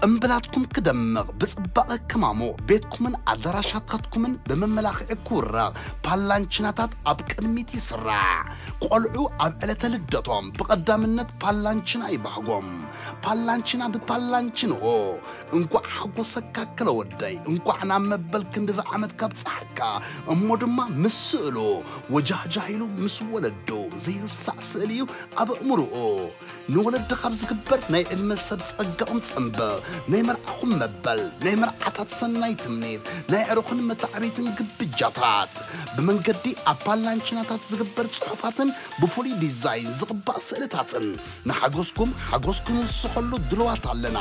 እምብላትኩም ክደምቕ፣ ብጽባቐ ክማሞ፣ ቤትኩምን ኣዳራሻታትኩምን ብመመላኽዒ ክውረቕ፣ ፓላንቺናታት ኣብ ቅድሚት ይስራዕ። ቆልዑ ኣብ ዕለተ ልደቶም ብቐዳምነት ፓላንቺና ይባህጎም። ፓላንቺና ብፓላንቺንኦ። እንኳዕ ሓጎሰካ ክለ ወደይ፣ እንኳዕ ናብ መበል ክንድዚ ዓመት ካብጽሓካ። እሞ ድማ ምስ ስእሉ ወጃህጃህ ኢሉ ምስ ወለዱ ዘይርሳዕ ስእሊ እዩ ኣብ ኣእምሮኡ። ንወለዲ ካብ ዝግበር ናይ ዕድመ ሰብ ጸጋኦም ጽምብል፣ ናይ መርዓኹም መበል፣ ናይ መርዓታት ሰናይ ትምኒት፣ ናይ ዕረኹን መታዕቢትን ግብጃታት፣ ብመንገዲ ኣባላንቺናታት ዝግበር ጽሑፋትን ብፍሉይ ዲዛይን ዝቕባእ ስእልታትን ንሓጎስኩም ሓጎስ ክንውስኸሉ ድልዋት ኣለና።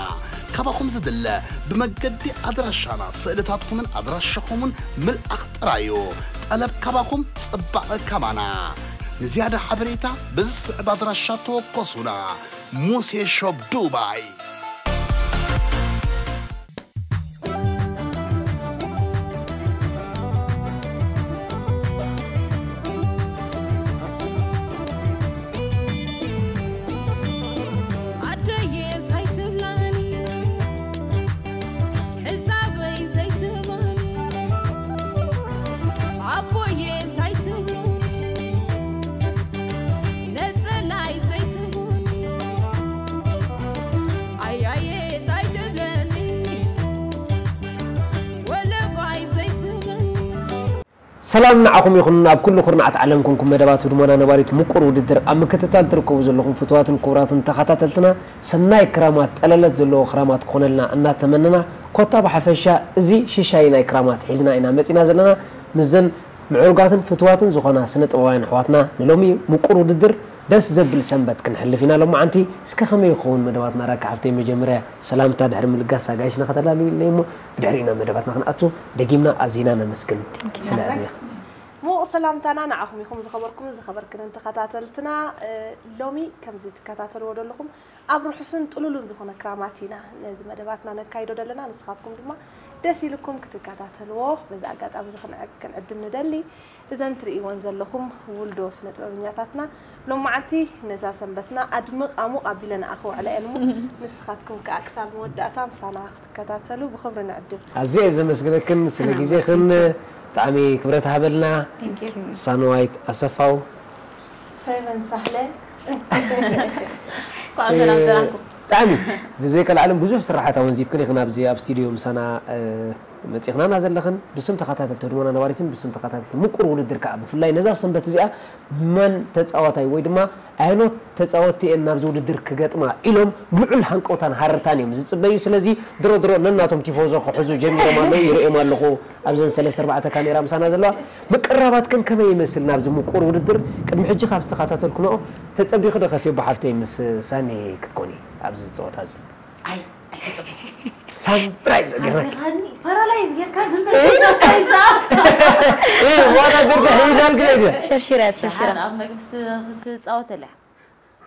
ካባኹም ዝድለ ብመገዲ ኣድራሻና ስእልታትኩምን ኣድራሻኹምን ምልኣኽ ጥራዩ። ጠለብ ካባኹም ጽባቐ ካባና። ንዝያዳ ሓበሬታ በዚ ዝስዕብ ኣድራሻ ተወከሱና። ሙሴ ሾፕ ዱባይ። ኣደየ እንታይ ትብላኒ? ሕሳበይ ዘይትህባኒ። ኣቦየ እንታይ ትብሉኒ? ነጸላይ ዘይትህቡኒ። ኣያየ እንታይ ትብለኒ? ወለባይ ዘይትህበኒ። ሰላም ንዓኹም ይኹን፣ ኣብ ኩሉ ኩርናዓት ዓለም ኮንኩም መደባት ህድሞና ነባሪት ምቁር ውድድር ኣብ ምክትታል ትርከቡ ዘለኹም ፍቱዋትን ክቡራትን ተኸታተልትና፣ ሰናይ ክራማት ጠለለት ዘለዎ ክራማት ክኾነልና እናተመነና፣ ኮታ ብሓፈሻ እዚ ሽሻይ ናይ ክራማት ሒዝና ኢና መጺና ዘለና። ምስዘን ምዕሩጋትን ፍቱዋትን ዝኾና ስነ ጥበባውያን ኣሕዋትና ንሎሚ ምቁር ውድድር ደስ ዘብል ሰንበት ክንሕልፍ ኢና ሎማዓንቲ። እስከ ከመይ ይኸውን መደባትና? ራኪ ሓፍተይ፣ መጀመርያ ሰላምታ ድሕሪ ምልጋስ ኣጋይሽና ከተላልዩልና እሞ ብድሕሪኡ ናብ መደባትና ክንኣቱ ደጊምና ኣዚና ነመስግን። Thank you። ስለ ናትናይ ዕድሜኻ። ሙቕ ሰላምታና ንዓኹም ይኹም ዝኸበርኩምን ዝኸበርክንን ተኸታተልትና። እ፣ ሎሚ ከምዚ ትከታተልዎ ዘለኹም ኣብ ርሑስን ጥሉሉን ዝኾነ ክራማት ኢና ነዚ መደባትና ነካይዶ ዘለና። ንስኻትኩም ድማ ደስ ኢልኩም ክትከታተልዎ በዚ ኣጋጣሚ እዚ ክንዕ-፣ ክንዕድም ንደሊ። እዘን ትርእይወን ዘለኹም ውልዶ ስነ ጥበበኛታትና ሎማዓንቲ ነዛ ሰንበትና ኣድምቕ ኣሙቕ ኣቢለንኣ ክውዕላ እየን እሞ፣ ንስኻትኩም ከኣ ክሳብ መወዳእታ ምሳና ክትከታተሉ ብኽብሪ ንዕድም። ኣዝየ እየ ዘመስግነክን ስለ ሰላም ግዜኽን። ብጣዕሚ ክብረት ሃበልና። Thank you። ሳንዋይት ኣሰፋው። ፌቨን ሳህለ። እንኳዕ ሰላም እ፣ ሰላምኩም። ብጣዕሚ ብዘይ ካልኣለም ብዙሕ ስራሓት ኣወንዚፍክን ኢኽን ኣብዚ ኣብ ስቱዲዮ ምሳና፣ እ፣ መጺኽናና ዘለኽን ብስም ተኸታተልቲ ህድሞና ነባሪትን ብስም ተኸታተልቲ ምቁር ውድድር ከኣ ብፍላይ ነዛ ሰንበት እዚኣ መን ተጻዋታይ ወይ ድማ ኣየኖት ተጻወትቲ እየን ናብዚ ውድድር ክገጥማ ኢሎም ብልዑል ሃንቀውታን ሃረርታን እዮም ዝጽበዩ። ስለዚ ድሮ ድሮ ነናቶም ቲፎዞ ክሕዙ ጀሚሮም ኣለዉ፣ ይርእዮም ኣለኹ ኣብዘን ሰለስተ ኣርባዕተ ካሜራ ምሳና ዘለዋ። ምቅርራባትክን ከመይ ይመስል ናብዚ ምቁር ውድድር? ቅድሚ ሕጂ ካብ ዝተኸታተልክንኦ ተጸቢኺ ዶ ከፊ ብሓፍተይ ምስ ሳኒ ክትኮኒ ኣብዚ ጸወታ እዚ? ኣይ፣ ኣይተጸበኹ። ሳምፕራይዝ ዶ ጌርና? ኣስኻኒ ፓራላይዝ ጌርካ ነበር። እ? ሰርፕራይዝ። እ፣ ዋላ ብርግሕ ይዳል ግደ። ሸርሺራ እያ፣ ሸርሺራ። ደሓን ኣብ መግቢ ስ-፣ ክትጻወተላ እያ።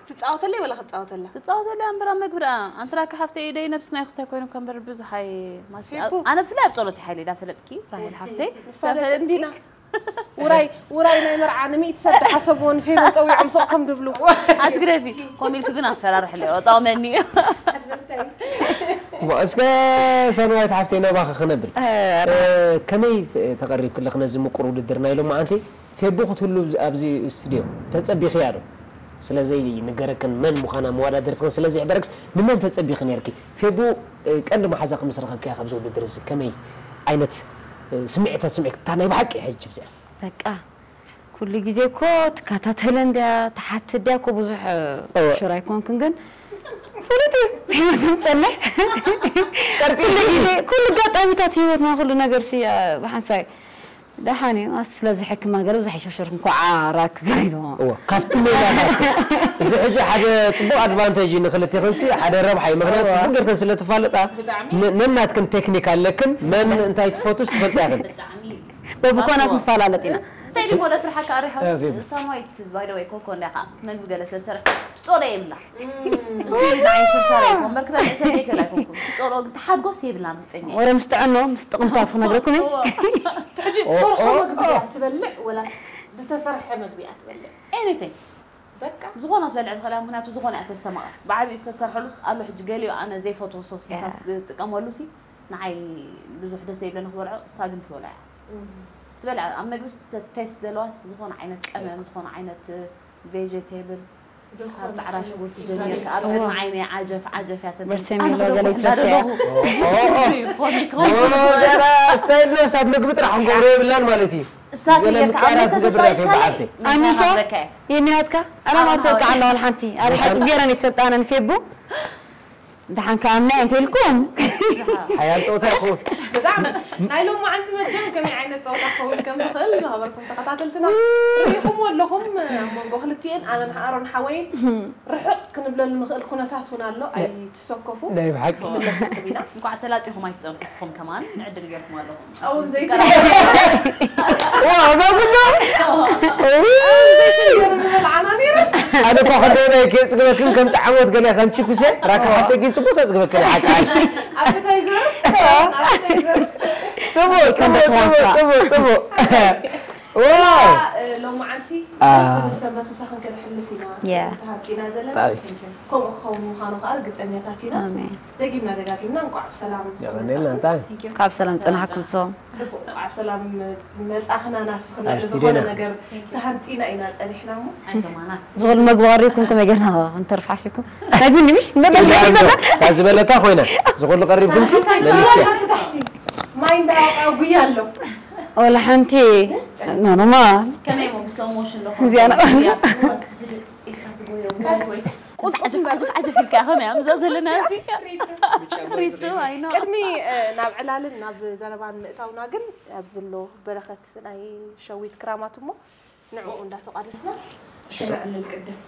ትጻወተለይ ወላ ክትጻወተላ? ትጻወተለይ እምበር ኣብ መግቢ ደኣ። ኣንቲ ራኪ ሓፍተይ፣ ኢደይ ነብስና ይኽስታይ ኮይኑ ከም በር ብዙሕ ኣይ-፣ ማስ-፣ ፌቡ። ኣነ ብፍላይ ኣብ ጸሎት ይሓይል ኢዳ ፈለጥኪ፣ ራሄል ሓፍተይ። ንፋለጥ ኢዳ ፈለጥኪ። እንዲና። ውራይ፣ ውራይ ናይ መርዓ ንሚእቲ ሰብ ዝሓሰብዎ ንፌቨን ጸዊዖም ስቕ ከም ዝብሉ። ኣትግደፊ፣ ኮሚልኪ ግን ኣፈራርሕለይ፣ ወጣው መኒ። እሞ እስከ ሰንዋይት ሓፍተይ ናባኺ ክነብል። እ፣ እ፣ ከመይ ተቐሪብክለኺ ነዚ ምቁር ውድድር ናይ ሎማዓንቲ? ፌቡ ክትህሉ ኣብዚ ስቱድዮ ተጸቢኽያ ዶ? ስለ ዘይንገረክን መን ምዃና መወዳድርትኽን ስለ ዘይሕበረክስ ንመን ተጸቢኺ ነርኪ? ፌቡ፣ እ፣ ቀንዲ መሓዛኺ ምስ ረኸብክያ ካብዚ ውድድር እዚ ከመይ ዓይነት፣ እ፣ ስምዒታት ስምዒት እታ ናይ ብሓቂ ሕጂ ብዚኣ? በቃ፣ ኩሉ ግዜ እኮ ትከታተለ እንድያ፣ ትሓትት እንድያ እኮ ብዙሕ፣ እ፣ እወ። ሽር ኣይኮንክን፣ ግን ፍሉጥ እዩ። ጸንሕ። ቀርጢፍ ኩሉ እዩ። ግዜ፣ ኩሉ ኣጋጣሚታት ህይወትና፣ ኩሉ ነገር ሲ፣ እ፣ ብሓንሳይ ደሓን እዩ። ኣስ-፣ ስለዚ ሕክማ ገለ ብዙሕ ኣይሸርሸርኩን። ኮዓ ራክ ገይሩ። እወ፣ ካብቲ ሜላ ናቱ። እዚ ሕጂ ሓደ ጽቡቕ ኣድቫንቴጅ እዩ ንክልቴኽንሲ፣ ሓደ ረብሓ እዩ። ምኽንያቱ እወ። ጽቡቕ ጌርክን ስለ ትፋለጣ፣ ብጣዕሚ። ን-፣ ነናትክን ቴክኒክ ኣለክን፣ መን እንታይ ትፈቱ ትፈልጣ ኢኽን። ብጣዕሚ። በብኮናስ ንፈላለጥ ኢና። እንታይ ድዩ ወደ ፍርሓካ ኣሪሓ? እ፣ ፌቡ። ሳማይት፣ ባይ ዘ ወይ፣ ኮኮ እንዲያ ኸዓ መግቢ ገለ ስለ ዝሰርሕ ትጾሎ የብላ። እም። እዚ ንዓይ ሽርሻር ኣይኮን፣ በርክ በርክ ሰብ ዘይከል ኣይኮንኩን። ትጾሎ ግን ተሓጎስ የብላን ርግጸኛ እየ። ወረ ምስ ጥዕኖ፣ ምስ ጥቕምታት ክነግረኩም እየ። እዋ። ሕጂ ኦ፣ ትሰርሖ ኦ፣ መግቢ ኦ። እያ ትበልዕ ወላስ ዝተሰርሐ መግቢ እያ ትበልዕ? ኤኒቲንግ። ዝኾነ ክትበልዕ ትኽእል እያ፣ ምኽንያቱ ዝኾነ እያ ተስተማቕር። ብዓቢኡ ዝተሰርሐሉስ ኣሎ። ሕጂ ገሊኡ ኣነ ዘይፈትዎ ሶስ ንሳ ትጥቀመሉ ሲ ንዓይ ብዙሕ ደስ ዘይብለኒ ክበልዖ፣ እሳ ግን ትበልዖ እያ። ትበልዖ ኣብ መግቢ ቴስት ዘለዋስ ዝኾነ ዓይነት ቀመም፣ ዝኾነ ዓይነት ቬጀቴብል፣ ካብ ጻዕዳ ሽጉርቲ ጀሚርካ ኣብ ቅድሚ ዓይነይ ዓጀፍ ዓጀፍ እያ ተብል። በርሰሜሎ ኣነ ገለ ከምኡ ይትረስያ። እንዳደረኹ። ኦ፣ ኦ፣ ኦ። ኮሚክ ኦ፣ ሆም ዘራ ስታይልናስ ኣብ ምግቢ ጥራሕ ክንገብሮ የብልናን ማለት እዩ። እሳት ገለ እየካ፣ ኣብ ምቅያራት መስተ ክገብር እያ ተጻዊትካ ፌባ ሓፍተይ። ኣሚንካ? ይዛረበካ እየ። የሚናትካ? ኣረ ኣሁን ማተካ ሃወይ። ኣለዋል ሓንቲ። ኣረ ሓጽብ ገይረን ይሰልጣነን ፌቡ። ደሓን ከኣ ኣምና እንተ ኢልኩም። ሓያል ጸወታ ይኸውን። ብጣዕሚ ናይ ሎማዓንቲ መቸም ከመይ ዓይነት ጸወታ ክኸውን ከም ዝኽእል ዝኸበርኩም ተኸታተልትና ርኢኹምዎ ኣለኹም። ኣብ መንጎ ክልቲኤን ኣነን ኣሮን ሓወይን ርሕቕ ክንብለሉ ንኽእል ኩነታት እውን ኣሎ። ኣይትሰከፉ። ናይ ብሓቂ። ክንምለሰኩም ኢና። እንኳዕ ተላጺኹም ኣይትጸንሑ፣ ንስኹም ከማን ዕድል ጌርኩም ኣለኹም። ኣው ዘይትገርም። ዋ፣ እዛ ቡና። ኣው ዘይትገርም ዝበልዓና ነይረ። ኣነ እኮ ከደይ ናይ ከየጽግበክን ከም ጣዕሞት ገለ ከም ቺፕስ እየ። ራካ ሓፍተይ ግን ጽቡቅ ተጽግበክን ሓቂ ሓቂ። ኣፕታይዘር፣ ኣፕታይዘር። ጽቡቅ፣ ጽቡቅ፣ ጽቡቅ፣ ጽቡቅ፣ ጽቡቅ። ዋ። እ፣ ሎማዓንቲ አ። ደስ ትብል ሰንበት ምሳኽን ከነሕልፍ ኢና ያ። ተሃብጢና ዘለና። ብጣዕሚ። ከምኡ ክኸውን ምዃኑ ከኣ ርግጸኛታት ኢና። ኣሜን። ደጊምና ደጋጊምና እንኳዕ ብሰላም የቐንየልና፣ መጻኹም። እንታይ? ካብ ሰላም ጽናሕኩም ሰው። ጽቡቕ፣ እንኳዕ ብሰላም መጻኽና። ናስኽና ኣብ ዝኾነ ስቱዲዮና። ነገር ተሃንጢና ኢና ጸኒሕና እሞ። ኣይከማና። ዝኾነ መግቢ ቀሪብኩም ከመይ ጌርና ክንተርፍ ሓሲብኩም? መግቢ ንምሽ? መግቢ እንታይ ዝበለታ ኮይና? ዝኾነ ቀሪብኩም ሲ? መሊስኪ። ታሕቲ ማይ እንዳወቃ ጉያ ኣሎ። ወላ ሓንቲ ኖኖማ። ከመይ እሞ ብስሎው ሞሽን ዶ እዚኣ ና- ያ፣ ወስ ህድእ ኢልካ ትጎዮ፣ ወስ ወይስ ቁልጡፍ ዓጀፍ፣ ዓጀፍ፣ ዓጀፍ ኢልካ ከመይ ኣምዛ ዘለና እዚ? ሪቱ፣ ኣይ ኖ። ቅድሚ፣ እ፣ ናብ ዕላልን ናብ ዘረባን ምእታውና ግን ኣብዚ ኣሎ በረኸት ናይ ሸዊት ክራማት እሞ ንዕኡ እንዳተቋደስና ሽነዕልል ቅድም።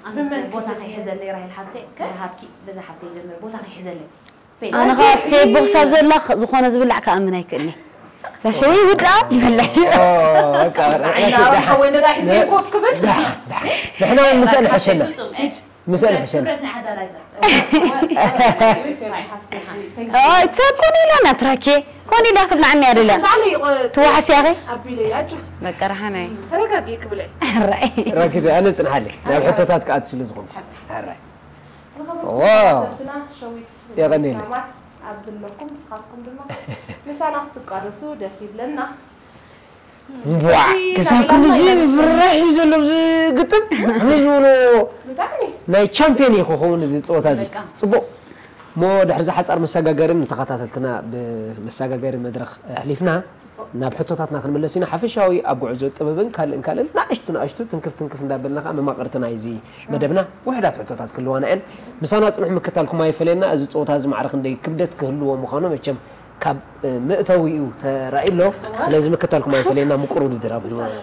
ኣነስ ብመን ቦታ ክትጀምሪ? ከይሕዘለይ ራሄል ሓፍተይ፣ ከይሃብኪ በዛ ሓፍተይ ይጀምር። ቦታ ከይሕዘለይ። ስፔስ። ኣነ ኸዓ ፌስቡክ ሳብ ዘላ ዝኾነ ዝብላዕ ክኣምን ኣይክእልኒ። እዛ ሸዊ ውድኣ ይበልዕ። ኦ፣ በቃ፣ ዓይና ደሓን። ሓወይ ነዳ ሒዘ ኮፍ ክብል። ደሓን፣ ደሓን። ንሕና እውን ምስአን ሕሸና። ፍጹም፣ እ፣ ምስአን ክብረት፣ ሕሸና። ክብረት ናይ ዓዳ ራይታ። ኣይ፣ ኮን ኢላ ናትራኬ። ኮን ኢላ ክብላዕኒ እያ ደልያ። ባዕለይ ይቆ-፣ ትዋሕስ ያኺ? ኣቢለይ፣ ኣጆ። በቃ፣ ረሓናይ። ተረጋጊ ክብለይ። ራይ። ራኪ፣ ኣነ ጽንሓለይ። ናብ ሕቶታት ክኣቱ ስለ ዝኾንኩ። ሕራይ። ዝኸበርኩም ዋው። ተኸታተልትና፣ ሸዊት የቐንየለይ። ፕሮግራማት ኣብ ዘለኩም፣ ንስኻትኩም ድማ ምሳና ክትቃደሱ ደስ ይብለና። እምቧዕ፣ እዚ ክሳብ ክንድዚ ፍራሕ እዩ ዘሎ፣ እዚ ግጥም። ከመይ ዝበሎ ብጣዕሚ። ናይ ቻምፒዮን እዩ ክኸውን እዚ ጸወታ እዚ። በቃ። ጽቡቕ። እሞ ድሕሪ እዚ ሓጻር መሰጋገሪ ንተኸታተልትና ብመሰጋገሪ መድረኽ ኣሕሊፍና ናብ ሕቶታትና ክንምለስ ኢና። ሓፈሻዊ ኣብ ጉዕዞ ጥበብን ካልእን ካልእን ንኣሽቱ ንኣሽቱ ትንክፍ ትንክፍ እንዳበልና ከኣ መማቕርቲ ናይዚ መደብና ውሑዳት ሕቶታት ክህልዋና እየን። ምሳና ጽንሑ፣ ምክታልኩም ኣይፈለየና። እዚ ጸወታ እዚ ማዕረ ክንደይ ክብደት ክህልዎ ምዃኑ መቸም ካብ፣ እ፣ መእተዊኡ ተራእዩ ኣሎ። ስለዚ ምክታልኩም ኣይፈለየና፣ ምቁር ውድድር ኣብ ህልውና።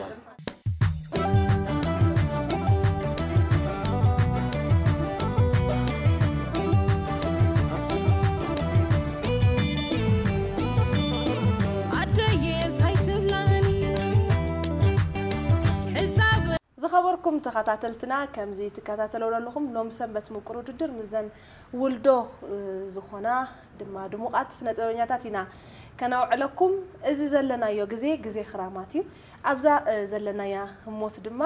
ኣደየ እንታይ ትብላኒ? ሕሳብ ዝኸበርኩም ተኸታተልትና፣ ከምዚ ትከታተለው ዘለኹም ሎም ሰንበት ምቁር ውድድር ምስዘን ውልዶ፣ እ፣ ዝኾና ድማ ድሙቓት ስነ ጥበበኛታት ኢና ከነውዕለኩም። እዚ ዘለናዮ ግዜ፣ ግዜ ክራማት እዩ። ኣብዛ፣ እ፣ ዘለናያ ህሞት ድማ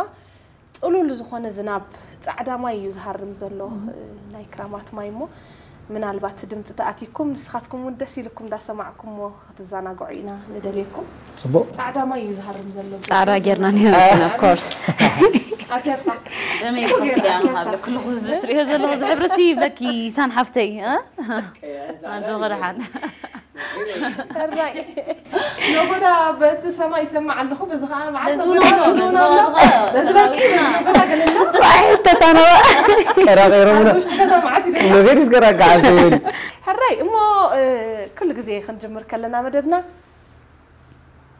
ጥሉል ዝኾነ ዝናብ ጻዕዳ ማይ እዩ ዝሃርም ዘሎ፣ እም። እ፣ ናይ ክራማት ማይ እሞ ምናልባት ድምጺ ተኣቲኩም ንስኻትኩም እውን ደስ ኢልኩም እንዳሰማዕኩምዎ ክትዘናግዑ ኢና ንደልየኩም። ጽቡቕ። ጻዕዳ ማይ እዩ ዝሃርም ዘሎ። ጻዕዳ ጌርና ነይርና፣ of course። ኣትያትካ። ደመይ ጽቡቕ ጌርካ፣ ይኸፍት እያ፣ ኣትያትካ። ንሃብለ። ኩሉ እዚ ትሪኦ ዘለኹ ዝሕብሪ ሲ ይብለኪ፣ ሳን ሓፍተይ፣ እ? ኣንቱ ኸደሓን። ሕራይ። ነጎዳ በዚ ሰማይ ይሰማዕ ኣለኹ፣ በዚ ኸዓ መዓት በዚ ነጎዳ እውን ኣሎ፣ በዚ እውን ኣሎ። በዚ በርቂ፣ በዚ ነጎዳ ገለ ኣሎ። ዋይ፣ ተታነወ። ቀራቒሮምና። ኣብ ውሽጢ ገዛ መዓት ይደርፍ። ንኺድ እስከ ራጋ ዓንተ ይበል። ሕራይ፣ እሞ፣ እ፣ ኩሉ ግዜ ክንጅምር ከለና መደብና፣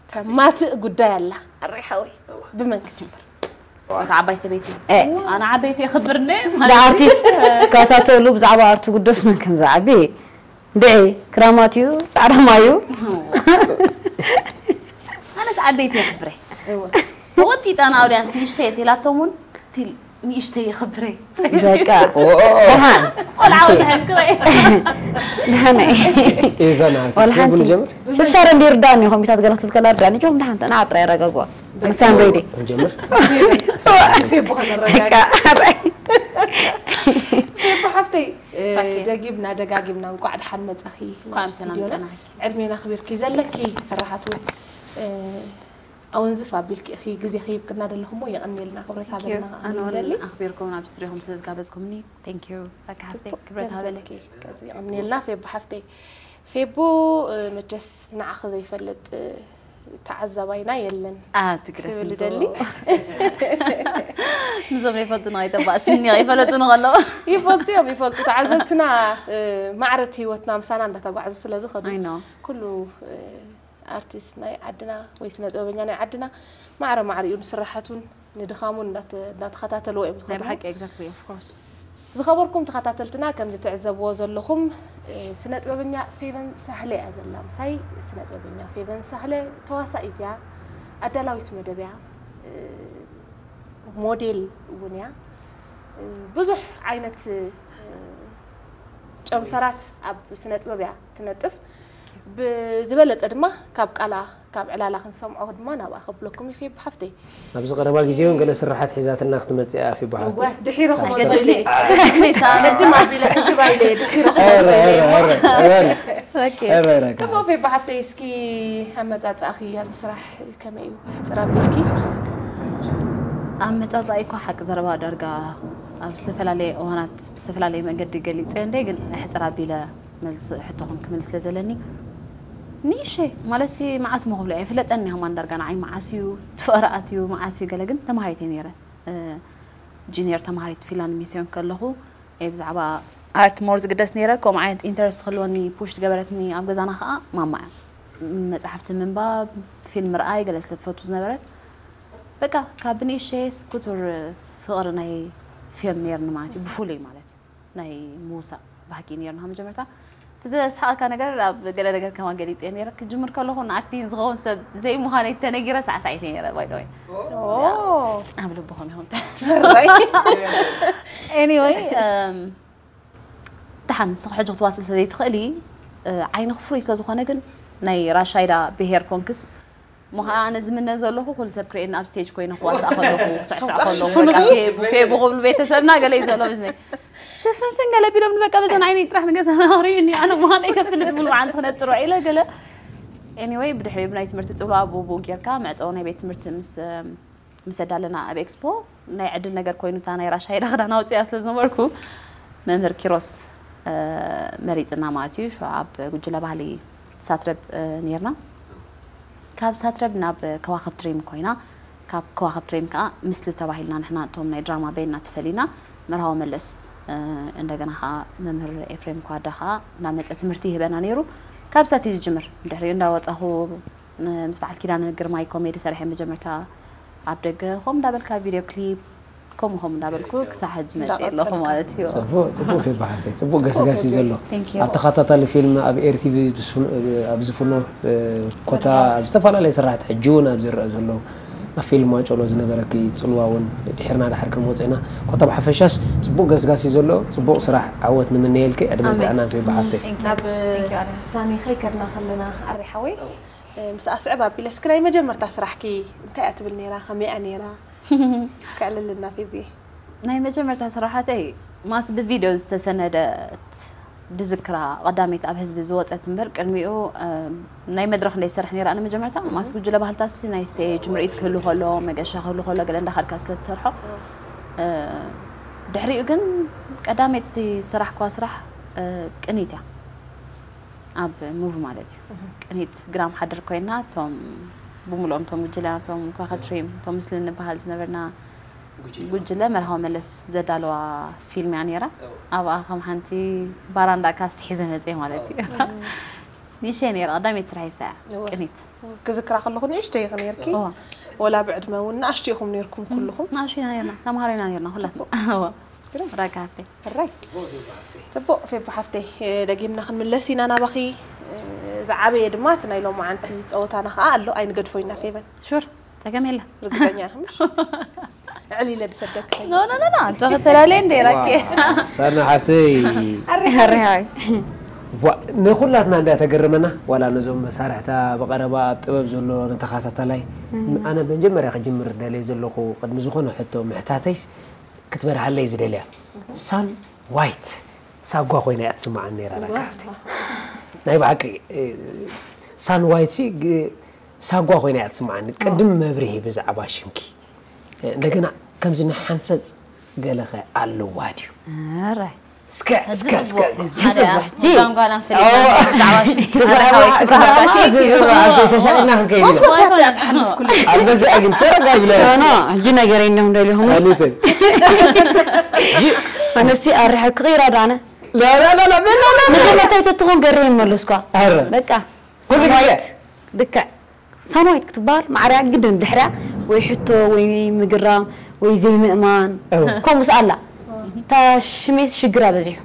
ተማትእ ጉዳይ ኣላ። ኣረይ ሓወይ፣ ብመን ክጅምር? እታ ዓባይ ሰበይቲ። እ። ኣነ ዓበይቲ የኽብር እንደ ማለት። ንኣርቲስት ከታተሉ ብዛዕባ ኣርቱ ጉዶስ መን ከም ዝዓቢ? ድዒ ክራማት እዩ፣ ጻዕዳ ማይ እዩ። ኣነስ ዓበይቲ የኽብረ። እወ። ተወጢጣ ንኣውድያንስ ንእሽተይ የት ኢላቶም እውን ስቲል ንእሽተይ ይኽብረይ። በቃ ኦ፣ ኦ፣ ኦ። ደሃን ቆልዓ ሓንቲ። ወድሐን ክረይ ኢዛና ወላ ሓንቲ ጀምር። ሽሻረ እንዲ ርዳኒ ኮምፒታት ገለ ክትብል ከላ ርዳኒ ጆም ደሃን ተና ዓጥራ ያረጋጓ I'm ready ጀምር። ፌቦ ከነረጋግእ። በቃ ፌቦ ሓፍተይ እ፣ ኦኬ። ደጊምና ደጋጊምና እንኳዕ ደሓን መጻኺ ናብ እንኳዕ ብሰላም ስቱዲዮና። ጸናሕኪ። ዕድሜና ክቢርኪ ዘለኪ ስራሓት እውን እ፣ ኣወንዝፍ ኣቢልኪ ኢኺ ግዜ ክሂብክና ዘለኹሞ የቐንየልና ክብረት ሃበልና ኣነ እውን ንደሊ። ኣኽቢርኩም ናብ ስቱዲዮኹም ስለ ዝጋበዝኩምኒ thank you በቃ ሓፍተይ ክብረት ሃበለይ። የቐንየልና ፌቦ ሓፍተይ። ፌቦ እ፣ መቸስ ንዓኺ ዘይፈልጥ እ፣ ተዓዛባይና የለን ኣብ ትግረ ክብል ደሊ። ንዞም ዘይፈልጡና ኣይተባእስኒ ኣይፈለጡኒ ከለዉ ይፈልጡ እዮም ይፈልጡ ተዓዘብትና እ፣ ማዕረት ህይወትና ምሳና እንዳተጓዕዙ ስለ ዝኸዱ I know ኩሉ እ፣ ኣርቲስት ናይ ዓድና ወይ ስነ ጥበበኛ ናይ ዓድና ማዕረ ማዕሪኡ ንስራሓቱን ንድኻሙን እንዳተ- እንዳተኸታተልዎ እዮም ናይ ዝኸዱ። ብሓቂ exactly of course ዝኸበርኩም ተኸታተልትና ከም ዝትዕዘብዎ ዘለኹም እ፣ ስነ ጥበበኛ ፌቨን ሳህለ እያ ዘላ ምሳይ። ስነ ጥበበኛ ፌቨን ሳህለ ተዋሳኢት እያ፣ ኣዳላዊት መደብ እያ፣ እ፣ ሞዴል እውን እያ። እ፣ ብዙሕ ዓይነት እ፣ ጨንፈራት ኣብ ስነ ጥበብ እያ ትነጥፍ። ብዝበለፀ ድማ ካብ ቃላ ካብ ዕላላ ክንሰምዖ ድማ ናብኣ ከብለኩም እዩ ፌብ ሓፍተይ። ኣብዚ ቀረባ ግዜ እውን ገለ ስራሓት ሒዛትና ክትመጽእ ኣፊ ብሓቱ እወ ድሒሩ ክመፅእ ገድሊ ኢለ። ቅድም ኣቢለ ስድባ ኢለ ድሒሩ ኧረ፣ ክመፅእ ኢለ ኧረ፣ እሞ። ኧረ፣ ኧረ። ኦኬ ኧረ፣ ኧረ፣ እሞ ፌብ ሓፍተይ እስኪ ኣመፃፅኣኺ ኣብዚ ስራሕ ከመይ እዩ ሕፅር ኣቢልኪ? ኣብ መጻጻኢ እኮ ሓቂ ዘረባ ዳርጋ ኣብ ዝተፈላለየ እዋናት ብዝተፈላለየ መንገዲ ገሊፀ እንደ ግን ሕፅር ኣቢለ መልሲ ሕቶኹም ክምልስ ስለ ዘለኒ ንእሸይ ማለት ሲ መዓስ መኽብሎ ኣይፍለጠኒ ከማን ዳርጋ ንዓይ መዓስ እዩ ትፈረኣት እዩ መዓስ እዩ ገለ ግን ተማሃሪት እየ ነይረ ጂኒየር ተማሃሪት ፊንላንድ ሚስዮን ከለኹ እየ ብዛዕባ ኣርት ሞር ዝግደስ ነይረ ከምኡ ዓይነት ኢንተረስት ክህልወኒ ፑሽ ዝገበረትኒ ኣብ ገዛና ከዓ ማማ እያ መፅሓፍቲ ምንባብ ፊልም ምርኣይ ገለ ስለ ትፈቱ ዝነበረት በቃ ካብ ብንእሸይስ ክቱር ፍቕሪ ናይ ፊልም ነይርኒ ማለት እዩ ብፍሉይ ማለት እዩ ናይ ምውሳእ ባህጊ ነይርኒ ካብ መጀመርታ እቲ ዘስሓቐካ ነገር ኣብ ገለ ነገር ከማ ገሊፀ ነይረ ክጅምር ከለኹ ንኣክቲን ዝኸውን ሰብ ዘይምዃነይ ተነጊረ ሳዕሳዒት ነይረ ባይደወይ ኣብ ልብኹም ይኹም ሰራይ anyway ደሓን ንስኺ ሕጂ ክትዋስእ ስለ ዘይትኽእሊ ዓይንኺ ፍሉይ ስለ ዝኾነ ግን ናይ ራሻይዳ ብሄር ኮንክስ እሞ ከዓ ኣነ ዝምነ ዘለኹ ኩሉ ሰብ ክርእየኒ ኣብ ስቴጅ ኮይነ ክዋሳእ ከለኹ ክስዕስዕ ከለኹ በቃ ፌቡ ፌቡ ክብሉ ቤተሰብና ገለ እዩ ዘሎ ብዝነይ ሽፍንፍን ገለ ቢሎም ንበቃ በዘን ዓይነይ ጥራሕ ንገዛ ናሪዩኒ ኣነ ምዃነይ ከፍልጥ ሙሉ መዓልቲ ክነጥሮ ኢለ ገለ anyway ብድሕሪኡ ብናይ ትምህርቲ ፅልዋ ብኡ ብኡ ጌርካ መዕፀዊ ናይ ቤት ትምህርቲ ምስ ምስ ኣዳለና ኣብ ኤክስፖ ናይ ዕድል ነገር ኮይኑ እታ ናይ ራሻይዳ ክዳን ኣውፅያ ስለ ዝነበርኩ መምህር ኪሮስ መሪፅና ማለት እዩ ሽዑ ኣብ ጉጅለ ባህሊ ሳትረብ ነርና ካብ ሳትረብ ናብ ከዋክብ ትሪም ኮይና ካብ ከዋክብ ትሪም ከዓ ምስሊ ተባሂልና ንሕና እቶም ናይ ድራማ በይና ተፈሊና መርሃዊ መለስ እንደገና ከዓ መምህር ኤፍሬም ኳዳ ከዓ እናመፀ ትምህርቲ ይህበና ነይሩ ካብ ሳት እዩ ዝጅምር ድሕሪኡ እንዳወፃኹ ምስ በዓል ኪዳነ ግርማይ ኮሜዲ ሰሪሐ መጀመርታ ኣብ ደገ ከምኡ እንዳበልካ ቪድዮ ክሊፕ ከምኡ ከምኡ እንዳበልኩ ክሳብ ሕጂ መፅእ ኣለኹ ማለት እዩ ፅቡቅ ፅቡቅ ፌባ ሓፍተይ ፅቡቅ ገስጋስ እዩ ዘሎ Thank you. ኣብ ተኸታታሊ ፊልም ኣብ ኤርቲቪ ኣብ ዝፍኖ ኮታ ኣብ ዝተፈላለየ ስራሕቲ ሕጂ እውን ኣብ ዝረአ ዘሎ ኣብ ፊልም ዋንጨሎ ዝነበረኪ ፅልዋ እውን ድሒርና ድሓር ክንወፅእና ኮታ ብሓፈሻስ ፅቡቅ ገስጋስ እዩ ዘሎ ፅቡቅ ስራሕ ዓወት ንምነየልኪ ዕድመን ኣሜን። ጥዕናን ፌባ ሓፍተይ Thank you. ናብ Thank you, ኣነ። ሳኒ ከይከድና ከለና ኣሪ ሓወይ ምስ ኣስዕብ ኣቢለ እስኪ ናይ መጀመርታ ስራሕኪ እንታይ እያ ትብል ነይራ ከመይ እያ ነይራ እስከ ዕልልና ፌብየ ናይ መጀመርታ ስራሓተይ ማስ ብቪድዮ ዝተሰነደት ድዝክራ ቀዳመይቲ ኣብ ህዝቢ ዝወፀት እምበር ቅድሚኡ ናይ መድረክ እንደ ዝሰርሕ ነይራ ኣነ መጀመርታ ማስ ጉጅለ ባህልታሲ ናይ ስቴጅ ምርኢት ክህሉ ከሎ መገሻ ክህሉ ከሎ ገለ እንዳካድካ ስለ ትሰርሖ ድሕሪኡ ግን ቀዳመይቲ ዝሰራሕኳ ስራሕ ቅኒት እያ ኣብ ሙቭ ማለት እዩ ቅኒት ግራም ሓደር ኮይና እቶም ብምልኦም እቶም ጉጅለና እቶም ኳኸትሪም እቶም ምስልን ንበሃል ዝነበርና ጉጅለ መርሃዊ መለስ ዘዳለዋ ፊልም እያ ነይራ ኣብኣ ከም ሓንቲ ባራንዳ ካስት ሒዘ መፅየ ማለት እዩ ንእሸ ነይራ ቀዳመይቲ ስራሕ ይሳ ቅኒት ክዝክራ ከለኹ ንእሽተይ ኢኺ ነይርኪ እዋ ወላ ብዕድመ እውን ንኣሽቱ ኢኹም ነይርኩም ኩልኹም ንኣሽቱ ኢና ነርና ንኣሽቱ ኢና ነርና ኩላትና ራካ ሃብተይ ራይት ጽቡቅ ፌባ ሓፍተይ ደጊምና ክንምለስ ኢና ናባኺ ዝዓበየ ድማ እቲ ናይ ሎማዓንቲ ፀወታና ከዓ ኣሎ ኣይንገድፎ ኢና ፌቨን ሹር ፀገም የለን ርግፀኛ ኢኹም ዕል ኢለ ዝሰደካ ኖ ኖ ኖ ኖ ኣጆኺ ተላለየ እንደ ራኪ ሳና ሓብተይ ኣሪሃይ ዋ፣ ንኩላትና እንዳ ተገረመና ዋላ ነዞም መሳርሕታ ብቐረባ ኣብ ጥበብ ዘሎ ንተኸታታላይ ኣነ መጀመርያ ክጅምር ደልየ ዘለኹ ቅድሚ ዝኾነ ሕቶ ምሕታተይስ ክትመርሃለይ ዝደልያ ሳን ዋይት ሳጓ ኮይና እያ ትስምዓኒ ነይራ ረካብቲ ናይ ብሓቂ እ፣ ሳን ዋይት ሲ ግ- ሳጓ ኮይና እያ ትስምዓኒ ቅድም መብርሂ ብዛዕባ ሽምኪ እ፣ እንደገና ከምዚ ናይ ሓንፈፅ ገለኸ ኣለዋ ድዩ ኣራይ እስከ እስከ እስከ ጓንጓና ብዛዕባ ተሻቂልና ክንከይድ ኢና ኣብ ገዚኣ ግን ተረጋጊለ ኖ ሕጂ ነገር የለኹም ደሊኹም ሳኒተይ ኣነሲ ኣሪሐ ክቕይራ ዶ ኣነ ላላላላ መጀመርታ ይተትኾን ገርህ ይመለስኳ ኣረ በቃ ኩሉ ግዜ ልክዕ ሳንዋይት ክትበሃል ማዕርያ ግድን ድሕርያ ወይ ሕቶ ወይ ምግራም ወይ ዘይምእማን እው። ከምኡስ ኣላ እታ ሽሜስ ሽግራ በዚሑ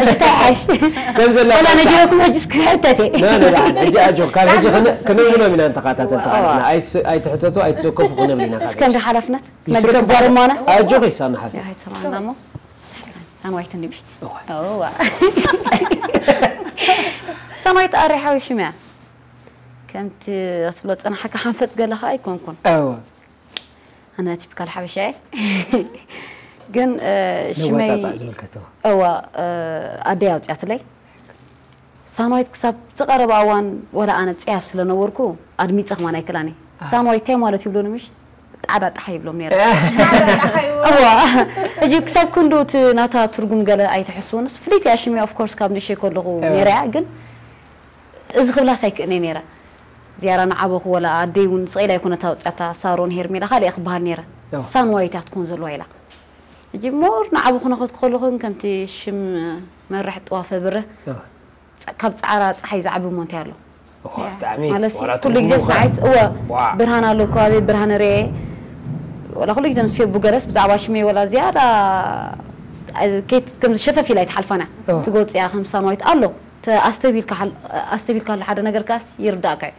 እንታይ ሓሽ ከም ዘላ ወላ ነጊረኩም ሕጅስ ክሕተት እየ ና ንብዓል ሕጂ ኣጆ ካብ ሕጂ ክን- ክንብሎም ኢና ንተኸታተልቲ ሓለፍና ኣይትስ- ኣይትሕተቱ ኣይትሰከፉ ክንብል ኢና ካብ እስከ እንደ ሓላፍነት ይስከም ነግር ዛረማና ኣጆኺ ሳና ሓፍቲ ኣይሰማናሞ ሳንዋይት እንዲብሽ ሳንዋይት ኣሪሓዊ ሽምያ ከምቲ ክትብሎ ፀናሓካ ሓንፈፅ ገለኻ ኣይኮንኩን እወ ኣነ ቲፒካል ሓበሻ እየ ግን እ፣ ሽመይ ነዋፃፃእ ዝብል ከተው እዋ እ፣ ኣደይ ኣውፅያትለይ ሳንዋይት ክሳብ ዝቐረበ እዋን ወላ ኣነ ፅያፍ ስለነበርኩ ኣድሚፀ ከማን ኣይክላኒ ሳንዋይት እንታይ ማለት ይብሉኒ ምሽ ጣዕዳ ጣሓ ይብሎም ነረ እዋ ሕጂ ክሳብ ክንዱ እቲ ናታ ትርጉም ገለ ኣይትሕስውንስ ፍልይቲ ኣሽሚ ኦፍኮርስ ካብ ንእሸይ ከለኹ ነረ እያ ግን እዚ ክብላስ ኣይክእነ ነረ ዝያራ ንዓበኹ ወላ ኣደይ እውን ስቐኢላ ኣይኮነት ኣውፅያታ ሳሮን ሄርሜላ ካልእ ክበሃል ነረ እዋ። ሳንዋይት እያ ክትኮን ዘለዋ ኢላ ሕጂ ሞር ንዓበኹ ነኸት ከለኹን ከምቲ ሽም መራሕ ጥዋፈ ብርህ እዋ። ጸ- ካብ ጻዕራ ጸሓይ ዝዓቢ እሞ እንታይ ኣሎ እዋ፣ ብጣዕሚ ማለት ዋላ ኩሉ ግዜ ትርጉሙ ስዓይስ እወ ዋ። ብርሃን ኣሎ ከባቢ ብርሃን ርኤ ወላ ኩሉ ግዜ ምስ ፌቡ ገለስ ብዛዕባ ሽመይ ወላ ዝያዳ አ- ከይት ከም ሸፈፍ ኢላ ኣይትሓልፋና እወ። ትጎጽያ ከም ሳማዊት ኣሎ ተ- ኣስተቢልካ ሓል- ኣስተቢልካ ኣሎ ሓደ ነገር ካስ ይርዳእካ እዩ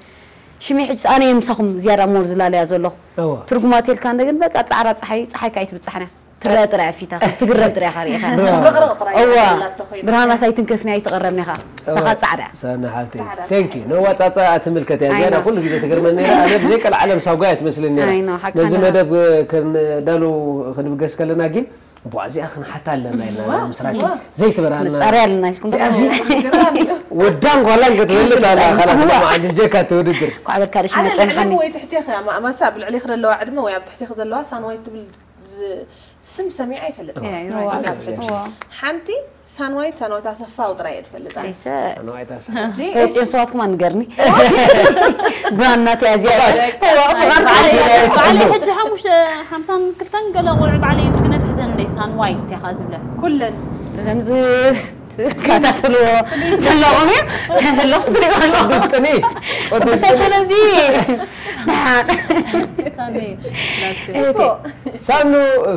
ሽመይ ሕጂ ኣነ እየ ምሳኹም ዝያዳ ሞር ዝላለያ ዘለኹ እወ። ትርጉማት የልካ እንደ ግን በቃ ጻዕራ ጸሓይ ጸሓይ ካይትብጻሕና ትረአ ጥራይ ኣፊታ ትግረም ጥራይ ኢኻ ርኢኻ ብርቕርቕ ጥራይ እዋ ዘላ እንተኾይኑ። ብርሃናስ ኣይትንከፍኒ ኣይትቕረምኒ ኢኻ ንስኻ ጻዕዳ ሰና ሓብተይ ቴንክ ዩ ነዋፃፃ ትምልከት እያ ዝያዳ ኩሉ ግዜ ትገርመኒ ነራ ኣነ ብዘይ ቀልዓለም ሳጓ እያ ትመስለኒ ነራ ኣይ፣ ኖ፣ ሓቅኻ ነዚ ነራ። መደብ ክንዳሉ ክንብገስ ከለና ግን እቧ እዚኣ ክንሓታ ኣለና ኢልና ምስራቂ ዘይትበርሃልና መጻርያ ኣለና ኢልኩም እዚኣ እዚ ወዳን ጓላን ክትበልጥ ኣላ ካላስ መዓልቲ ጀካ ትውድድር ኳዕ በልካ ርሽ ኣነ ልዕሊ መጸንሓኒ ወይ ትሕቴ መሳ ኣብ ልዕሊ ዘለዋ ዕድመ ወይ ኣብ ትሕቴ ዘለዋ ሳንዋይት ትብል ዝ- ስም ሰሚዐ ኣይፈልጥ Yeah, you're ክሳብ right. ሕጂ ሓንቲ ሳንዋይት ሳንዋይት ኣሰፋ ጥራይ እየ ዝፈልጣ ሲሰ ነዋይታስ ሕጂ ተውፅኦም ሰባት ክማ ንገርኒ ብራናት እያ እዚኣ ባዕለይ ሕጂ ሓሙሽተ ሓምሳን ክልተን ገለ ቆልዑ ባዕለይ ብግነት ሕዘን እንደ ሳን ዋይት ኢኻ ዝብለ ኩለን ከምዚ ትከታተልዎ ዘለኹም እዩ ተፈለስ ትሪእሉ ቅዱስ ቅኒ ቅዱስ ብሰብ ስለዚ ደሓን ሳኑ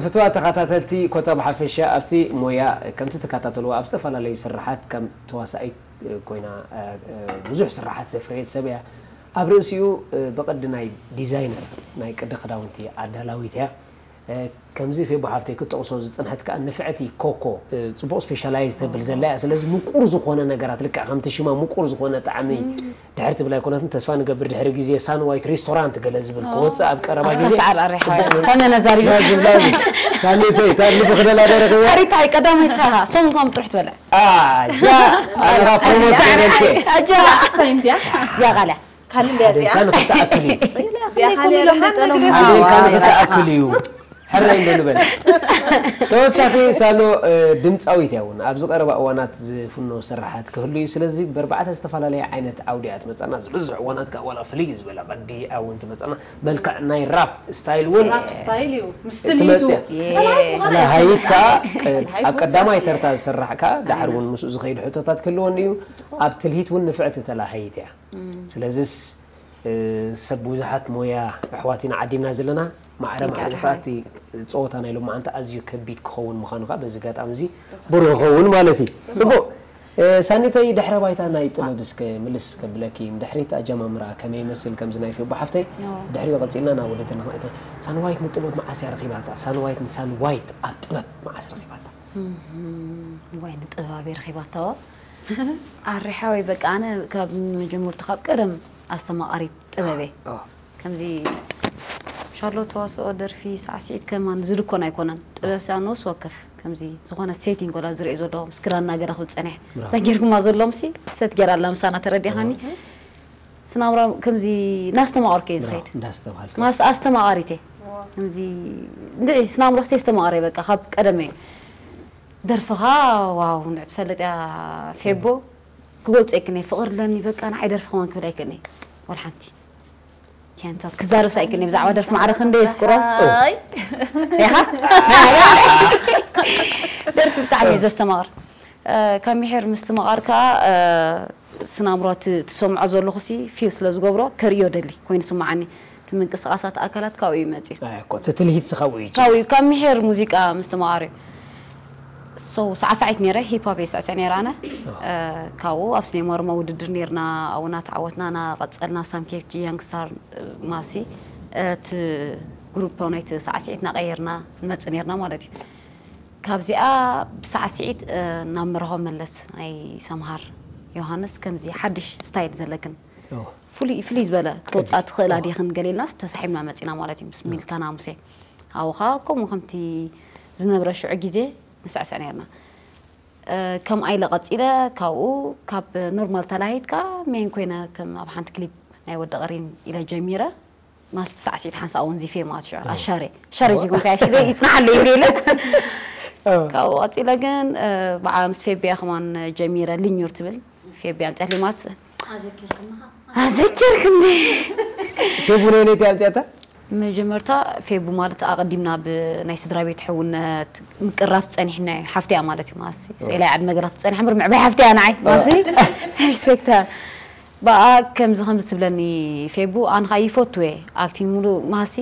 ፍትዋ ተኸታተልቲ ኮታ ብሓፈሻ ኣብቲ ሞያ ከምቲ ትከታተልዎ ኣብ ዝተፈላለዩ ስራሓት ከም ተዋሳኢት ኮይና ብዙሕ ስራሓት ዘፍረየት ሰብ እያ ኣብ ርእሲኡ ብቕዲ ናይ ዲዛይነር ናይ ቅዲ ክዳውንቲ ኣዳላዊት እያ ከምዚ ፌቦ ሓፍተይ ክትጠቕሶ ዝፅንሐት ከዓ ንፍዕቲ ኮኮ ፅቡቕ ስፔሻላይዝ ተብል ዘላ እያ ስለዚ ምቁር ዝኾነ ነገራት ልክዕ ከምቲ ሽማ ምቁር ዝኾነ ጣዕሚ ድሕርቲ ብላ ኣይኮነትን ተስፋ ንገብር ድሕሪ ግዜ ሳን ዋይት ሬስቶራንት ገለ ዝብል ክወፅእ ኣብ ቀረባ ግዜ ሰዓል ኣሪሓ ተመነዛሪቡ ሳኒተይ ታብ ልቢ ክደላ ደረኽያ ታሪታይ ቀዳማይ ስራኻ ሶም ከም ጥሩሕ ትበልዕ ኣያ ኣለኻ ፕሮሞት ገበልከ ኣጃ እንታይ እንዲያ እዚኣ ቃልያ ካልእ እንዲያ እዚኣ ኣዴልካ ንክትኣክል እዩ እዚኣ ካልእ ኣዴልካ ንክትኣክል እዩ ሕራይ እንዶ ንበል ተወሳኺ ሳሎ ድምፃዊት እያ እውን ኣብዚ ቀረባ እዋናት ዝፍኖ ስራሓት ክህሉ እዩ ስለዚ በርባዕተ ዝተፈላለየ ዓይነት ዓውዲ እያ ትመፀና ዝበዝሕ እዋናት ከዓ ዋላ ፍልይ ዝበለ ቅዲ እውን ትመፀና መልክዕ ናይ ራፕ ስታይል እውን ራፕ ስታይል እዩ ምስ ትልሂቱ ትመፅእ ተላሃይት ምዃና ተላሃይት ከዓ ተላሃይት ኣብ ቀዳማይ ምዃና ተርታ ዝስራሕ ከዓ ዳሕር እውን ምስኡ ዝኸይድ ሕቶታት ክህልወን እዩ ኣብ ትልሂት እውን ንፍዕቲ ተላሃይት እያ ስለዚስ ሰብ ብዙሓት ሞያ ኣሕዋት ኢና ዓዲምና ዘለና ማዕረ ማዕሪፋ እቲ ፀወታ ናይ ሎማዓንቲ ኣዝዩ ከቢድ ክኸውን ምዃኑ ከዓ በዚ ኣጋጣሚ እዚ ብሩህ ይኸውን ማለት እዩ ፅቡቅ ሳኒተይ፣ ድሕረ ባይታ ናይ ጥበብ እስከ ምልስ ከብለኪ፣ ንድሕሪት ኣጀማምራ ከመይ ይመስል ከምዚ ናይ ፌቦ ሓፍተይ? ድሕሪኡ ቀጺልና ናብ ውድድር ንኽእቶ። ሳንዋይት ንጥበብ መዓስ እያ ረኺባታ? ሳንዋይት ንሳንዋይት ኣብ ጥበብ መዓስ ረኺባታ? ዋይ ንጥበብ ኣበይ ረኺባታ? ኣሪሓወይ በቃ ኣነ ካብ መጀመርቱ ካብ ቀደም ኣስተማቓሪት ጥበብ እየ። ከምዚ ሻሎ ተዋስኦ፣ ደርፊ፣ ሳዕስዒት ከማን ዝልኮን ኣይኮነን። ጥበብ ሰኣ ነፍሲ ወከፍ ከምዚ ዝኾነ ሴቲንግ ወላ ዝሪኦ ዘለኹ ምስ ክዳንና ገለ ክብል ጸኒሐ። እዛ ጌርኩማ ዘለኹምሲ ሰት ጌራ ኣላ ምሳና ተረዲኻኒ። ስናምራ ከምዚ እናስተማቐርኩ እየ ዝኸይድ። እንዳስተማሃልካ። ማስ ኣስተማቓሪት እየ። ከምዚ እንድዒ ስናምሮስ የስተማቕረ በቃ ካብ ቀደመ እዩ። ደርፍኻ ዋው እንድዒ ትፈልጥ እያ ፌቦ። ክገልጾ ኣይክእልን'የ፣ ፍቕሪ ኣለኒ በቃ ንዓይ ደርፊ ከማን ክብል ኣይክእልን'የ ወላ ሓንቲ። ኪያን ክዛረብስ ኣይክእልን'የ ብዛዕባ ደርፊ ማዕረ ክንደይ የፍቅሮስ። ኣይ። ኢኻ? ደርፊ ብጣዕሚ እዩ ዘስተማቕር። ካብ ሚሒር ምስትምቓር ከኣ ስናምሮ ትሰምዖ ዘለኹሲ ፊል ስለ ዝገብሮ ከርእዮ ደሊ ኮይኑ ስምዓኒ። እቲ ምንቅስቓሳት ኣካላት ካብኡ እዩ መጺኡ። ኣይ እኮ እቲ ትልሂት ስኻብኡ እዩ። ካብኡ እዩ። ካብ ሚሒር ሙዚቃ ምስትምቓር እዩ። So ሳዕሳዒት ነይረ፣ ሂፕ ሆፕ እየ ስዕስዕ ነይረ ኣነ። ካብኡ ኣብ ሲኔማ ሮማ ውድድር ነይርና፣ ኣብኡ እናተዓወትና እናቐጸልና ሳም ኬፍ ጂ ያንግ ስታር ማሲ እቲ ግሩፕ ናይቲ ሳዕስዒት እናቐየርና ንመጽእ ነይርና ማለት እዩ። ካብዚኣ ብሳዕስዒት ናብ መርሆ መለስ ናይ ሰምሃር ዮሃንስ ከምዚ ሓድሽ ስታይል ዘለክን ፍሉይ ፍልይ ዝበለ ክተውፅኣ ትኽእላ ዲኽን ገለ ኢልናስ ተሳሒብና መፂና ማለት እዩ ምስ ሚልካና ሙሴ። ኣብኡ ኸዓ ከምኡ ከምቲ ዝነበረ ሽዑ ግዜ ንስዕስዕ ነይርና። ከምኣ ኢለ ቀፂለ ካብኡ ካብ ኖርማል ተላሂት ከዓ ሜን ኮይነ ከም ኣብ ሓንቲ ክሊፕ ናይ ወዲ ቐሪን ኢለ ጀሚረ። ማስቲ ሳዕሲዒት ሓንሳእ ወንዚፈ ማለት ሽዑ ኣሻሬ ኣሻሬ ዘይኮንካ ያሽለ ይፅናሓለይ ኢለ ኢለ ካብኡ ቀፂለ ግን ብዓ ምስ ፌቢያ ከማን ጀሚረ ልኞር ትብል ፌቢያ ኣምፅያትለይ ማለት ኣዘኪርክኒ ፌቡ ነይነይቲ ኣምፅያታ መጀመርታ ፌቡ ማለት ኣቐዲምና ብናይ ስድራ ቤት ሕውነት ምቅራፍ ፀኒሕና እዩ ሓፍትያ ማለት እዩ ማሲ ሴላይ ዓድ መገራት ፀኒሕ ምር ምዕባይ ሓፍትያ ንዓይ ማሲ ሪስፔክት ብኣ ከምዚ ከምዚ ትብለኒ ፌቡ ኣነ ኸዓ ይፈቱ እየ ኣክቲንግ ሙሉእ ማሲ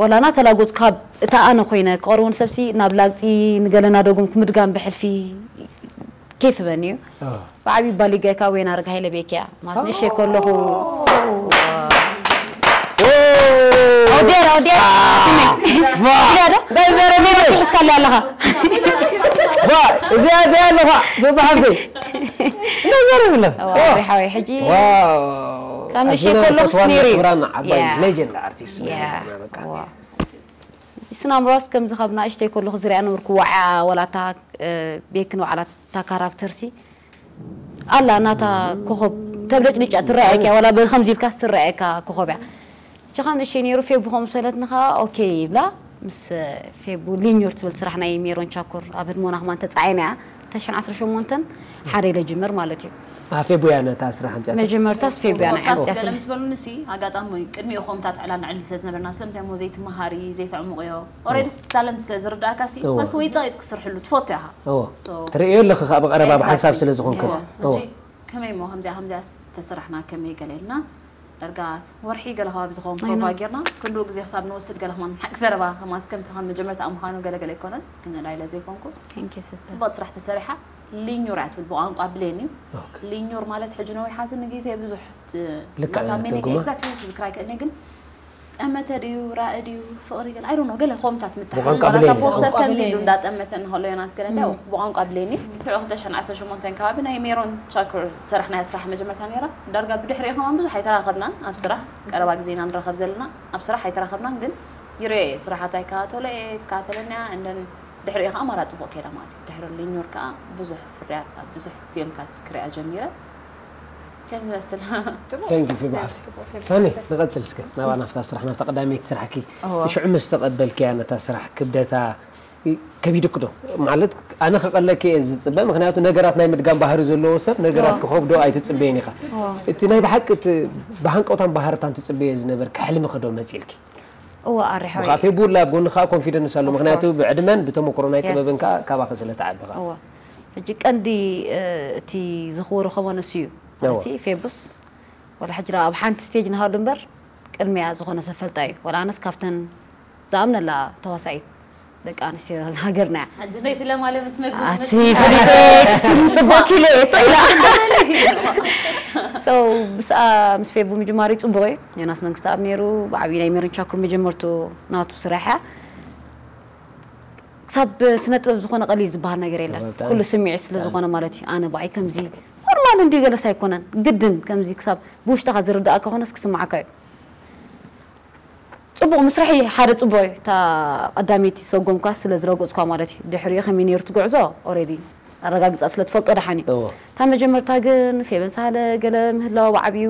ወላ ናተላጎጽ ካብ እታ ኣነ ኮይነ ክቐርቦ ንሰብሲ ናብ ላግጺ ንገለ ናደጉም ክምድጋም ብሕልፊ ኬፍ በኒ እዩ ብዓብዩ ባሊጋይ ካብ ወይና ርግ ሃይለ ቤክያ ማስ ንእሸይ ከለኹ ኦዴር ኦዴር ሒዝካለ ኣለኻ እዚኣ እዚኣ ኣለኻ ዘባሓብተይ እንዳዘረብለ ሓወይ ሕጂ ካብ ንእሸይ ከለኹስ ነይሩ እዩ ክብራና ዓባይ ሌጀንድ ኣርቲስት ናይ ሃገርና በቃ ስናምሮስ ከምዚ ካብ ናእሽተይ ከለኹ ዝሪኣ ነበርኩ ዋዕያ ወላታ ቤክን ዋዕላታ ካራክተርሲ ኣላ ናታ ኮኸብ ተብለጭልጫ ትረኣየካ ወላ ከምዚ ኢልካስ ትረኣየካ ኮኸብ እያ ችኻ ንእሽተይ ነይሩ ፌቡ ከም ሰለትኒ ከዓ ኦኬ ይብላ ምስ ፌቡ ሊኞር ትብል ስራሕ ናይ ሜሮን ቻኩር ኣብ ህድሞና ከማን ተፃዒና እያ ተሽን ዓስራ ሸሞንተን ሓደ ኢለ ጅምር ማለት እዩ ኣፌቡያ ነታ ስራሕ ኣምፅያታ መጀመርታስ ፌቡያ ናይ ወቃስ ኣምፅያታ ገለ ምስ በሉኒ ሲ ኣጋጣሚ ቅድሚኡ ከምታት ዕላልና ዕድል ስለ ዝነበርና ስለምንታይ እሞ ዘይትመሃሪ ዘይተዕምቕዮ ኦሬዲ ታለንት ስለ ዝርዳእካ ሲ እወ። ማስ ወይ ፃኢት ክስርሕሉ ትፈቱ ኢኻ እዎ So- ትርእዮ ኣለኺ ከዓ ብቐረባ ብሓንሳብ ስለ ዝኾንክ እዎ። እዎ። ሕጂ ከመይ እሞ ከምዚኣ ከምዚኣ ተሰራሕና ከመይ ገለ ኢልና ዳርጋ ወርሒ ገለ ከባቢ ዝኸውን ፕሮቫ ጌርና ክንድኡ ግዜ ክሳብ ንወስድ ገለ ከማን ሓቂ ዘረባ ከማስ ከምቲ ከም መጀመርታ ምዃኑ ገለ ገለ ኣይኮነን ግን ላይለ ዘይኮንኩ Thank you sister. ፅቡቅ ስራሕ ተሰሪሓ ሊኙር እያ ትብል ብቋንቋ ብሌን እዩ ሊኙር ማለት ሕጂ ነዊሓትኒ ግዜ ብዙሕ ልክዕ ናታ ሚኒንግ ትርጉማ? Exactly ክዝክራ ኣይክእልን ግን ጠመተ ድዩ ራኢ ድዩ ፍቕሪ ገለ I don't know ገለ ኮምታት ምትሓዝ ብቋንቋ ዋላ ብሌን እታ እዩ። ፖስተር ቋንቋ ከምዚ ብሌን ኢሉ እዩ። እንዳጠመተ እንከሎ ዮናስ ገለ እንታይ ብቋንቋ ብሌን እዩ ሽዑ ክልተ ሽሕን ዓሰርተ ሸሞንተን ከባቢ ናይ ሜሮን ቻኩር ዝሰራሕናያ ስራሕ መጀመርታ ነይራ ዳርጋ ብድሕሪኡ ከማን ብዙሕ ኣይተራኸብናን ኣብ ስራሕ ቀረባ ግዜ ኢና ንራኸብ ዘለና ኣብ ስራሕ ኣይተራኸብናን ግን ይርኦ እየ ስራሓታ ይከታተሎ እየ ትከታተለኒ እያ and then ድሕሪኡ ከዓ ማራ ፅቡቕ ከይዳ ማለት እዩ ድሕሪ ሊኞር ከዓ ብዙሕ ፍርያት ኣብ ብዙሕ ፊልምታት ክሪኣ ጀሚረ ከም ዝመስል Thank you ፊልም ሓፍቲ ሳኒ ንቐፅል እስከ ናብኣ ናፍታ ስራሕ ናብታ ቀዳመይቲ ስራሕኪ እወ። ሽዑ ምስ ተቐበልክያ ነታ ስራሕ ክብደታ ከቢድክ ዶ ማለት ኣነ ከቐለኪ እየ ዝፅበ ምክንያቱ ነገራት ናይ ምድጋም ባህሪ ዘለዎ ሰብ ነገራት ክኸብዶ ኣይትፅበየን ኢኻ እቲ ናይ ብሓቂ እቲ ብሃንቀውታን ባህርታን ትፅበየ ዝነበርኪ ሕልሚ ከዶ መፂልኪ እወ ኣሪሓ ካብ ፌቡ ላ ኣብ ጎንኻ ኮንፊደንስ ኣሎ ምክንያቱ ብዕድመን ብተመክሮ ናይ ጥበብን ከዓ ካባኺ ስለ ተዓቢ ከዓ እወ ሕጂ ቀንዲ እቲ ዘኽብሮ ከመ ንሱ እዩ ማለት ፌቡስ ወላ ሕጂ ኣብ ሓንቲ ስቴጅ ንሃሉ እምበር ቅድሚያ ዝኾነ ሰብ ፈልጣ እዩ ወላ ኣነስ ካብተን ዝኣምነላ ተዋሳኢት ደቂ ኣንስትዮ ሃገርና እያ። ሕጂ ነይቲ ለማለመት መግቢ ኣቲ ፈሊጠ ክስም ጽቡቅ ኢለ እየ ሰው ኢላ so ብስኣ ምስ ፌቡ ምጅማሪ ጽቡቅ እዩ። ዮናስ መንግስቲ ኣብ ነይሩ ብዓብዩ ናይ ሜሮን ቻኩር መጀመርቱ ናቱ ስራሕ እያ። ክሳብ ስነ ጥበብ ዝኾነ ቀሊል ዝበሃል ነገር የለን። ኩሉ ስምዒት ስለ ዝኾነ ማለት እዩ። ኣነ ብዓይ ከምዚ ኖርማል እንዲዩ ገለስ ኣይኮነን ግድን ከምዚ ክሳብ ብውሽጥኻ ዝርዳእካ ኮነስ ክስማዓካ እዩ። ጽቡቕ ምስራሕ ሓደ ጽቡቕ እዩ። እታ ቀዳመይቲ ሰጎምካ ስለ ዝረገጽኳ ማለት እዩ። ድሕሪኡ ከመይ ነይሩ እቲ ጉዕዞ ኦሬዲ ኣረጋግጻ ስለ ትፈልጦ ደሓን እዩ። እታ መጀመርታ ግን ፌበን ሳህለ ገለ ምህላው ብዓብዩ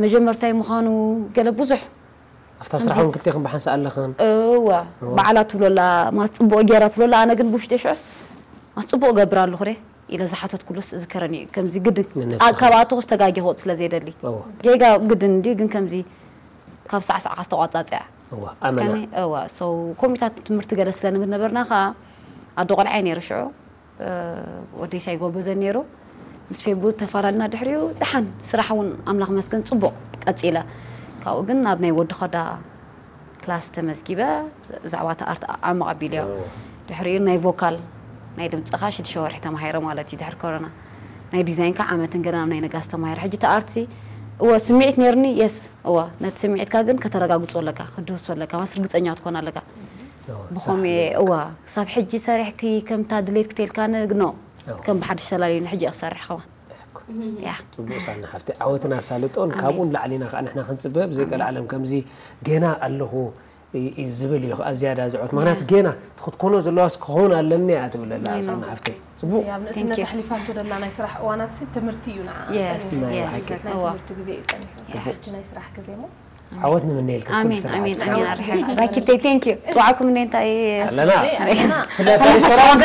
መጀመርታይ ምዃኑ ገለ ብዙሕ ኣብታ ስራሕ እውን ክልቴኽን ብሓንሳእ ኣለኽን እወ በዓላ ትብሎ ኣላ ማስ ጽቡቕ ገይራ ትብሎ ኣላ ኣነ ግን ብውሽጢ ሽዑስ ማስ ጽቡቕ እገብር ኣለኹ ደ ኢለ ዝሓተትኩሉስ እዝከረኒ እዩ ከምዚ ግድን ካብኣተኹስ ተጋጊ ክወፅ ስለ ዘይደሊ ጌጋ ግድን እንድዩ ግን ከምዚ ካብ ሳዕሳዕካ ዝተቋፃፅያ ኣመና እወ ሰው ኮሚታት ትምህርቲ ገለ ስለ ንብል ነበርና ከዓ ኣዶ ቆልዓ ነይሩ ሽዑ ወደይ ሳይጎበዘ ነይሩ ምስ ፌቡ ተፋላልና ድሕሪኡ ደሓን ስራሕ እውን ኣምላኽ መስገን ፅቡቕ ቀፂለ ካብኡ ግን ናብ ናይ ወዲ ኸዳ ክላስ ተመዝጊበ ብዛዕባ እቲ ኣርት ዓመቕ ኣቢለዮ ድሕሪኡ ናይ ቮካል ናይ ድምፅኻ ሽዱሽተ ወርሒ ተማሂረ ማለት እዩ ድሕሪ ኮሮና ናይ ዲዛይን ከዓ ዓመትን ገለ ናብ ናይ ነጋስ ተማሂረ ሕጂ እቲ ኣርት እወ ስምዒት ነይርኒ የስ እወ ነቲ ስምዒትካ ግን ከተረጋግፆ ኣለካ ክድህሶ ኣለካ ማስ ርግፀኛ ክትኮን ኣለካ ብኸምኡ እየ እወ ክሳብ ሕጂ ሰሪሕኪ ከምታ ድሌት ክተልካ ንግኖ ከም ብሓድሽ ተላለዩኒ ሕጂ እየ ክሰርሕ ከማን ጽቡቅ ሳና ሓፍቲ ዓወትና ሳልጦን ካብኡ ንላዕሊ ኢና ከዓ ንሕና ክንጽበ ብዘይ ቀልዓለም ከምዚ ገና ኣለኹ ዝብል እዩ ከዓ ዝያዳ ዝዕወት ምክንያቱ ገና ክትኮኖ ዘለዋስ ክኸውን ኣለኒ እያ ትብል ኣላ ሳና ሓፍቲ ጽቡቅ ኣብ ንእስነት ኣሕሊፋቶ ደላ ናይ ስራሕ እዋናት ትምህርቲ እዩ ንዓ ናይ ትምህርቲ ግዜ እዩ ጸኒሑ ሕጂ ናይ ስራሕ ግዜ ሞ ዓወት ንምነየልካ ኩሉ ኣሜን ስራሕ ኣሜን ኣሜን ኣርሓ ራኪተይ ቴንክ ዩ ጽዋዕኩም እንደ እንታይ ኣለና ፍለ ሬስቶራንት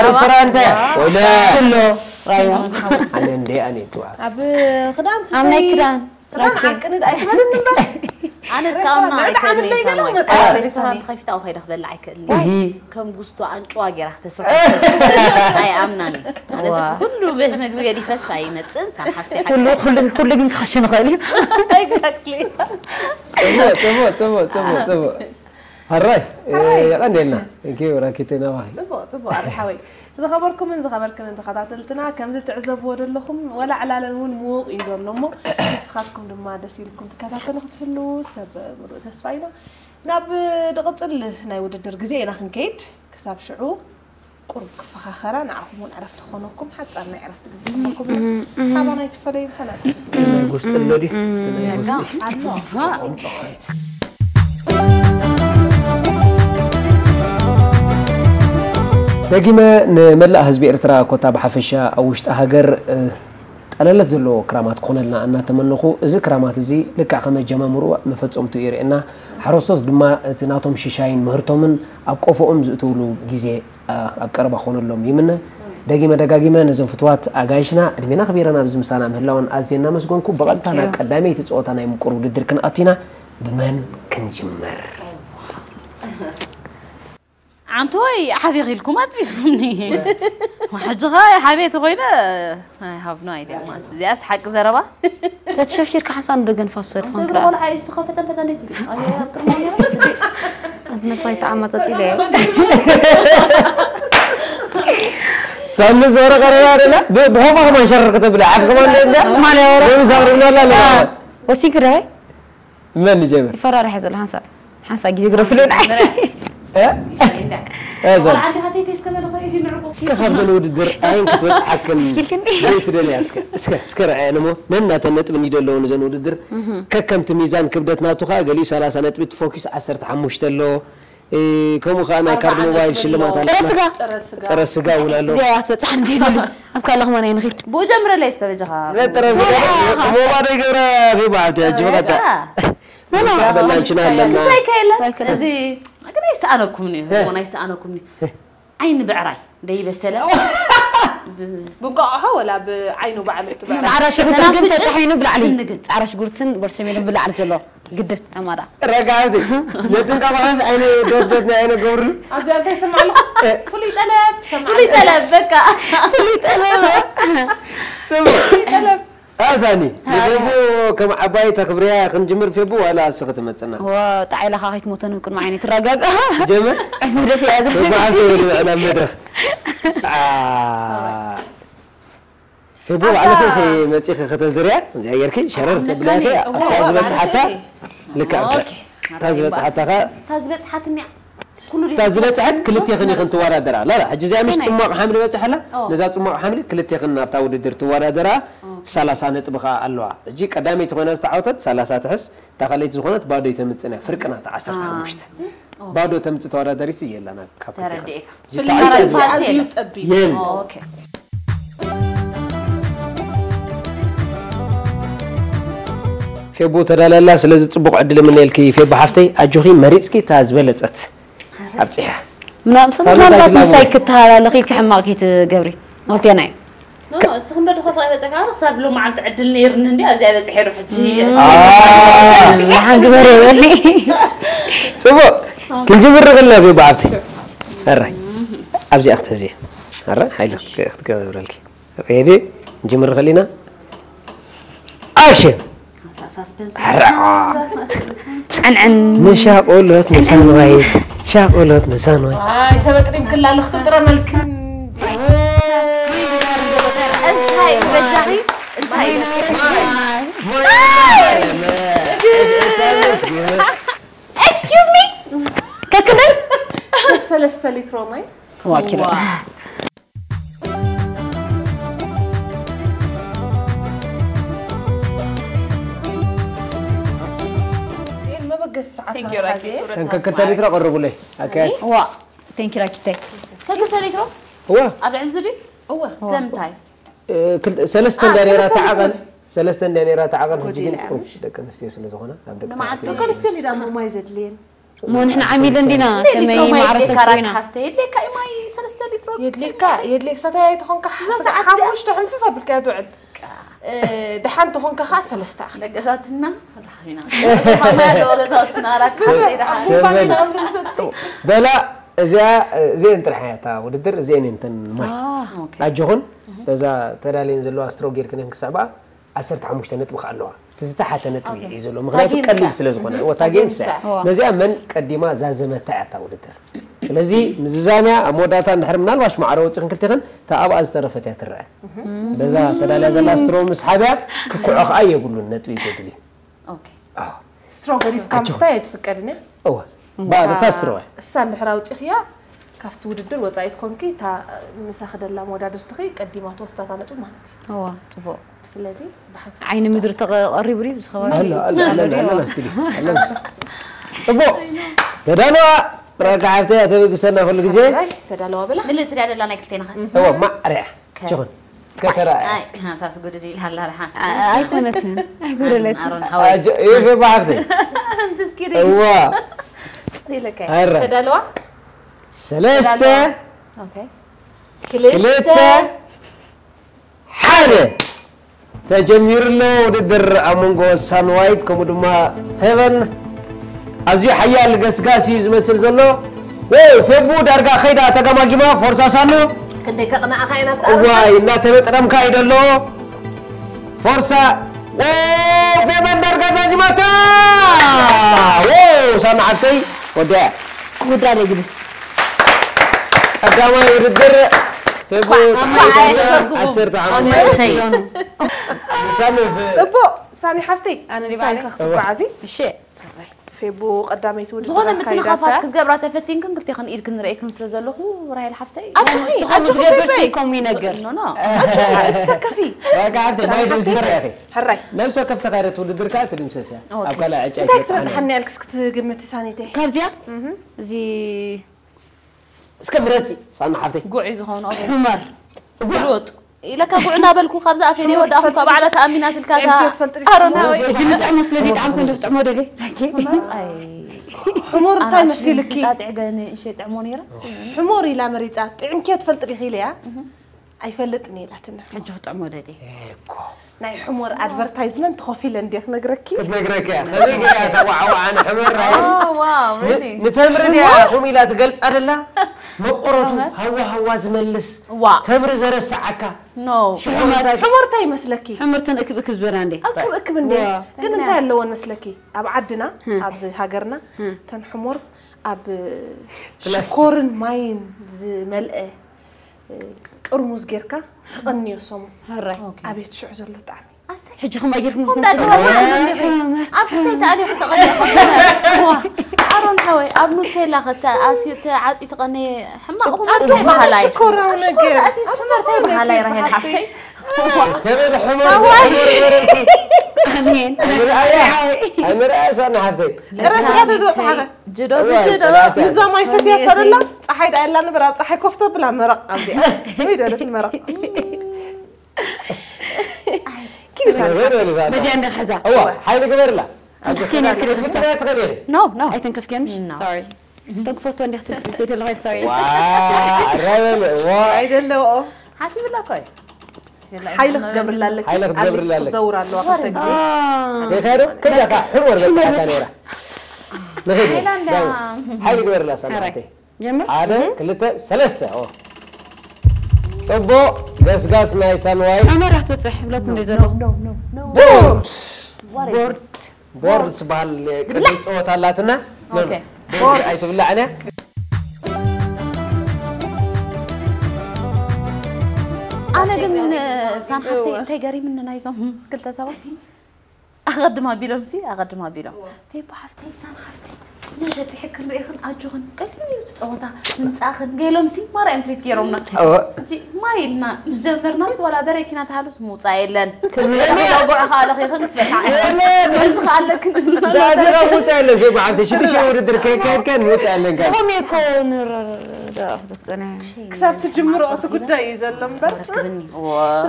ሬስቶራንት ወይለ ስሎ ራዮ ኣነ እንደ ኣነ ትዋ ኣብ ክዳን ኣብ ናይ ስፈይ ክዳን ክዳን ዓቅኒ ዳ ኣይትበልን እምበር ኣነ እስካብና ሬስቶራንት ኣይክእልን ዓብለይ ገለ ሳማይ መጣ ኣብ ሬስቶራንት ሬስቶራንት ከፊታ ከይደ ክበልዕ ኣይክእልን ከም ጉስቶ ኣንጭዋ ገይራ ክተስርሖ ኣይኣምናን ኣነስ ኩሉ ቤት መግቢ ገዲፈስ ኣይመፅእን ሳን ሓፍቲ ኩሉ ኩሉ ኩሉ ግን ክኽሽን ይኽእል እዩ exactly ጽቡቅ ጽቡቅ ጽቡቅ ጽቡቅ ጽቡቅ ሕራይ የቐንደልና ራኪተይ ናባኺ ጽቡቅ ጽቡቅ ኣረ ሓወይ ዝኸበርኩምን ዝኸበርክንን ተኸታተልትና ከምዚ ትዕዘብዎ ዘለኹም ወላ ዕላለን እውን ምዉቕ እዩ ዘሎ እሞ ንስኻትኩም ድማ ደስ ኢልኩም ትከታተሉ ክትህልዉ ሰብ ምሉእ ተስፋ ኢና ናብ ድቕፅል ናይ ውድድር ግዜ ኢና ክንከይድ ክሳብ ሽዑ ቁሩብ ክፈኻኸራ ንዓኹም እውን ዕረፍቲ ክኾነኩም ሓፃር ናይ ዕረፍቲ ግዜ ክህበኩም ኢና ካባናይ ትፈለዩ ሰላም ናይ ጉስጢ ኣሎ ድዩ ናይ ጉስጢ ኣሎ ቆምጾ ኸይድ ደጊመ ንመላእ ህዝቢ ኤርትራ ኮታ ብሓፈሻ ኣብ ውሽጢ ሃገር ጠለለት ዘለዎ ክራማት ክኾነልና እናተመነኹ እዚ ክራማት እዚ ልክዕ ከመ ጀማምርኡ መፈጸምትኡ ይርእየና ሓረስቶት ድማ እቲ ናቶም ሽሻይን ምህርቶምን ኣብ ቆፎኦም ዝእትውሉ ግዜ ኣብ ቀረባ ክኾነሎም ይምነ ደጊመ ደጋጊመ ነዘን ፍትዋት ኣጋይሽና ዕድሜና ኣኽቢረን ኣብዚ ምሳና ምህላወን ኣዝየ እናመስገንኩ ብቐጥታ ናብ ቀዳመይቲ ፀወታ ናይ ምቁር ውድድር ክንኣቱ ኢና ብመን ክንጅምር ዓንቶይ ሓቤኺ ኢልኩም ኣጥቢስኩምኒ ሕጂ ኸ ሓቤቲ ኮይነ I have no idea ማለት እዚኣስ ሓቂ ዘረባ ተትሸፍሽርካ ሓንሳእ ንደገ ንፋስ ውሰድ እንተ ቆልዓ እዩ ዝኸፈተ ፈተ እንዴት እዩ ኣየ ኣብ ቅድማ ነይሩ ነብሳ ይተዓማፀፂ ኢለ ሳሚ ዞረ ቀረባ ደላ ብኾፋ ከማን ሸረር ከተብለ ዓፍ ከማን ደላ ማለ ወረ ደም ዛግርና ላለ ወሲንክ ዳይ መን ይጀምር ይፈራርሐ ዘሎ ሓንሳእ ሓንሳእ ግዜ ግረፍልን እዛ ዓዲ ሃተይተይ ዝተበለ ኸይዱ ንዕቁ እስከ ካብ ዘን ውድድር ኣየን ክትበፅሓክን ሽልክኒ ዘይትደልያ እስከ እስከ እስከ ረኣየን እሞ ነናተን ነጥቢ እንዲ ዘለውን እዘን ውድድር ከከምቲ ሚዛን ክብደት ናቱ ከዓ ገሊኡ ሰላሳ ነጥቢ ትፎኪስ ዓሰርተ ሓሙሽተ ኣሎ እ፣ ከምኡ ከዓ ናይ ካርድ ሞባይል ሽልማት ኣለ ጥረ ስጋ ጥረ ስጋ እውን ኣሎ እዚኣ ክትበፅሓ ዘይደሊ ኣብ ካልእ ከማን ኣይንኺድ ብኡ ጀምረለይ እስከ በጃኻ ጥረ ስጋ ሞባ ዶ ይገብረ ፊ በዓልቲ ሕጂ ብቐጥታ በላንችና ኣለና እንታይ ከየለ እዚ ግን ኣይሰኣነኩምን እዩ እሞ ኣይሰኣነኩምን እዩ ዓይኒ ብዕራይ ደይበሰለ ብቋቑሖ ወላ ብዓይኑ ባዕሉ ትበላ ፃዕራ ሽጉርትን ግን ሰናፍጭን ተጣሒኑ ብላዕሊ ስንግን። ፃዕራ ሽጉርትን በርሰሜልን ብላዕሊ ዘሎ ግድን ተማዳ ረጋብቲ ነትን ካባኻስ ዓይነ ዶትዶት ናይ ዓይነ ገብርሉ ኣብዚኣ እንታይ ይሰማዕ ኣለኹ ፍሉይ ጠለብ ሰማዕ ፍሉይ ጠለብ በቃ ጽቡቅ ጠለብ ኣዛኒ ንፌቡ ከም ዓባይ ተኽብርያ ክንጅምር ፌቡ ዋላ ኣስኺ ትመጽና ወጣዕ ኢላኻ ከይትሞተኒ ቅድሚ ዓይኒ ትረጋጋ ጀመር መደፍ እያ ፌቡ ዘስብ ዓብተ ይበልዑ ናብ መድረኽ ፌቡ ባዕልኺ መፂኺ ከተዝርያ እዚኣ ጌርኪ ሸረር ተብላኺ ኣብታ ዝበፅሓታ ልክዕ ኣብታ እታ ዝበፅሓታ ኸ እታ ዝበፅሓትኒ እታ ዝበፅሐት ክልቴኽን ኢኽን ትወዳደራ ላላ ሕጂ እዚኣ ምሽ ፅሟቕ ሓምሊ በፂሐላ ነዛ ፅሟቕ ሓምሊ ክልቴኽን ናብታ ውድድር ትወዳደራ ሰላሳ ነጥቢ ኸዓ ኣለዋ ሕጂ ቀዳመይቲ ኮይና ዝተዓወተት ሰላሳ ትሕዝ እታ ካልኣይቲ ዝኾነት ባዶ ይተምፅን እያ ፍርቅና እታ ዓሰርተ ሓሙሽተ ባዶ ተምፅእ ተወዳዳሪት የላን ኣብ ካብ ክልቴኽን ተረዲኤካ ሕጂ ተዓጫ ተመሳሳሊ ዝበፅሓት እዩ ጸቢብ የል ኦኬ ፌቡ ተዳልያላ ስለዚ ፅቡቕ ዕድል የምነየልኪ ፌቡ ሓፍተይ ኣጆኺ መሪፅኪ እታ ዝበለፀት ኣብፅሐ ምናልባት ምሳይ ክትተሃላለኺ ኢልኪ ሕማቕ ከይትገብሪ መክልቴና እዩ ኖ ኖ እስኺ እምበር ድኸፍኣ ይበፀካ ኣነ ክሳብ ሎም መዓልቲ ዕድል ነይርኒ እንዲ ኣብዚኣ በፅሐ ዶ ሕጂ ሓን ግበረ ይበልኒ ፅቡቕ ክንጅምር ንኽእል ኢና ፌቡ ሓፍተይ ሕራይ ኣብዚኣ ክትሕዚ ሕራይ ሓይሊ ክትገብረልኪ ሬዲ ክንጅምር ንኽእል ኢና ኣክሽን ሳስፐንስ ዕንዕን ንሻቆሎት ንሳንዋይት ሻቆሎት ንሳንዋይት ኣይ ተበጥሪም ክላ ልኽትጥረ መልክን እንታይ በጃኺ እንታይ excuse me ከክንደይ ሰለስተ ሊትሮ ማይ ዋኪሎ መበገሲ ሰዓት Thank you, ራኪ። ተንከክተ ሊትሮ ቀርቡለይ ኣካያት ዋ ቴንኪ ራኪተይ ከክልተ ሊትሮ እዋ ኣብ ልዕሊ ዝድዩ እወ ስለምንታይ እ፣ ክልተ- ሰለስተ እንዳ ነይራ ተዓቐን ሰለስተ እንዳ ነይራ ተዓቐን ሕጂ ግን ቁሩብ ደቂ ኣንስትዮ ስለ ዝኾነ ኣብ ደቂ ንመዓልቲ ተባዕትዮ ደቂ ኣንስትዮ እንዲ ዳሞ ማይ ዘድልየን እሞ ንሕና ዓሚለ እንዲና ከመይ ማዕረ ሰብሲብና ካራት ሓፍተ የድልየካ እዩ ማይ ሰለስተ ሊትሮ የድልየካ የድልየካ ሰታይ ኣይትኾንካ ሓሙሽተ ሕንፍፍ ኣብልካ ትውዕል እ፣ ደሓን ተኾንካ ከዓ ሰለስተ ኣኽሊ ደቂ ሰባትና ራሕሚና ማይ ኣለዎ ገዛውትና ራክ ሓፍተ ደሓን በላ እዚኣ እዚአን ጥራሕ እያ እታ ውድድር እዚአን እየን እተን ማይ ኣጆኹን በዛ ተዳልየን ዘለዋ ስትሮ ጌርክን ክስዕባ ዓሰርተ ሓሙሽተ ነጥቢ ከ ኣለዋ እቲ ዝተሓተ ነጥቢ እዩ ዘሎ ምክንያቱ ቀሊል ስለ ዝኾነ እታ ጌምስ እያ ነዚኣ መን ቀዲማ ዛዘመታ እያ እታ ውድድር ስለዚ ምዝዛምያ ኣብ መወዳእታ እንድሕር ምናልባሽ ማዕረ ወፂኽን ክልቴኽን እታ ኣብኣ ዝተረፈት እያ ትረአ በዛ ተዳልያ ዘላ ስትሮ ምስ ሓብያ ክኩዖ ከዓ የብሉን ነጥቢ ይጎድል እዩ ስትሮ ገዲፍካ ምስታይ ኣይትፍቀድን እያ እወ ባዶ እታ ስትሮ እያ እሳ እንድሕር ኣውፂኽያ ካብቲ ውድድር ወፃኢት ኮንኪ እታ ምሳኺ ደላ መወዳድርትኺ ቀዲማ ትወስዳታ ነጥቢ ማለት እዩ እዋ ፅቡቅ ስለዚ ብሓንሳብ ዓይኒ ምድሪ ተቐሪቡ ድዩ ዝኸባቢ ኣሎ ኣሎ ኣለና ኣለና ስቱዲዮ ኣለና ፅቡቅ ተዳልዋ ረጋ ሓብተይ ኣተበግሰና ኩሉ ግዜ ተዳለዋ በላ ምልእቲ ድያ ደላ ናይ ክልቴና ኸ እወ ማዕርያ ችኹን እስከ ተረኣያ ታስጉድድ ኢልሃላ ረሓ ኣይኮነትን ኣይጎደለት ኣሮን ሓወይ ይፌ ባሓፍተይ I'm just kidding እዋ ኢለካ ኣረ ተዳለዋ ሰለስተ okay ክልተ ሓደ ተጀሚሩ ኣሎ ውድድር ኣብ መንጎ ሳንዋይት ከምኡ ድማ ፌቨን ኣዝዩ ሓያል ገስጋስ እዩ ዝመስል ዘሎ ወይ ፌቡ ዳርጋ ከይዳ ተገማጊማ ፎርሳ ሳኑ ክንደይ ከቕንኣኻ ኢና እዋይ እናተበጥረምካ እዩ ዘሎ ፎርሳ ፌቨን ዳርጋ ዛዚማታ ሳኑ ሓፍተይ ወዲያ ውድራ ደግዲ ቀዳማይ ውድድር ፌቡ ዓሰርተ ሓሙሽተ ሳኑ ፅቡቅ ሳኒ ሓፍተይ ኣነ ሳኒ ክትጓዓዚ እሺ ፌቡ ቀዳመይቲ ውድድር ዝኾነ ኣካይዳታ ምትንኻፋት ክትገብራ ተፈቲንክን ክብቴኽን ኢድክን ንርእየክን ስለ ዘለኹ ራሄል ሓፍተይ ኣጆኺ ዝኾነ ኣጆኺ ዝገብር ፌበይ ኮም ይነግር ኖ ኖ ተሰከፊ በቃ ሓፍተይ ማይ ደምስሳ ኢኺ ሕራይ ነብሲ ወከፍ ተኻየደት ውድድር ከኣ ትድምሰስ እያ ኣብ ካልእ ዕጫ እንታይ ክትበፅሓኒ ያልክስ ክትግምቲ ሳኒተይ ካብዚኣ እዚ እስከ ምረፂ ሳና ሓፍተይ ጉዕ እዩ ዝኾኑ ሑመር ጉልወጡ ኢለካ ጉዕ እናበልኩ ካብዛ ኣፌ ደይ ወዳእኹም ካብ ባዕላ ተኣሚናትልካ እዛ ጥዕምቲ ትፈልጢ ዲኺ? ኣሮናዊ እዚ ንጥዕሞ ስለዚ ጣዕም ኮንዶ ትጥዕሞ ደለ ሕሞር እንታይ መሲልኪ ጣጥዕ ገለ ንእሽተይ ጥዕሞ ነይረ ሕሞር ኢላ መሪፃ ጥዕምኪ ትፈልጢ ዲኺ ኢለያ ኣይፈልጥን እየ ኢላትኒ። ሕጂ ክጥዕሞ ደልየ። እኮ ናይ ሕሞር ኣድቨርታይዝመንት ተኸፊለ እንድየ ክነግረኪ። ክትነግረኪ እያ። ከመይ ገይራ ተዋዕዋዓ ንሕመር ራይ Oh wow, really? ንተምሪ ድያ ኹም ኢላ ትገልጻ ደላ መቆረቱ ሃዋ ሃዋ ዝመልስ ዋ ተምሪ ዘረስዓካ No. ሽሕማታ ሕሞር እንታይ ይመስለኪ? ሕምርተን እክብ እክብ ዝበላ እንዴ። እክብ እክብ እንዴ ዋ። ግን እንታይ ኣለወን መስለኪ? ኣብ ዓድና ኣብዚ ሃገርና ተን ሕሞር ኣብ ሽኮርን ማይን ዝመልአ ጥርሙዝ ጌርካ ተቐንዮ ሰሙ ሕራይ ኣቤት ሽዑ ዘሎ ጣዕሚ ሕጂ ከምኣ ጌርኩም ኣብ ክስተይ ተኣልዮ ክተቐንዮ ኣሮን ሓወይ ኣብ ኑቴላ ከተኣስዩ ተዓፅዩ ተቐነየ ሕማቕ ኹም ይበሃል ኣይ ሽኮራዊ ነገር ኣቲ ስሕመርታ ይበሃል ኣይ ራሄል ሓፍተይ እስከ በል ሕመር ሕመር በረልኩ ኣሜን ኣይምርኣያ ኣይምርኣያ ሳና ሓፍተይ ረስካ ተዝበፅሓኸ ጅዶ ብጅዶ ንዛ ማይ ሰትያታ ደላ ፀሓይ ዳ ያላ ንበር ኣብ ፀሓይ ኮፍ ተብላ መረቕ ኣብዚኣ ወይ ደለት መረቕ በዚኣ እንደ ክሕዛ እዋ ሓይሊ ግበርላ ትንክፍኬን እየ ክደ ትኽእል ኢኺ No, no. ኣይትንክፍኬን No. ሶሪ ዝተንክፈቶ እንዲያ ክትንክፍ ዘይደለኻ ሶሪ ዋ ኣራበል ዋ ኣይደለዎ ሓሲብላ እኮ እዩ ሓይሊ ክትገብርላ ኣለኪ ሓይሊ ክትገብርላ ኣለኪ። ዘውር ኣለዋ ክልተ ግዜ ይኸዶ ከይዳካ ሕሞር በፅሓካ ነይራ ንኸይድ ሃይላንድ ሓይሊ ግበርላ ሳና ሓፍተይ ጀምር ሓደ ክልተ ሰለስተ ኦ ፅቡቅ ገስጋስ ናይ ሳንዋይ ኣመራ ክትበፅሕ ብለኩም ዶ ዘለኹ ቦርድ What is this? ቦርድ ዝበሃል ቅዲ ፀወታ ኣላትና Okay. ቦርድ ኣይትብላዕን እያ ኣነ ግን ሳም ሓፍተይ እንታይ ገሪምኒ ናይዞም ክልተ ሰባት ኣቐድም ኣቢሎም ሲ ኣቐድም ኣቢሎም ፌቦ ሓፍተይ ሳም ሓፍተይ ናይ በፂሐ ክንሪእኽን ኣጆኽን ቀሊል እዩ እቲ ፀወታ ምምፃእኽን ገይሎም ሲ ማርያም ትሪት ገይሮምና ሕጂ ማይ ኢልና ምስ ጀመርናስ ዋላ በረኪና ተሃሉስ ምውፃእ የለን ጉዕ ከኣለኺኽን ክትበልዓ ምንስ ከኣለክን ዳዚራ ምውፃእ የለን ፌቦ ሓፍተይ ሽዱሽተ ውድድር ከይካየድካ ምውፃእ የለን ካብ ከምኡ እኮ ንረዳእ ክትፀንሕ ክሳብ ትጅምሮ እቲ ጉዳይ እዩ ዘሎ እምበር ረክብኒ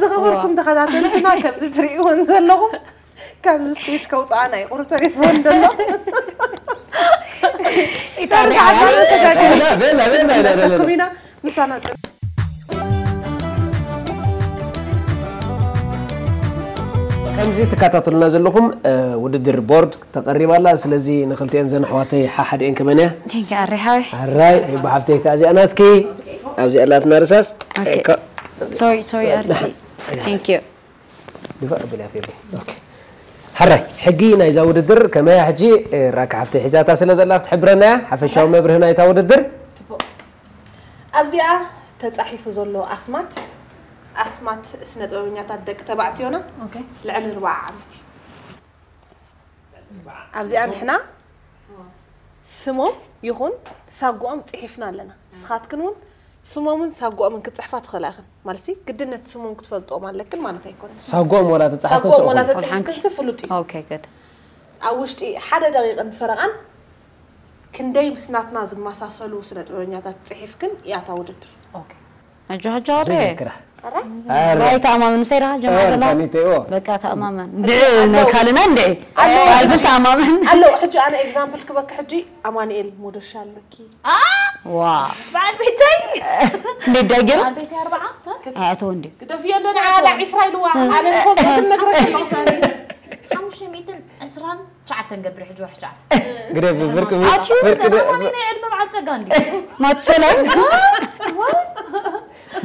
ዝኸበርኩም ተኸታተልትና ከምዚ ትርእይዎን ዘለኹም ካብዚ ስቴጅ ከውፅኣና እዩ ቁሩብ ተሪፍዎን ዘሎ በላ በላ በላ በላ ኢና ምሳና ከምዚ ትከታተሉና ዘለኹም ውድድር ቦርድ ተቐሪባ ኣላ። ስለዚ ንኽልቲኤን ዘን ኣሕዋተይ ሓሓደኤን ክበንያ ቴንክ ኣሬ ሓወይ ኣራይ ብሓፍተይ ከኣ እዚኣ ናትኪ ኣብዚኣ ኣላትና ርሳስ ሶሪ ሶሪ ኣሬ ቴንክ ዩ ድፋዕ ብላ ፌቢ ሓራይ ሕጊ ናይዛ ውድድር ከመያ ሕጂ ራካ ሓፍተይ ሒዛታ ስለ ዘላ ክትሕብረና እያ ሓፈሻዊ መብርሂ ናይታ ውድድር ኣብዚኣ ተጻሒፉ ዘሎ ኣስማት ኣስማት ስነ ጥበበኛታት ደቂ ተባዕትዮና ልዕሊ ርብዓ ዓመት እዩ ኣብዚኣ ንሕና ስሞም ይኹን ሳጓኦም ጽሒፍና ኣለና ንስኻትክን እውን ስሞምን ሳጓኦምን ክትጽሕፋ ትኽእላ ኢኽን ማለት ግድነት ስሞም ክትፈልጥዎም ኣለክን ማለት ኣይኮነን ሳጓኦም ወላ ተጻሕፈ ሳጓኦም ወላ ተጽሒፍክንሲ ፍሉጥ እዩ ኦኬ ጉድ ኣብ ውሽጢ ሓደ ደቂቕን ፈረቓን ክንደይ ምስ ናትና ዝመሳሰሉ ስነ ጥበበኛታት ጽሒፍክን እያ እታ ውድድር ኣጆ ኣጆ ኣሬ ዘክራ ባይ ተኣማመን ምሳይ ደኻ ጀማ ዘላ ሳኒቴዎ በቃ ተኣማመን ድዒ ናይ ካልእና እንድዒ ኣልብል ተኣማመን ኣለዉ ሕጂ ኣነ ኤግዛምፕል ክበካ ሕጂ ኣማኑኤል ሞደሻ ኣለኪ ዋ በዓል ቤተይ እንዴት ዳገሩ በዓል ቤተይ ኣርባዓ ኣያተው እንዲ ግደፍዮ እንደ ንዓላ ዒስራ ኢልዋ ኣነ ንፈልጦ ክነግረካ ሓሙሽተ ሚእትን ዕስራን ትሽዓተን ገብሪ ሕጂ ወርሒ ትሽዓተ ግደፍ ብርቂ ኣትዩ ብርቂ ገዳማኒ ናይ ዕድመ በዓል ጸጋ እንዲ ማትሶላን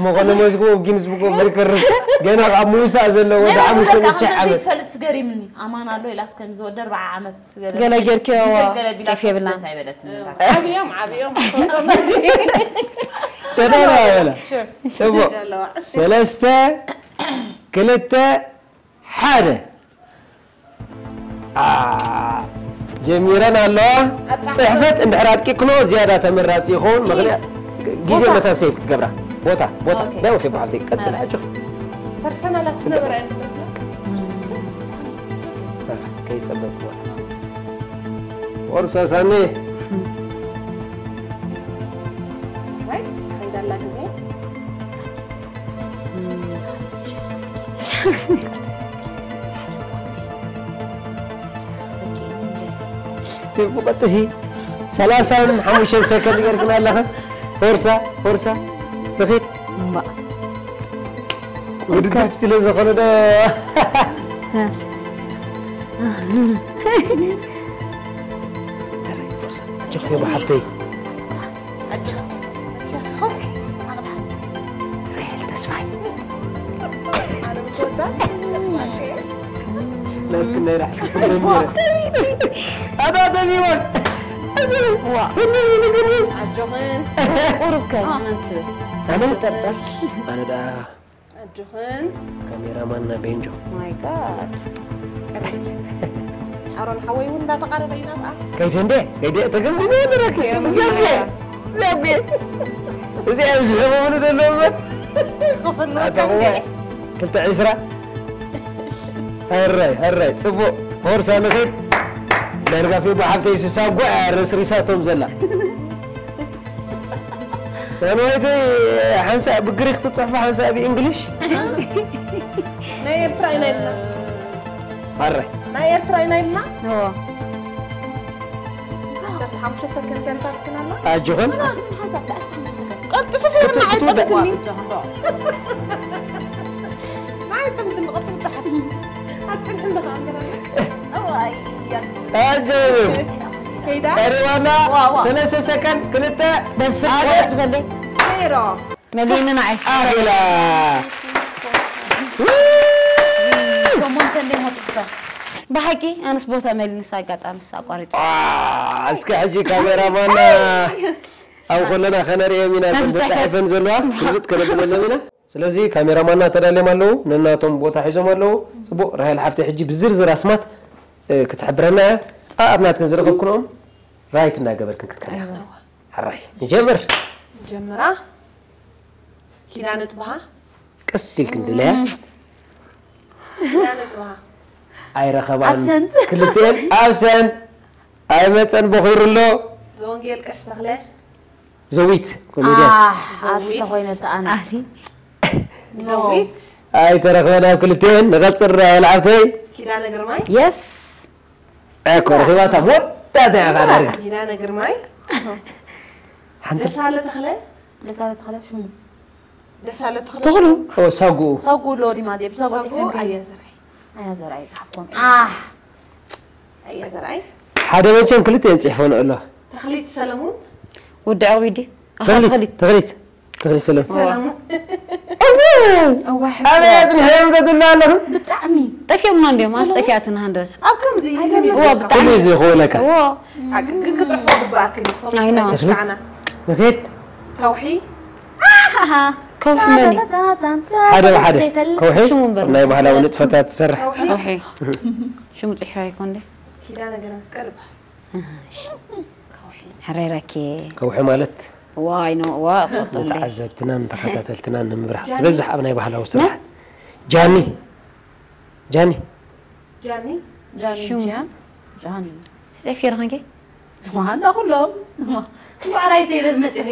መኾነ መዝግቦ ጊንስ ቡክ ኦፍ ሪከርድ ገና ኣብ ምውሳእ ዘሎ ወደ ሓሙሽተ ሚእቲ ሺሕ ዓመት ዘይትፈልጥ ስገሪምኒ ኣማን ኣሎ ኢላስ ከም ዝወደ ኣርባዓ ዓመት ገለ ጌርክዮ ገለ ቢላ ኬፍ የብላን። ደስ ኣይበለትኒ ዓብዮም ዓብዮም ተዳራ በላ ጽቡቅ ሰለስተ ክልተ ሓደ ጀሚረን ኣለዋ። ፅሕፈት እንድሕር ኣድቂቅክንኦ ዝያዳ ተመራፂ ይኸውን። ምክንያት ግዜ መታን ሴቭ ክትገብራ ቦታ ቦታ ዳይ ወፌ ብሓፍተይ ቀፅል ኣጆኺ ፐርሰናላት ዝነበረ ከይፀበብክዎ ቦርሳ ሳኒ ከይዳላ ግዜ ብቐጥቲ ሰላሳን ሓሙሽተን ሰከንድ ገርክና ኣለኸ ቦርሳ ቦርሳ ንኺድ እምባእ ውድድር ስለ ዝኾነ ዶ ኣጆኺ ሓፍተይ። ራሄል ተስፋይ። ናትክናይ ራሕሲ ትብለኒ። ኣታ ተሚወን። ዋ። ኩሉ ነገር። ኣጆኽን። ቁሩብ ከ ኣነ? ኣነ? ትጠጠር። ኣነ ደኣ ኣጆኽን። ካሜራማንና ቤንጆ። My God። ኣሮን ሓወይ እውን እንዳተቓረበ እዩ ናብኣ። ከይደ እንዴ? ከይደ ተገምግሞ ንረክብ። እዮም ዘቤ። ዘቤ። እዚኣ ዝሕብብሉ ዘለዉ እምበር። ክፍሉ ኣታ ከንዴ። ክልተ ዕስራ። ኣራይ፣ ኣራይ፣ ጽቡቕ። ፎርሳ ንኺድ። ዳርጋ ፌቦ ሓፍተይ ስሳ ጓዕ ረስሪሳቶም ዘላ። ሰንዋይተይ ሓንሳእ ብግሪክ ትጽሕፎ፣ ሓንሳእ ብእንግሊሽ። ናይ ኤርትራ ኢና ኢልና። ኣረ። ናይ ኤርትራ ኢና ኢልና። እዎ። ዓሰርተ ሓሙሽተ ሰከንድ ተሪፋትክን ኣላ። ኣጆኽን። ኣስትን ሓንሳብ ተኣስትን ሓንሳብ ሰከንድ። ቀልጥፍፍ ኢልና ክትውዳ። ኣይጠምትኒ። ናይ ጥምትን ቀልጥፍ ጸሓፍ። ኣትንሕን ደኻ ኣንበራ። ኣዋይ፣ ያት። ኣጆኽን። ከይዳ? ቀሪባና። ዋ፣ ዋ። ሰለስተ ሰከንድ፣ ክልተ፣ በዚ ፍርቂ ሓደ። ቆርጥ ዝበለ። ዜሮ። መሊእንና ዒስራ። ኣኺላ። ሸሞንተ እንደ ሞጽፍካ። ብሓቂ ኣነስ ቦታ መሊንስ ኣጋጣሚ ኣቋሪጽ። ዋ፣ እስከ ሕጂ ካሜራማን ኣብ ኮለና ከነርእዮም ኢና፣ እተን ተጻሒፈን ዘለዋ ግልብጥ ከነብለሎም ኢና። ስለዚ ካሜራማንና ተዳልዮም ኣለዉ፣ ነናቶም ቦታ ሒዞም ኣለዉ። ጽቡቕ፣ ራሄል ሓፍተይ ሕጂ ብዝርዝር ኣስማት፣ እ፣ ክትሕብረና እያ። ጻ-፣ ኣብ ናትክን ዝረኸብክንኦም ራይት እናገበርክን ክትከዳ። ኣይዋ። ሕራይ፣ ንጀምር። ጀምራ። ኪዳነ ጽብሃ። ቀስ ኢልክን ድለያ። ኪዳነ ጽብሃ። ኣይረኸባን። ኣብሰንት። ክልቴን ኣብሰንት። ኣይመጸን፣ ቦኺሩ ኣሎ። ዘወንጌል ቀሺ ተኽለ። ዘዊት፣ ኮሜድያን። ኣህ፣ ኣቲ ዘዊት። ተኾይነ ተኣነ። ኣቲ። ዘዊት። ኣይተረኽበን ኣብ ክልቴን። ንቐጽል ራሄል ሓፍተይ። ኪዳነ ግርማይ። የስ። እኮ ረኺባታ፣ መወዳእታ ኢኻ ዳርጋ። ኪዳነ ግርማይ። ሓንቲ ደሳለ ተኽለ። ደሳለ ተኽለ ሽሙ። ደሳለ ተኽለ ተኽሉ። ሽሙ። ኦ፣ ሳጉኡ። ሳጉኡ ሎ ዲማ ዴብ፣ ሳጉኡ ሳጉኡ ጽሒፈ። ኣያ ዘርኣይ። ኣያ ዘርኣይ ጸሓፍኮም። ኣህ። ኣያ ዘርኣይ። ሓደ መቸም ክልተ ጽሒፈን ኣሎ። ተኽሊት ሰለሙን። ወዲ ዕቑቢ ድዩ? ኣኻ ተኽሊት፣ ተኽሊት። ተኽሊት። ተኽሊት ሰለሙን። ሰለሙን። እወ! እዋ፣ ሕፍረት። ኣበይ ኣጽኒሕዮም ዶ ትብላ ኣለኽን? ብጣዕሚ። ጠፊኦምና እንድዮም፣ ኣስ ሰለሙን? ጠፊኣትና እንዶ። ኣብ ከምዚ፣ ኣብ ከምዚ እዋ፣ ይገብር። ብጣዕሚ። ከምዚ ይኸውለካ። እዎ። ሓቂ ግን ክጽሕፎ ግባኣክን እዩ። ኣይ፣ ኖ። ተኽሊት። ንኺድ። ከውሒ። ኣሃ። ከውሒ መን እዩ? ሓደ ብሓደ። ዘይፈልጥ። ከውሒ ሽሙ እምበር። ናይ ባህላዊ ንጥፈታት ትሰርሕ። ከውሒ። ከውሒ። ሽሙ ጽሒፋ ይኮን ዶ? ኪዳነ ገረመስቀል ይበሃል። እሺ። ከውሒ። ሕራይ ራኬ። ከውሒ ማለት ዋይ፣ ኖ፣ ዋ፣ እፈልጦ እንዴ። ንተዓዘብትናን ንተኸታተልትናን ንምብራህ ጃኒ። ዝበዝሕ ኣብ ናይ ባህላዊ ስራሓት። ጃኒ። ጃኒ። ጃኒ። ጃኒ፣ ሽሙ። ጃን። ጃኒ። ስጠፊ ረኸንኪ? ዋና ኩሎም። ዋራይ ተይበዝ መጽኺ።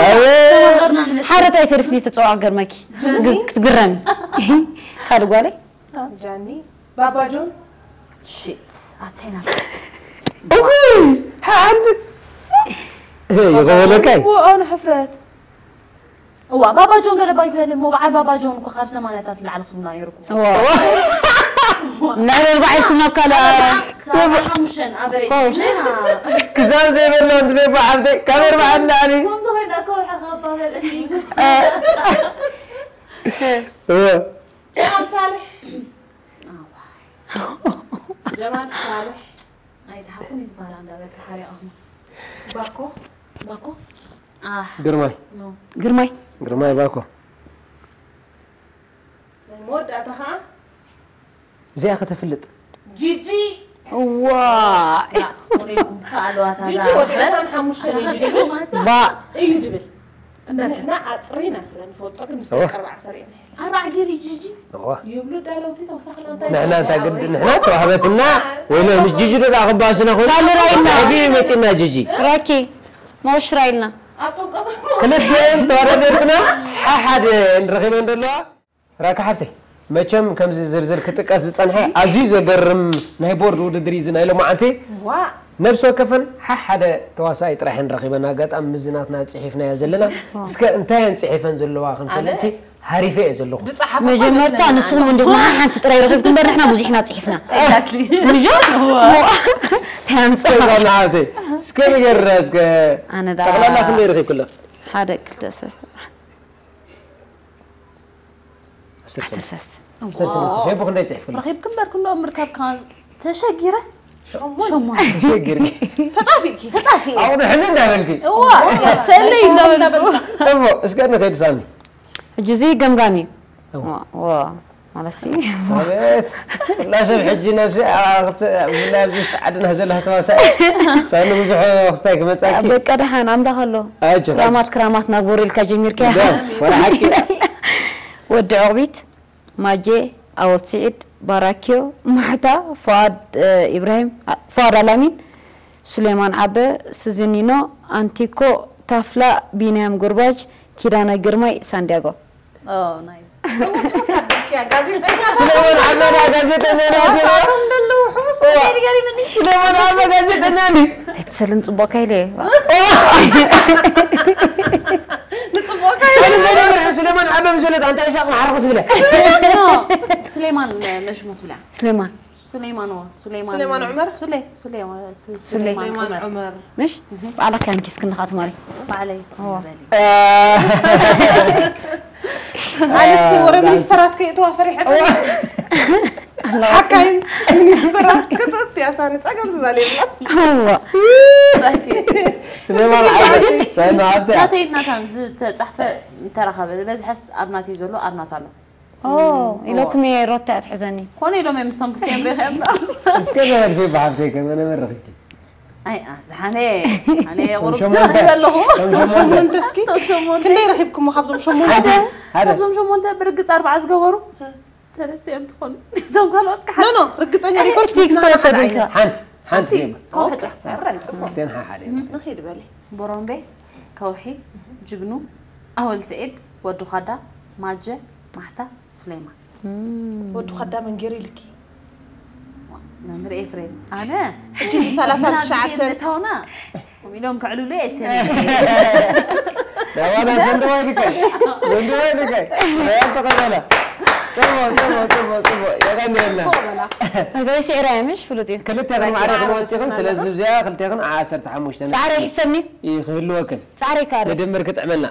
ኣየ። ተማኸርና ንመስል። ሓረታይ ተርፍኒ ተጸዋዕ ገርመኪ። ጃኒ። ክትግረሚ። ካልእ ጓለይ? ጃኒ። ባባ ጆን። ሺት። ኣተይና። እውይ፣ ሓንቲ። ይኸወለካይ። እዎ፣ ኣነ ሕፍረት። እዋ፣ ባባ ጆን ገለ ባይት በል እሞ፣ በዓል ባባ ጆን እኮ ካብ ሰማንያታት ንላዕሊ ክብሉና ነይሩ እኮ። እዋ። ንዕረር ባዒልኩም ናብ ካልእ። ክሳብ ሓሙሽተን ኣበሬ። ኮርስ። ነና። ክሳብ ዘይበላ እንትበይ በዓልተይ፣ ካብ ኣርባዓ ንላዕሊ። ከምቲ ኮይና እኮ ሓኻ ባበል እንዲ። እዋ። ጀማል ሳልሕ። ጀማል ሳልሕ። ኣይጸሓፍኩን እዩ ዝበሃል ኣንዳ በቃ ሓሪቓኹም። ባኮ። ባኮ? ኣህ። ግርማይ። ኖ። ግርማይ። ግርማይ ባኮ። ናይ መወዳእታ ኸዓ? እዚኣ ከተፍልጥ። ጂጂ። እዋ። ያ፣ ወሬኩም ከኣልዋታ ጂጂ እዛ ወዲ ሕበር። ዕስራን ሓሙሽተን እዩ ድብል። ባ። እዩ ድብል። እምበር። ንሕና ኣጽሪና ስለ ንፈልጦ ግን ምስ እዋ። ቀርባ ዓሰርተ ኢና። ኣርባዕ ጌሪ ጂጂ። እዋ። ይብሉ ዳለውቲ ተወሳኽና እንታይ ንሕና እንታይ ግድ ንሕና ተዋህበትና ወይ ለ ምስ ጂጂ ዶ ደኣ ክባስና ኮይኑ ካልእ ራእይና። ተጻሒፉ እዩ መጺና ጂጂ። ራኪ መወሽራ ኢልና። ኣብ ጥምቀት ክልቲኤን ተወዳደርትና ሓሓደ ንረኺበን ዘለዋ። ራካ ሓፍተይ፣ መቸም ከምዚ ዝርዝር ክጥቀስ ዝጸንሐ ኣዝዩ ዘገርም ናይ ቦርድ ውድድር እዩ እዚ ናይ ሎማዓንቲ። ዋ። ነብሲ ወከፈን ሓሓደ ተዋሳኣይ ጥራሕ ንረኺበን ኣጋጣሚ ምስዚ ናትና ጽሒፍናዮ ዘለና። ዋ። እስከ እንታይ እየን ጽሒፈን ዘለዋ ክንፈልጥ ኣነ ሲ ሃሪፈ እየ ዘለኹ። ዝጸሓፈ መጀመርታ ንስኹም እንዲኹም ሓንቲ ጥራይ ረኺብኩም እምበር ንሕና ብዙሕና ጽሒፍና። Exactly። ምጆ ተምጻ ዛና ሃብተይ እስከ ንገርና እስከ ኣነ ዳ ጠቕላላ ክንደይ ረኺብክላ? ሓደ ክልተ ሰለስተ ዓሰርተ ሰለስተ ፌቡ ክንደይ ጽሒፍክላ? ረኺብክ እምበር ክንዶ ምርካብ ከ ተሸጊረ ሸሞንተ ተሸጊርኪ ተጣፊእኪ ተጣፊ ኣብኡ ንሕኒ እንዳበልኪ እዋ ፈለይ እንዳበልኩ ጽቡቕ እስከ ንኸይድ ሳሚ ሕጂ እዚ ገምጋም እዩ እዋ። ዋ ማለት ሲ ኣቤት ኩላ ሰብ ሕጂ ነብሲ ብፍላይ ኣብዚ ውሽጢ ዓድና ዘላ ተዋሳኢ ሳኒ ብዙሕ ክስታይ ክመጻኪ በቃ ደሓን ኣምላኽ ኣሎ ኣጆ ክራማት ክራማት ናግበሩ ኢልካ ጀሚርካ ወላ ሓቂ ወዲ ዕቕቢት ማጄ ኣወት ስዒድ ባራኪዮ ማሕታ ፍኣድ እ፣ ኢብራሂም ኣ- ፍኣድ ኣላሚን ሱሌማን ዓበ ስዝኒኖ ኣንቲኮ ታፍላ ቢንያም ጉርባጅ ኪዳነ ግርማይ ሳንዲያጎ ኦናይስ ሕውስውስ ኣቢልክያ ጋዜጠኛ ስለሞን ዓበዳ ጋዜጠኛ ናት ኣቶም ዘለዉ ሕውስ ገሪገሪምኒ ስለሞን ዓበ ጋዜጠኛ ኒ ተትሰልም ጽቡቕ ካይለ ንጽቡቕካ ስለሞን ዓበ ምሰለት ኣንታ ኢሳቅ ማሕረኹ ትብለ ሱሌማን መሽሙ ትብላ ስሌማን ሱሌማን ዎ ሱሌማን ሱሌማን ዑመር? ሱሌ ሱሌ ሱሌማን ዑመር ዑመር ምሽ ባዕላ ካንኪስ ክንኻት ማለት ባዕለይ ስቕ በሊ ኣነስ ወረ ሚኒስተራት ከይእትዋ ፈሪሐ ሓካይም ሚኒስተራት ክትእትያ ሳኒ ጸገም ዝበለ የብላ እዋ ስለሞን ዓበ ሳኒ ሃብተ ናተይ ናታን ዝተጻሕፈ እንተረኸበ ዝበዝሐስ ኣብ ናተይ ዘሎ ኣብ ናታ ኣሎ ኦ ኢሎኩም እየ ሮታ እያ ትሕዘኒ ኮነ ኢሎም እዮም ምስቶም ክልቲኦም ሪኸ እስከ ዘበልፊ ብሓብተይ ከመ ነበርኺ ኣይ ኣዝሓነ ኣነ ቁሩብ ሸሞንተ። ስራሕ ኣለኹ ቶም ሸሞንተ። ሸሞንተ እስኪ ቶም ሸሞንተ ክንደይ ረኺብኩሞ ካብዞም ሸሞንተ ሓደ ሓደ ካብዞም ሸሞንተ ብርግጽ ኣርባዓ ዝገበሩ ሰለስተ እዮም ትኾኑ እዞም ካልኦት ኖ ኖ ርግጸኛ ሪኮርድ ፊክስ ተወሰዱ ኢልካ ሓንቲ ሓንቲ ዜማ ከውሒ ጥራሕ ክልቴን ሓሓደ ንኸይድ በሊ ቦሮምቤ ከውሒ ጅግኑ ኣወል ስዒድ ወዲ ኻዳ ማጀ ማሕታ ሱሌማን ወዲ ኻዳ መንጌሩ ኢልኪ መምህር ኤፍሬም ኣነ ሕጂ ብሰላሳ ትሽዓተ እታውና ኢሎም ክዕልሉ እየ ሰኒ ያባና ዘንድዋይ ልከይ ዘንድዋይ ልከይ ያንተ ቀበላ ጽቡቕ ጽቡቕ ጽቡቕ ጽቡቕ የቐንየልና መግለጺ ስዒራ እያ ምሽ ፍሉጥ እዩ ክልቴኽን ማዕረ ክንወፅእኽን ስለዚ ዝብዚኣ ክልቴኽን ዓሰርተ ሓሙሽተ ነጥቢ ፃዕረ ይሕሰኒ ይኽህልወክን ፃዕረ ይካኣል ንድምር ክጥዕመልና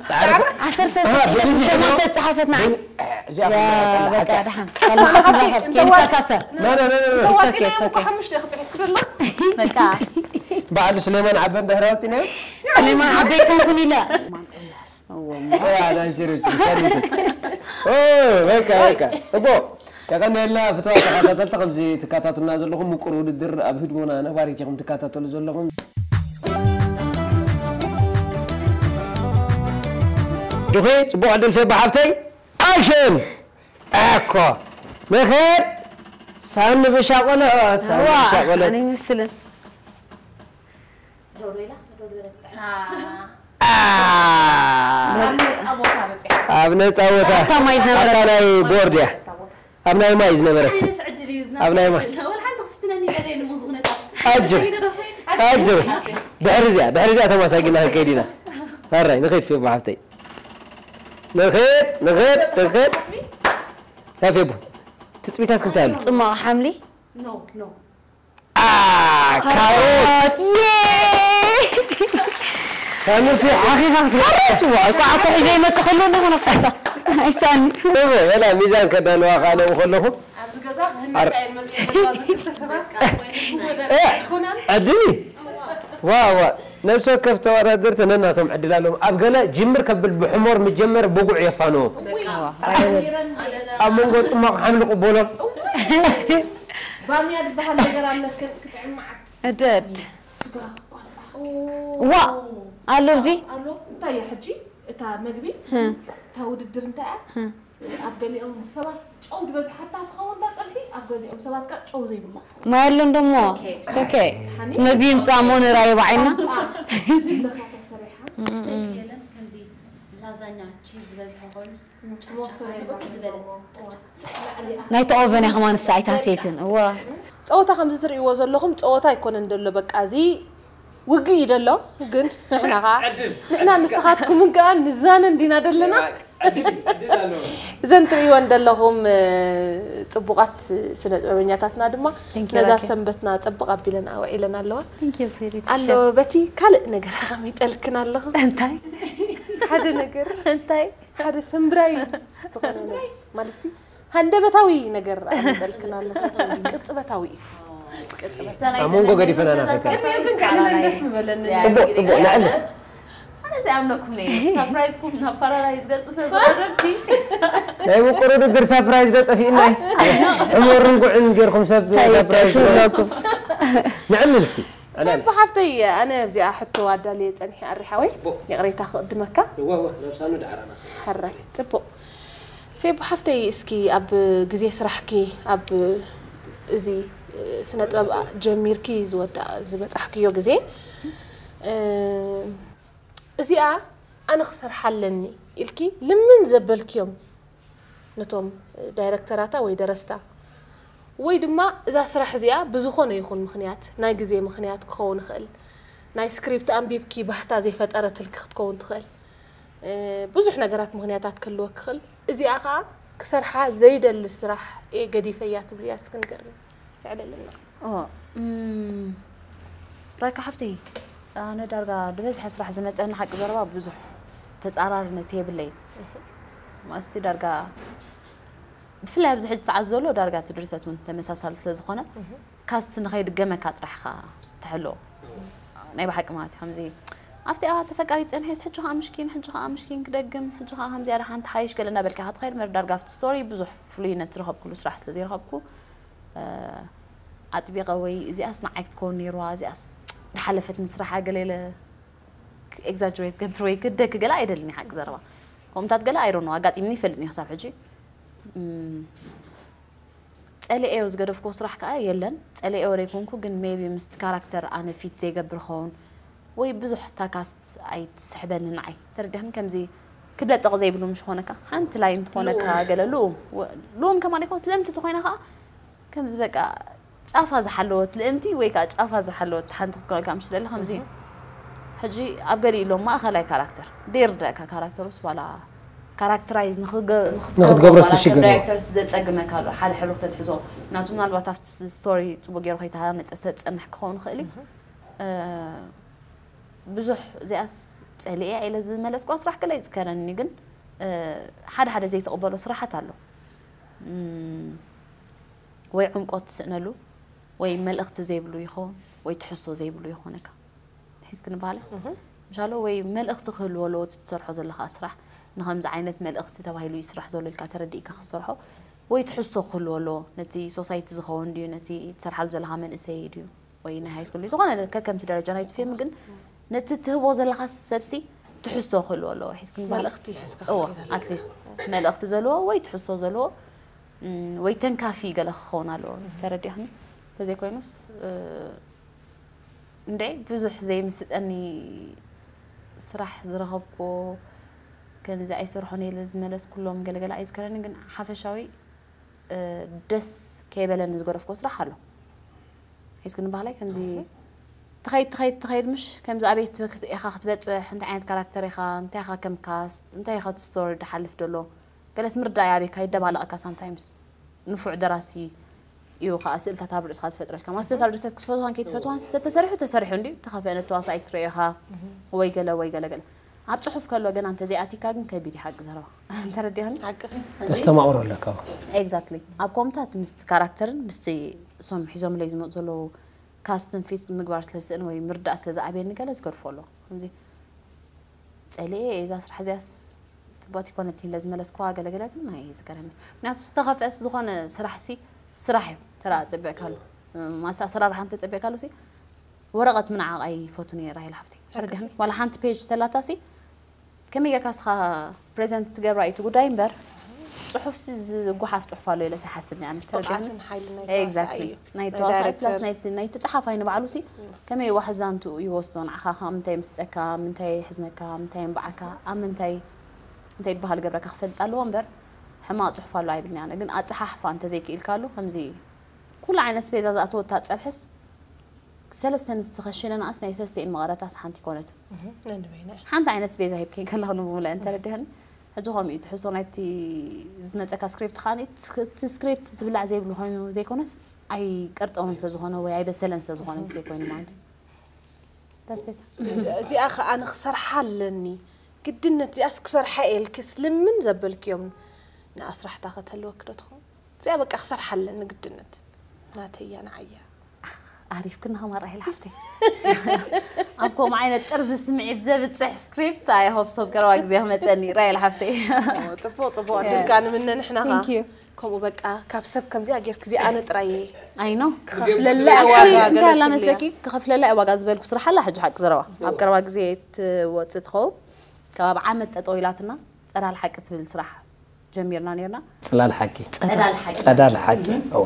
ፃዕሪ ዓሰርተ ሰለስተ ሸሞንተ ፃሓፈትና እዚኣ በቃ ሓቂ ደሓን ካልማዓት ንራኸብ ከይንተሳሰር ኖ ኖ ኖ ኖ It's okay, it's okay. ሓሙሽተ ክፅሒፍ ክተላ በቃ በዓሉ ስሌማን ዓበ እንድሕር ኣውፂናዮ ስሌማን ዓበይ ኮንኩን ኢለ በቃ በቃ ፅቡቅ የቀንየልና ፍትዋ ተከታተልቲ ከምዚ ትከታተሉና ዘለኹም ምቁር ውድድር ኣብ ህድሞና ነባሪት ኢኹም ትከታተሉ ዘለኹም ዱኺ ፅቡቅ ዕድል ፌባ ሓፍተይ ኣክሽን ኣኮ ንኽድ ሳኒ ብሻቆሎት ሳኒ ብሻቆሎት ይመስልን ኣብ ነፃ ቦታ እታ ማይ ዝነበረት። ኣብታ ናይ ቦርድ እያ ኣብ ናይ ማይ ዝነበረት ኣብ ናይ ማይ ኣጅብ ኣጅብ ድሕሪ እዚኣ ድሕሪ እዚኣ ተማሳጊና ክንከይድ ኢና ኣራይ ንኸይድ ፌቦ ሓፍተይ ንኸይድ ንኸይድ ንኸይድ ያ ፌቦ ትፅቢታት ክንታይ ኣሎ ፅማቕ ሓምሊ ካሮት ከመሲ ሓኺኻ ክትበልዕ ዋ እኳ ኣኮ ሒዘ ይመፅእ ከሎ እንደኾነ ፍሳ ኣይሳኒ ፅቡቅ ወላ ሚዛን ከዳልዋ ከኣለሙ ከለኹ ኣብዚ ገዛ ክህነፃ እየን መፅኤን ዘለዋ ዝክልተ ሰባት ዕድል ዋ ዋ ነብሲ ወከፍ ተወዳደርቲ ነናቶም ዕድል ኣለዎም ኣብ ገለ ጅምር ከብል ብሕሞር ምጀመር ብጉዕ የፋንዎም ኣብ መንጎ ፅማቕ ሓምሊ ቅበሎም ባምያ ዝበሃል ነገር ኣለክን ክጥዕም መዓት እደድ ዋ ኣሎ እዚ ኣሎ እንታይ እያ ሕጂ እታ መግቢ እታ ውድድር እንታይ እያ ኣብ ገሊኦም ሰባት ጨው ዝበዝሓታ ትኸውን እታ ፀብሒ ኣብ ገሊኦም ሰባት ከ ጨው ዘይብላ ትኸውን ማይ ኣሎ እንደሞ ኦኬ መግቢ ይምፃሞ ንራየ ባዓይና ድለኻ ተሰሪሓ የለን ከምዚ ላዛኛ ቺዝ ዝበዝሖ ኮይኑስ ናይቲ ኦቨን እያ ከማን ንሳ ኣይትሃስየትን እዋ ፀወታ ከምዚ ትርእይዎ ዘለኹም ፀወታ ኣይኮነን ደሎ በቃ እዚ ውግእ እዩ ደሎ ግን ንሕና ከዓ ንሕና ንስኻትኩምን ከዓ ንዛነ እንዲና ደለና ዕድል እዩ፣ ዕድል ኣለዎ። እዘን ትርእይወን ዘለኹም እ፣ ጽቡቓት ስነ ጥበበኛታትና ድማ Thank you, ነዛ ራኬብ። ሰንበትና ጽቡቕ ኣቢለን ኣውዒለን ኣለዋ። Thank you, sweetie. ኣሎ በቲ ካልእ ነገር ኣቐሚጠልክን ኣለኹ። እንታይ ሓደ ነገር እንታይ ሓደ ሰምብራይ ዝኾነ ነገር ማለት ሲ ሃንደበታዊ ነገር ኣቐሚጠልክን ኣለኹ። ቅጽበታዊ እዩ። ኣብ መንጎ ገዲፈና ኢና ፈተና። ቅድሚኡ ግን ከዕልለን ደስ ምበለኒ። ጽቡቕ፣ ጽቡቕ፣ ንዕልል። ኣነ ዘይኣምነኩም ነይ ሰርፕራይዝኩም ናብ ፓራዳይዝ ገጽ ስለዘረብሲ ናይ ምቁር ውድድር ሰርፕራይዝ ዶ ጠፊእና? ሕሞርን ጉዕን ጌርኩም ሰብ ሰርፕራይዝ ይጠፍእለኩም? ንዕልል እስኪ። ኣነ ፌቡ ሓፍተይ ኣነ ኣብዚኣ ሕቶ ኣዳልየ ጸኒሐ ኣሪሓወይ ጽቡቕ። ይቕሬታ ክቕድመካ እዋ እዋ ናብ ሳኑ ዳዕራና። ሕራይ ጽቡቕ ፌቡ ሓፍተይ እስኪ ኣብ ግዜ ስራሕኪ ኣብ እዚ ስነ ጥበብ ጀሚርኪ ዝወዳ ዝበጻሕክዮ ግዜ እ፣ እዚኣ ኣነ ክሰርሓ ኣለኒ ኢልኪ ልምን ዘበልክዮም ነቶም ዳይረክተራታ ወይ ደረስታ ወይ ድማ እዛ ስራሕ እዚኣ ብዝኾነ ይኹን ምኽንያት ናይ ግዜ ምኽንያት ክኸውን ይኽእል ናይ ስክሪፕት ኣንቢብኪ ባህታ ዘይፈጠረትልኪ ክትከውን ትኽእል እ፣ ብዙሕ ነገራት ምኽንያታት ክህልወ ክኽእል እዚኣ ከዓ ክሰርሓ ዘይደሊ ስራሕ እየ ገዲፈያ ትብልያ እስክንገርኒ ይዕለልና ራካ ሓፍተይ ኣነ ዳርጋ ዝበዝሐ ስራሕ ዝመፀኒ ሓቂ ዘረባ ብዙሕ ተፃራርነት የብለይ ማስቲ ዳርጋ ብፍላይ ኣብዚ ሕጂ ሰዓት ዘሎ ዳርጋ እቲ ድርሰት እውን ተመሳሳሊ ስለ ዝኾነ ካስት ንኸይድገመካ ጥራሕካ ትሕሎ ናይ ብሓቂ ማለት እዩ ከምዚ ኣብቲኣ ተፈቃሪ ፀንሐስ ሕጂ ከዓ ምሽኪን ሕጂ ከዓ ምሽኪን ክደግም ሕጂ ከዓ ከምዚኣ ሓንቲ ሓይሽ ገለ እናበልካ ክትኸይድ መር ዳርጋ ኣብቲ ስቶሪ ብዙሕ ፍሉይነት ዝረኸብኩሉ ስራሕ ስለ ዘይረኸብኩ ኣጥቢቐ ወይ እዚኣስ ንዓይ ክትከውን ነይርዋ እዚኣስ ዝሓለፈት ንስራሓ ገለ ኢለ ኤግዛጀሬት ገብር ወይ ክደክ ገለ ኣይደልን ሓቂ ዘረባ ከምታት ገለ ኣይሮኖ ኣጋጢምኒ ይፈልጥ ክሳብ ሕጂ ፀልኤዮ ዝገደፍኩዎ ስራሕ ከዓ የለን ፀልኤዮ ዘይኮንኩ ግን ሜቢ ምስቲ ካራክተር ኣነ ፊት ዘይገብር ኸውን ወይ ብዙሕ ታካስት ኣይትስሕበኒ ንዓይ ተረዲሕኒ ከምዚ ክብለጠቕ ዘይብሉ ምሽ ኾነካ ሓንቲ ላይ እንትኾነካ ገለ ልኡም ልኡም ከማን ይኮንስ ልእምቲ ተኾይና ከዓ ከምዚ በቃ ጫፋ ዝሓለወት ልእምቲ ወይ ከዓ ጫፋ ዝሓለወት ሓንቲ ክትኮነልካ ምሽ ደለ ከምዚ ሕጂ ኣብ ገሊኡ ኢሎም ማእኸላይ ካራክተር ደይርዳእካ ካራክተር ውስ ዋላ ካራክተራይዝ ንክትገብሮ ትሽግር ዳይሬክተርስ ዘፀግመካ ኣሎ ሓደ ሕብሪ ክተትሕዞ ናቱ ምናልባት ኣብቲ ስቶሪ ፅቡቅ ገይሩ ከይተሃነፀ ስለዝፀንሕ ክኸውን ይኽእል እዩ ብዙሕ እዚኣስ ፀሊኤ ኢለ ዝመለስኳ ስራሕ ገለ ይዝከረኒ ግን ሓደ ሓደ ዘይተቕበሎ ስራሓት ኣሎ ወይ ዕምቆት ትስእነሉ ወይ መልእኽቲ ዘይብሉ ይኸውን ወይ ትሕዝቶ ዘይብሉ ይኾነካ ሒዝክኒ በሃለ ምሻሎ ወይ መልእኽቲ ክህልዎ ኣለዎ እቲ ትሰርሖ ዘለኻ ስራሕ ንኸምዚ ዓይነት መልእኽቲ ተባሂሉ እዩ ስራሕ ዘሎ ኢልካ ተረዲእካ ክሰርሖ ወይ ትሕዝቶ ክህልዎ ኣለዎ ነቲ ሶሳይቲ ዝኸውን ድዩ ነቲ ትሰርሓሉ ዘለኻ መንእሰይ ድዩ ወይ ናይ ሃይስኩል ድዩ ዝኾነ ከከምቲ ደረጃ ናይቲ ፊልም ግን ነቲ ትህቦ ዘለኻ ሰብሲ ትሕዝቶ ክህልዎ ኣለዎ ሒዝክኒ በሃለ መልእኽቲ ሒዝካ እዎ ኣትሊስት መልእኽቲ ዘለዎ ወይ ትሕዝቶ ዘለዎ ወይ ተንካፊ ገለ ክኸውን ኣለዎ ተረዲእኒ ተዘይኮይኑስ እንደ ብዙሕ ዘይምስጠኒ ስራሕ ዝረኸብኩዎ ከምዚ ኣይሰርሖን ኢለ ዝመለስኩሎም ገለገለ ኣይዝከረኒ ግን ሓፈሻዊ ደስ ከይበለኒ ዝገደፍኩዎ ስራሕ ኣሎ ሒዝክኒ ባህላይ ከምዚ ትኸይድ ትኸይድ ትኸይድ ምሽ ከምዚ ኣቤት ኢኻ ክትበፅሕ እንታይ ዓይነት ካራክተር ኢኻ እንታይ ኢኻ ከም ካስት እንታይ ኢኻ ስቶሪ ድሓልፍ ደሎ ገለስ ምርዳእ ኣቤካ ይደባለቐካ ሳምታይምስ ንፉዕ ደራሲ እዩ ከዓ ስእልታት ኣብ ርእስኻ ዝፈጥረልካ ማለት ስእልታት ድርሰት ክትፈትዋን ከይትፈትዋን ተተሰሪሑ ተሰሪሑ እንዲ ተኸፍአ ነተዋሳኢ ክትርእዮ ኢኻ ወይ ገለ ወይ ገለ ገለ ኣብ ፅሑፍ ከሎ ገና እንተዘይኣቲካ ግን ከቢድ እዩ ሓቂ ዘረባ ተረዲኻኒ ተስተማቕሮ ኣለካ ኤግዛክትሊ ኣብ ኮምታት ምስቲ ካራክተርን ምስቲ እሶም ሒዞምለይ ዝመፁ ዘለዉ ካስትን ፊት ምግባር ስለዝስእን ወይ ምርዳእ ስለዝኣበየኒ ገለ ዝገድፎ ኣሎ ከምዚ ፀሊኤ እዛ ስራሕ እዚያስ ፅቡቅ ይኮነት ኢለ ዝመለስኩዋ ገለገለ ግን ናይ ዝገረኒ ምክንያቱ ዝተኸፍአስ ዝኾነ ስራሕ ሲ ስራሕ እዩ ተራ ፀቢዕካሉ ማስ ኣሰራርሓ እንተ ፀቢዕካሉ ሲ ወረቐት ምንዓቕ ኣይፈቱን እየ ራሄል ሓፍተይ ተረዲሕኒ ዋላ ሓንቲ ፔጅ ተላታ ሲ ከመይ ጌርካ ስኻ ፕሬዘንት ትገብራ እዩ እቲ ጉዳይ እምበር ፅሑፍ ሲ ዝጓሓፍ ፅሑፍ ኣሎ ኢለ ሰሓስብ ኣነ ተረዲሕኒ ብቕዓትን ሓይልን ናይ ኤግዛክትሊ ተዋሳኢ እዩ ናይ ናይ ተዋሳኢ ዳይሬክተር ፕላስ ናይቲ ናይቲ ፀሓፋይ ንባዕሉ ሲ ከመይ ዋሕዛንቱ ይወስዶ ንዓኻ ከ ምንታይ ምስጠካ ምንታይ ሕዝነካ ምንታይ እንበዓካ ኣብ ምንታይ እንታይ ዝበሃል ገብረካ ክፈልጥ ኣለዎ እምበር ሕማቕ ፅሑፍ ኣሎ ኣይብልኒ ኣነ ግን ኣፀሓሕፋ እንተዘይክኢልካሉ ከምዚ ኩሉ ዓይነት ስፔዛ ዝኣተወታ ፀብሕስ ሰለስተ ንዝተኸሸነ ንኣስ ናይ ሰለስተኤን መቐረታስ ሓንቲ ይኮነትን ነንበይና ሓንቲ ዓይነት ስፔዛ ሂብከን ከለኹ ንምሙለ እንተረድህን ሕጂ ከምኡ እዩ ትሕዝቶ ናይቲ ዝመፀካ ስክሪፕት። ከኣ እቲ ስክሪፕት ዝብላዕ ዘይብሉ ኮይኑ ዘይኮነስ ኣይቀርጠውን ስለ ዝኾነ ወይ ኣይበሰለን ስለ ዝኾነ ግዜ ኮይኑ ማለት እዩ። That's it። እዚኣ ከኣ ንክሰርሓ ኣለኒ ግድነት፣ እዚኣስ ክሰርሓ እየ ኢልክስ ልምን ዘበልክዮም ንኣስራሕታ ከተልወክ ዶ ትኸውን? እዚኣ በቃ ክሰርሓ ኣለኒ ግድነት ናተያ ንዓያ። ኣሪፍ ክና ኸማ ራሄል ሓፍተይ። ኣብ ከምኡ ዓይነት ጥርዚ ስምዒት ዘብፅሕ ስክሪፕት I hope so ኣብ ቀረባ ግዜ ክመፀኒ ራሄል ሓፍተይ። ጽቡቅ ጽቡቅ ዕድል ከኣ ንምነ ንሕና ከኣ። Thank you። ከምኡ በቃ ካብ ሰብ ከምዚኣ ጌርክ እዚኣ ኣነ ጥራይ እየ I know። ክኸፍለላ Actually ዋጋ እንታይ ኣላ ገለጽልያ። መስለኪ ክኸፍለላ እየ ዋጋ ዝበልኩ ስራሕ ኣላ ሕጂ ሓቂ ዘረባ ኣብ ቀረባ ግዜ ትወፅእ ትኸውን ከባቢ ዓመት ጠጠው ኢላትና ጸዳል ሓቂ ትብል ስራሕ ጀሚርና ነርና ጽላል ሓቂ ጸዳል ሓቂ ጸዳል ሓቂ እዋ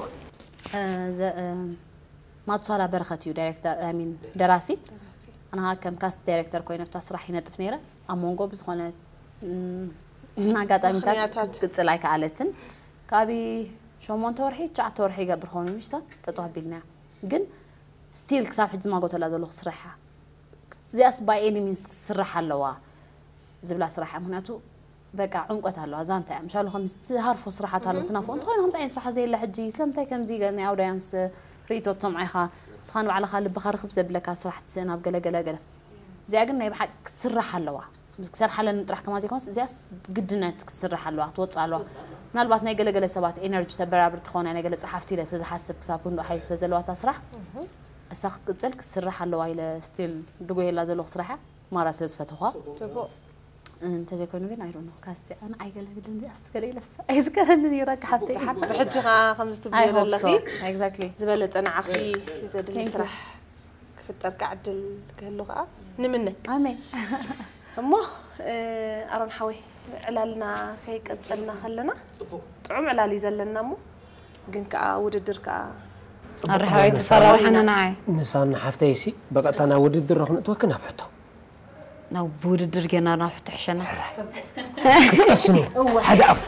ማቱሳላ በረኸት እዩ ዳይሬክተር ሚን ደራሲ ኣና ከም ካስት ዳይሬክተር ኮይነ ኣብታ ስራሕ ይነጥፍ ነይረ ኣብ መንጎ ብዝኾነ ኣጋጣሚታት ክትቅፅል ኣይከኣለትን ካብ ሸሞንተ ወርሒ ትሽዓተ ወርሒ ይገብር ኸውን ምሽታት ጠጠው ኣቢልና ግን ስቲል ክሳብ ሕጂ ዝማጎተላ ዘለኹ ስራሓ እዚኣስ by any means ክትስራሕ ኣለዋ ዝብላ ስራሕ እያ ምክንያቱ በቃ ዕምቆት ኣለዋ እዛ እንታይ እያ ምሻሉ ከም ዝሃርፎ ስራሓት ኣሎ ትናፍቆ እንተኮይኑ ከምዚ ዓይነት ስራሕ ዘየለ ሕጂ ስለምንታይ ከምዚ ናይ ኣውዳያንስ ርእቶ ትሰምዖ ኢኻ ንስኻ ንባዕልኻ ልብኻ ርክብ ዘብለካ ስራሕ ትስእን ኣብ ገለ ገለ ገለ እዚኣ ግን ናይ ብሓቂ ክትስራሕ ኣለዋ ክሰርሓለን ጥራሕ ከማ ዘይኮነስ እዚኣስ ግድነት ክትስራሕ ኣለዋ ክትወፅእ ኣለዋ ምናልባት ናይ ገለገለ ሰባት ኤነርጂ ተበራብር ትኾነ ናይ ገለ ፀሓፍቲ ኢለ ስለዝሓስብ ክሳብ ክንዱ ሓይል ስለዘለዋታ ስራሕ እሳ ክትቅፅል ክትስራሕ ኣለዋ ኢለ ስቲል ድጎየላ ዘለኹ ስራሕ እያ ማራ ስለ ዝፈተኹዋ ጽቡቅ እንተዘይኮይኑ ግን ኣይሮኖ ካስቲ ኣነ ኣይገለግልን ዚኣስ ገለ ኢለስ ኣይዝከረኒ ነይራ ክሓፍተይ ብሕጂ ከዓ ከምዚ ትብልዮ ዘለኺ exactly ዝበለጸ ንዓኺ ዘድሊ Thank you. ስራሕ ክፍጠር ከዓ ዕድል ክህሉ ከዓ ንምነ ኣሜን እሞ ኣሮን ሓወይ ዕላልና ከይቀጸልና ከለና ጥዑም ዕላል እዩ ዘለና እሞ ግን ከዓ ውድድር ከዓ ኣረሓወይ ተሰራርሐና ንዓይ ንሳን ሓፍተይሲ ብቐጥታ ናብ ውድድር ክንእትወኪ ናብ ሕቶ ናብ ብውድድር ጌርና ናብ ሕቶ ሕሸና ክትቀስኑ ሓደ ኣፉ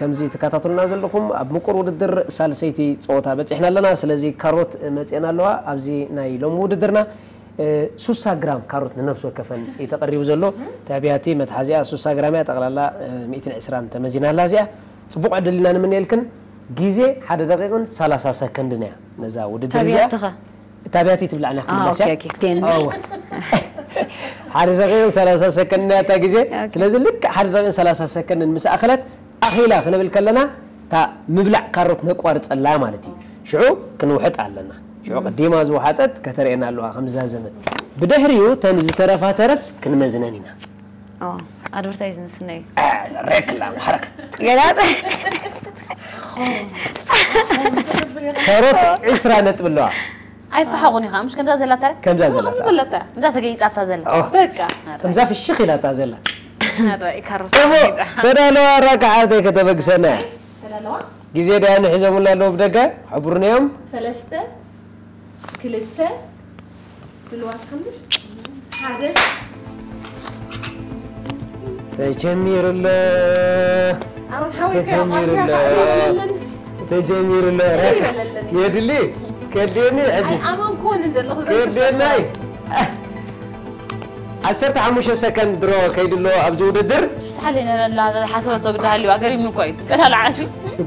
ከምዚ ትከታተሉና ዘለኹም ኣብ ምቁር ውድድር ሳልሰይቲ ፀወታ በፂሕና ኣለና ስለዚ ካሮት መፅአን ኣለዋ ኣብዚ ናይ ሎሚ ውድድርና ሱሳ ግራም ካሮት ንነብሲ ወከፈን እዩ ተቐሪቡ ዘሎ። እታ ብያቲ መትሓዚኣ ሱሳ ግራም እያ። ጠቕላላ ሚእትን ዕስራን ተመዚና ኣላ እዚኣ። ጽቡቕ ዕድል ኢና ንምንየልክን። ግዜ ሓደ ደቂቕን ሰላሳ ሰከንድን እያ ነዛ ውድድር እዚኣ። ታብያትኻ እታ ብያቲ ትብላዕና ኦኬ ክትምለስ እያ። ኦኬ ቴን ኣዎ። ሓደ ደቂቕን ሰላሳ ሰከንድን እያ እታ ግዜ። ኦኬ። ስለዚ ልክዕ ሓደ ደቂቕን ሰላሳ ሰከንድን ምስ ኣኸለት ኣኺላ ክንብል ከለና እታ ምብላዕ ካሮት ነቋርጸላ ማለት እዩ። ሽዑ ክንውሕጥ ኣለና። ሽዑ ቀዲማ ዝወሓጠት ከተርእየና ኣለዋ ከም ዝዛዘመት። ብድሕሪኡ ተን ዝተረፋ ተረፍ ክንመዝነን ኢና። ኣድቨርታይዝ ንስነዩ ሬክላም ሓረከት ገላፅ ካሮት ዕስራ ነጥቢ ኣለዋ ኣይፈሓቑን ኢኻ ምሽ ከምዛ ዘላ ታረ ከምዛ ዘላታ ዘለታ እንዳ ተገይጻታ ዘላ ኦ፣ በቃ ከምዛ ፍሽኽ ኢላታ ዘላ ራእይ ካርስ እሞ ተዳለዋ ራካ ዓርተይ ከተበግሰና እያ ተዳለዋ ግዜ ዳያኑ ሒዞምልና ኣለዉ ብደገ ሕብሩና እዮም ሰለስተ ክልተ ድልዋት ሓሙሽ ሓደ ተጀሚሩ ኣሎ ኣሮን ሓወይ ተጀሚሩ ኣሎ ከያቋስያ ተጀሚሩ ኣሎ የድሊ ከድልየኒ ሕጅስ ኣይኣመንኩን ዘለኹ ከድልየናይ ዓሰርተ ሓሙሽተ ሰከንድ ድሮ ከይድሎ ኣብዚ ውድድር ሳሌ ነረላ ሓሰበቶ ግዳ ሃልዩ ኣገሪምኒ እኮ እዩ ገዳል ዓሲ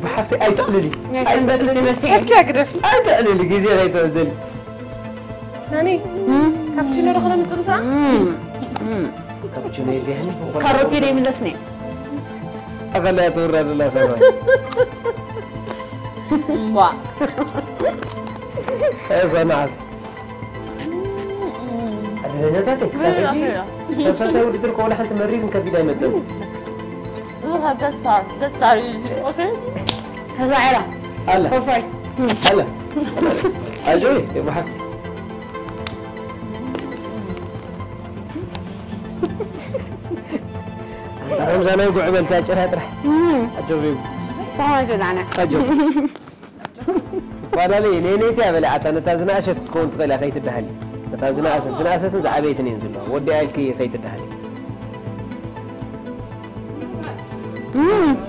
ብሓፍቲ ኣይተዕልሊ ከኪያ ግደፊ ኣይተዕልሊ ግዜ ከይተወስደሊ ሰኒ ካፕቺኖ ዶ ክነምፅእ ምሳ ካፕቹኖ የድልየኒ ካሮት የደ ይምለስኒ ኣኸለያ ተወራድላ ሰማይ እምቧ ሰናዓት ዕድለኛታት ክሳብ ሕጂ ሰብ ሳልሳይ ውድድር ከወላ ሓንቲ መሪር ከቢድ ኣይመፅን ገሳ ገሳ ኦኬ ተዛዒራ ኣላ ኮፋይ ኣላ ኣጆ የማሓፍቲ ኣንታ ከምዛ ናይ ጉዕ በልታ ጭራ ጥራሕ ኣጆ ቤቢ ሰማይ ትብላዕና ኣጆ ፋዳለይ ነይ ነይቲ ኣበለ ኣታ ነታ ዝነኣሸት ክትከውን ትኽእል እያ ከይትደሃሊ ነታ ዝነኣሰት ዝነኣሰትን ዝዓበይትን እየን ዘለዋ ወዲ ኣልኪ ከይትደሃሊ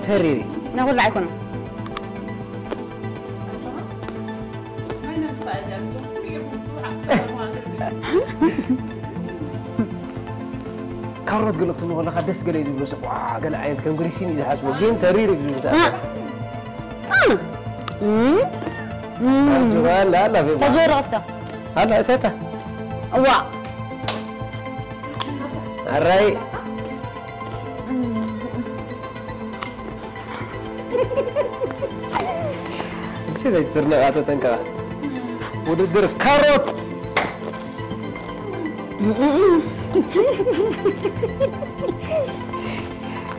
ተሪሪ ነኩሉ ኣይኮነ ካሮት ገለ ክትብሎ ከለኻ ደስ ገለ እዩ ዝብሎ ሰብ፣ ዋ፣ ገለ ዓይነት ከም ግሪሲን እዩ ዝሓስቦ፣ ግን ተሪር እዩ ዝብሎ ሰብ። ኣጆኻ፣ ኣላ፣ ኣላ፣ ፌባ። ተዘወረቐትካ። ኣላ፣ እታ፣ እታ። እዋ። ኣራይ። እቺ ቤት ስርነቃ ተጠንቀቃ። ውድድር ካሮት።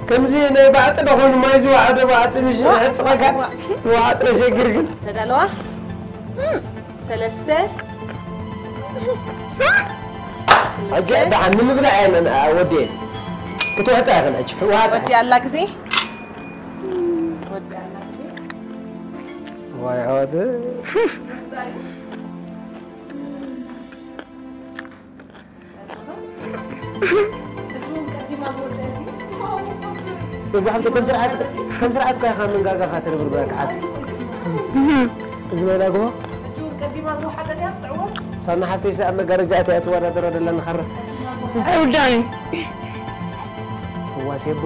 ከምዚ ናይ ባዕጢ ዶ ኮይኑ ማይ ዝወዓዶ ባዕጢ ምሽ ሕጽቐካ? ወዓጥ ዶ ሸግር ግን? ተዳለዋ? ሰለስተ። ሕጂ ደሓን ንምብላዕ እየን ወዲኤን። ክትውሕጣ ኢኽን ሕጂ። ህወሓት ወዲ ኣላ ግዜ። ወዲ ኣላ ግዜ። ዋይ፣ ኣሕዋት። ጓሓፍተ ከም ስርዓት፣ ከም ስርዓት እኳ ኢኻ መንጋጋኻ ተርብርብራ ክሓት። እዚ ናይ ዳግሞ? ቀዲማ ዝወሓጠት እያ ትዕወት። ሳና ሓፍተይ፣ ኣብ መጋረጃ እታ እያ ትወዳደሮ ዘላ ንኻሮት። ኣይውዳእን እዩ። እዋይ ፌቦ።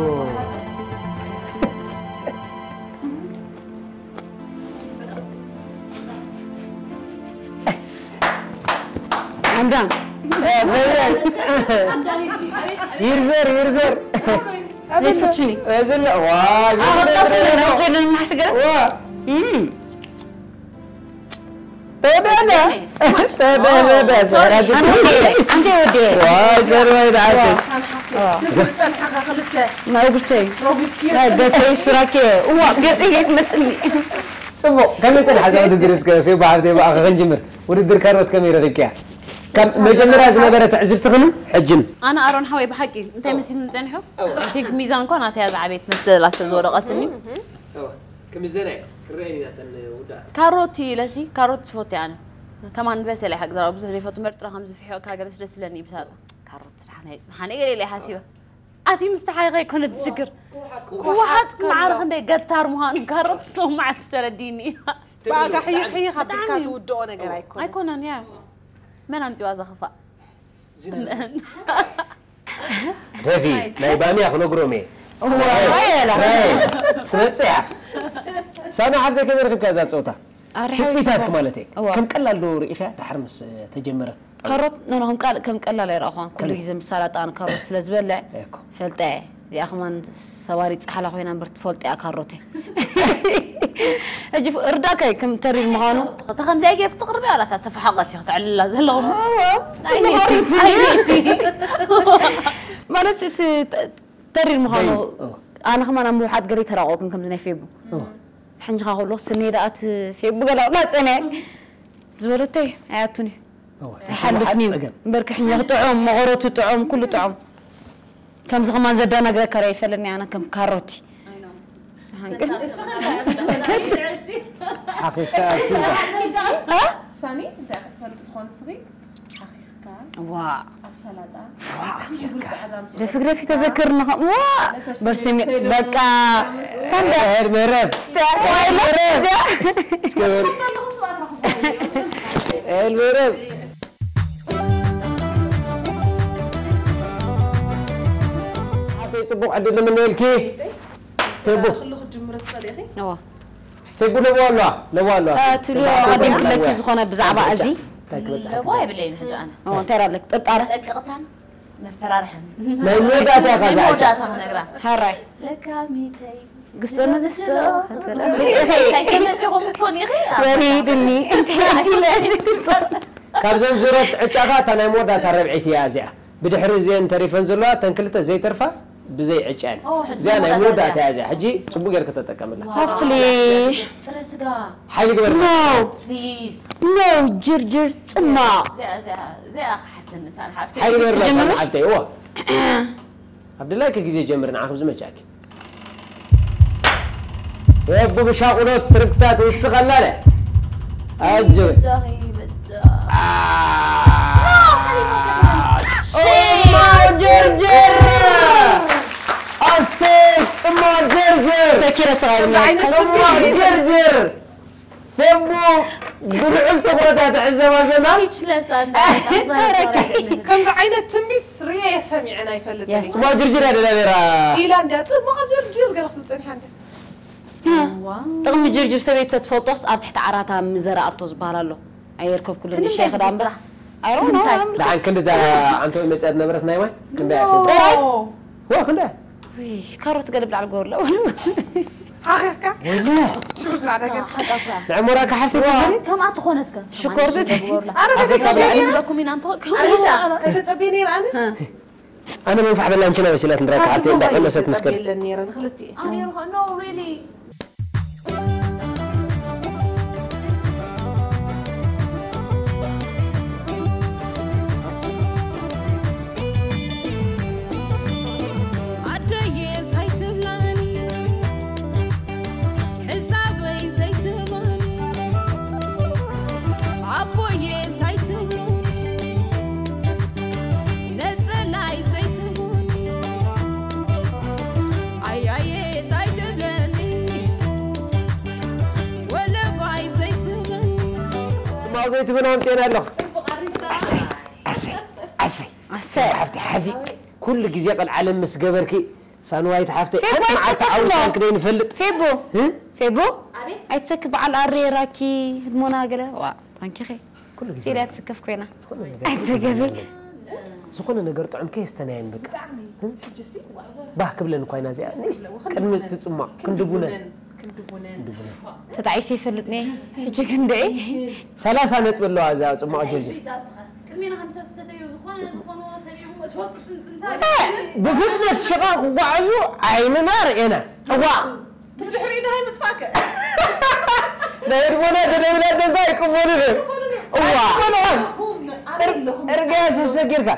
ኣንዳም። ይርዘር፣ ይርዘር። ዘይፈትሽኒ። እዝለ፣ ዋ፣ ኣዎ፣ ይርዘር፣ ጠፍለ፣ ይርዘር። ነው ከይዱ ማሕስገረ? ዋ። እም። ተወደደ። ተወደደ። ኦ፣ ሰራጅ። ኣንተ፣ ኣንተ ወደ። ዋ፣ ሰርባይ ደዓት። ዋ። ንዝጸንሓኻ ክልተ ናይ ውግተይ። ሮቢት ኪር። ናይ ገተይ ስራኬ። እዋ፣ ገተይ የት መጽኒ? ጽቡቕ። ከመይ ጸንሓ እዛ ውድድር እስከ ፌባ ሓብተይ ብኣኻ ክንጅምር። ውድድር ካሮት ከመይ ረኺብክያ? ካብ መጀመርያ ዝነበረ ትዕዝብትኽን ሕጅን። ኣነ ኣሮን ሓወይ ብሓቂ እንታይ መሲልኒ ጸኒሑ? እቲ ሚዛን እኳ ናተይ እያ ዝዓበየት መሰላ ስለ ዝወደቐትኒ። እዋ፣ ክምዘና እየ። ክረአየኒ ናተን ውዳእት። ካሮት እዩ ለሲ፣ ካሮት ትፈቱ እየ ኣነ። ከማን ዝበሰለ እየ ሓቂ ዘረባ ብዙሕ ዘይፈቱ፣ መርጥራ ከም ዝፍሕዮካ ገለስ ደስ ይብለኒ እዩ ብሳጣ። ካሮት ድሓን ኣይጽንሓን እየ ገለ ኢለ እየ ሓሲበ። ኣቲ ምስ ተሓይኸ ኣይኮነ እቲ ሽግር። ክውሓጥ ክውሓጥ መዓር ክንደይ ገታር ምዃኑ ካሮት ስለ መዓት ተረዲኒ። ብኣጋ ሕይኽ ሕይኽ ኣቢልካ ብጣዕሚ። ትውድኦ ነገር ኣይኮነን። ኣይኮነን፣ ያ። መን ኣምጺዋ እዛ ክፋእ? ደፊ፣ ናይ ባምያ ክነግሮም እየ። እዋ፣ ራይ፣ የላ። ራይ፣ ትመጽእ እያ። ሳና ሓፍተይ ከመይ ረኺብካ እዛ ጸወታ? ኣረ፣ ትጽቢታትክ ሓዊስዎ። ማለት እየ። እዋ። ከም ቀላል ዶ ርኢኻ ድሓር ምስ ተጀመረት? ካሮት፣ ኖ፣ ኖ፣ ከም ቃል-፣ ከም ቀላል ኣይረኣኹዋን። ኩሉ ከመይ? ግዜ ምስ ሳላጣ ኣነ ካሮት ስለ ዝበልዕ፣ እኮ። ፈልጠ እየ። እዚኣ ከማን ሰባሪ ጻሕላ ኮይና እምበር ትፈልጦ እያ ካሮት እያ። ሕጂ ፍ-፣ እርዳእካ እዩ ከም ተሪር ምዃኑ። እታ ከምዚኣ ጌርክ ትቕርቢ ኣላ፣ እታ ተፈሓቐት እያ ክትዕልላ ዘለኹም። ኣዎ። ኣይነይቲ፣ ኣይነይቲ። ማለት እቲ ተ-፣ ተሪር ምዃኑ፣ በይ፣ ኦ። ኣነ ከማን ኣብ ምውሓጥ ገለ ተራቐቕኩን ከምዚ ናይ ፌቡ። ኦ። ሕንጅኻ ከሎ ስኒ ደኣ እቲ ፌቡ ገለ ኣውላ ጸነ። ዝበለቶ እዩ፣ ኣይኣቱን እዩ። እወ፣ ኣይሓልፍን እዩ። ጸገም። እምበር ክሕኛ ጥዑም፣ መቐረቱ ጥዑም፣ ኩሉ ጥዑም። ከምዚ ከማን ዘደናግረካ ዶ ይፈለኒ ኣነ ከም ካሮቲ። ሓቂካ ኣሲልካ። እ? ሳኒ፣ እንታይ ኢኻ ትፈልጢ ትኾን እስኺ? ሓኺኽካ። ዋ። ኣብ ሰላጣ። ዋ። እቲ ሽጉርቲ ጸዕዳ ምስ ደፊ ግረፊ ተዘክርኒ ኸም-፣ ዋ። ነፈርቲ በርሰሚ-፣ ሰይዶ በቃ። ሰንደ። ሄድ መረብ። ሰ-፣ ዋይ፣ ሄድ መረብ። እዚኣ። እስከ በል። ሄድ መረብ። ሓፍተይ ጽቡቕ ዕድል ንምነየልኪ። ፌቡ። ኩሉ ክትጅምሪ ትኽእሊ ኢኺ? እዋ። ፌቡ ለቦ ኣለዋ፣ ለቦ ኣለዋ። እ፣ ትብልዮ ፌቡ ኣለዋ። ኣቐዲምክለኪ ኣለዋ። ዝኾነ ብዛዕባ እንታይ እዚ? እንታይ ክበጽሓ ለቦ ክብል? የብለይን ሕጂ ኣነ። እዋ፣ እንታይ ኣለክ? ጥርጣረ? መጠንቀቕታን መፈራርሕን። ናይ መወዳእታ ኢኻ ናይ ዝሓጫ። መወዳእታ ክነግራ። ሃራይ። ለካሚተይ። ግስጦ ንግስጦ። እንታይ መጺኹም ትኮን ኢኺ? ወሪድኒ። እንታይ ኢለ? ካብዘን ዙረት ዕጫኻ እታ ናይ መወዳእታ ረብዒት እያ እዚኣ። ብድሕሪ እዚአን ተሪፈን ዘለዋ እተን ክልተ ዘይተርፋ ብዘይ ዕጫ እየን። ኦ፣ ሕጂ እዚኣ ናይ መወዳእታ መወዳእታ እያ እዚኣ። ሕጂ ጽቡቅ ጌርክ ተጠቀምላ። Hopefully። ጥረ ስጋ። ሓይሊ ግበር። No። Please። No፣ ጅርጅር ጽማቕ። እዚኣ፣ እዚኣ፣ እዚኣ ክሓሰኒ ሳን ሓፍተይ። ሓይሊ ግበር ሳን ጀምሮስ? ሓፍተይ፣ እዋ። ኣብድላይኪ ግዜ ጀምሪ፣ ንዓኺ ብዝመቻኪ። ወቡ ብሻቑሎት ትርክታት ውስኽ ኣላለ። ኣጆ። በጃኺ፣ በጃ። አ-፣ ጽማው ጀርጀር። ኣሰይ፣ ጽማው ጀርጀር። ተኪረ ስራይ። ጽማው ጀርጀር። ፌቡ ብልዑል ትኹረት እያ ትዕዘባ ዘላ። ስፒችለስ ኣንዳ ከምዚ ዓይነት ትንቢት ርየ ሰሚዐን ኣይፈልጥን ጽማ ጅርጅር እያ ደላ ነራ ኢላ እንድያ ጽቡቕ ጅርጅር ገለ ክትብል ጸኒሓ እንድያ ጥቕሚ ጅርጅር ሰበይቲ ተትፈልጦስ ኣብ ትሕቲ ዓራታ ምዘረኣቶ ዝበሃል ኣሎ። ኣየርከብኩሉ ንእሽተይ ክዳ እምበር። I don't know። ደሓን ክንዲ እዛ ዓንቶ መፅያ ዝነበረት ናይ ማይ ክንደይ እያ ፌቡ ጥራይ ዋ ክንደይ ውይ፣ ካሮት ገለ ብላዕሊ ጎርለ ሓኺኽካ ወለ ሱር ጻዕዳ ገርካ ንዕሞራ ካሓፍቲ ትብሪ ከምኣ ትኾነትካ ሽኮር ትብሪ። ገበርላ ኣነ ተገዛእኩ ለኩም ኢና እንተ ኣሪታ ተጸብየ ነይረ ኣነ ኣነ መንፋሕ በላ እንችና መሲላት ንረካ ሓፍቲ እንዳቀለሰት መስከር የለን ነይረ ንክልቲኤ ኣነ ይርኸ no really ኣደየ እንታይ ትብላኒ ሕሳበይ ዘይትህባኒ ኣቦየ እንታይ ትብሉኒ ነፀላይ ዘይትህቡኒ ኣያየ እንታይ ትብለኒ ወለባይ ዘይትህበኒ ጽማቕ ዘይትብና ኣምፅኤና ኣለኹ ኣሰይ ኣሰይ ኣሰይ ኣሰይ ሓፍቲ ሓዚ ኩሉ ግዜ ቀልዓለም ምስ ገበርኪ ሳንዋይት ሓፍተይ ሓደ መዓልቲ ዓውታን ክደይ ንፈልጥ ፌቡ ፌቡ ኣይትሰኪ በዓል ኣሬ ራኪ ህድሞና ገለ ዋ ታንኪኸ ኩሉ ግዜ ሲዳ ትስከፍ ኮይና ዝኾነ ነገር ኣይትዘገቢ ዝኾነ ነገር ጥዑም ከየስተናየን በቃ ባህ ክብለን እኳ ኢና እዚኣ ንእሽቶ ቅድሚ እቲ ጽማቕ ክንዲ ቡነ ተጣዒሰ ይፈልጥኒ ሕጂ ክንድዒ ሰላሳ ነጥቢ ኣለዋ እዛ ጽማቕ ጀርጀር ቅድሜና ከምሳ ዝሰተዩ ዝኾነ ዝኾነ ሰሚዕኹም ትፈልጡ ፅንፅንታ ብፍጥነት ሽቓ ክጓዓዙ ዓይንና ርእና እዋ ብድሕሪ ድሃይ ምጥፋእከ ናይ ህድሞና ተደውላ ደንባ ኣይቅበሉን እዮም እዋ ጽርግያ ሰሰጊርካ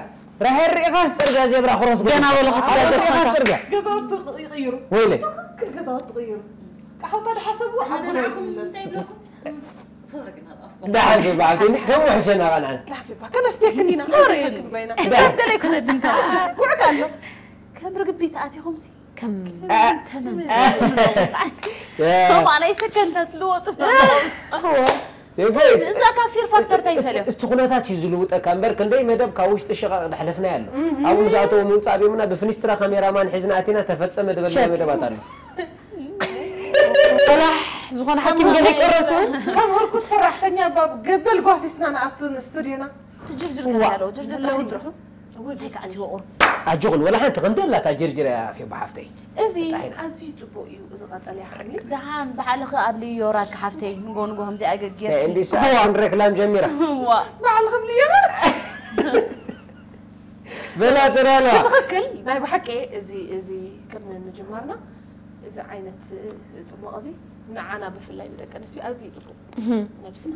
ራሄር ርኢኻስ ጽርግያ ዜብራ ክሮስ ገና በሉ ክትጋገር ርኢኻስ ጽርግያ ገዛውቲ ይቕይሩ ወይለ ትኽክል ገዛውቲ ይቕይሩ ቃሕውታ ድሓሰቡ ዓጉና ይፍለስ ዳሓን በዓልቲ ከም ውሕሸና ቐንዓን ላፊባ ከነስተክኒና ሰብሪ ክብለይና ገለ ኣይኮነትን ጉዕካ ኣሎ ከም ርግቢት ኣቲኹም ሲ ከም ተመን ተማላይ ሰከንታት ልወጡ እዛ ካብ ፊር ፋክተር እንታይ ይፈልዮ እቲ ኩነታት እዩ ዝልውጠካ እምበር ክንደይ መደብ ካብ ውሽጢ ሽቓቕ ደሕለፍና ኣሎ ኣብኡ ምስ ኣተዉ ምውፃእ ብዮምና ብፍኒስትራ ካሜራማን ሒዝና ኣቲና ተፈፀመ ዝበልና መደባት ኣሎ ሰላሕ ዝኾነ ሓኪም ገለ ይቀረብኩ ከም ህርኩት ሰራሕተኛ ባብ ገበል ጓሲስና ንኣቱ ንስቱድዮና ትጅርጅር ገለ ኣለዎ ጅርጅር ለውን ጥርሑ እንታይ ከዓ ትወቑር ኣጆኹን ወላ ሓንቲ ከም ደላታ ጅርጅር እያ ፌቦ ሓፍተይ እዚ ኣዝዩ ፅቡቅ እዩ እዚ ቀጠልያ ሓምሊ ደሓን ብሓልኺ ኣብ ልዮራ ክሓፍተይ ንጎ ንጎ ከምዚኣ ገጊር ናይ ኤምቢሲ ኣን ሬክላም ጀሚራ ዋ በዓል ክብልዮ በላ ተራላ ትኽክል ናይ ብሓቂ እዚ እዚ ቅድሚ ምጅማርና እዚ ዓይነት ፅቡቅ እዚ ንዓና ብፍላይ ንደቂ ኣንስትዮ ኣዝዩ ፅቡቅ ነብስና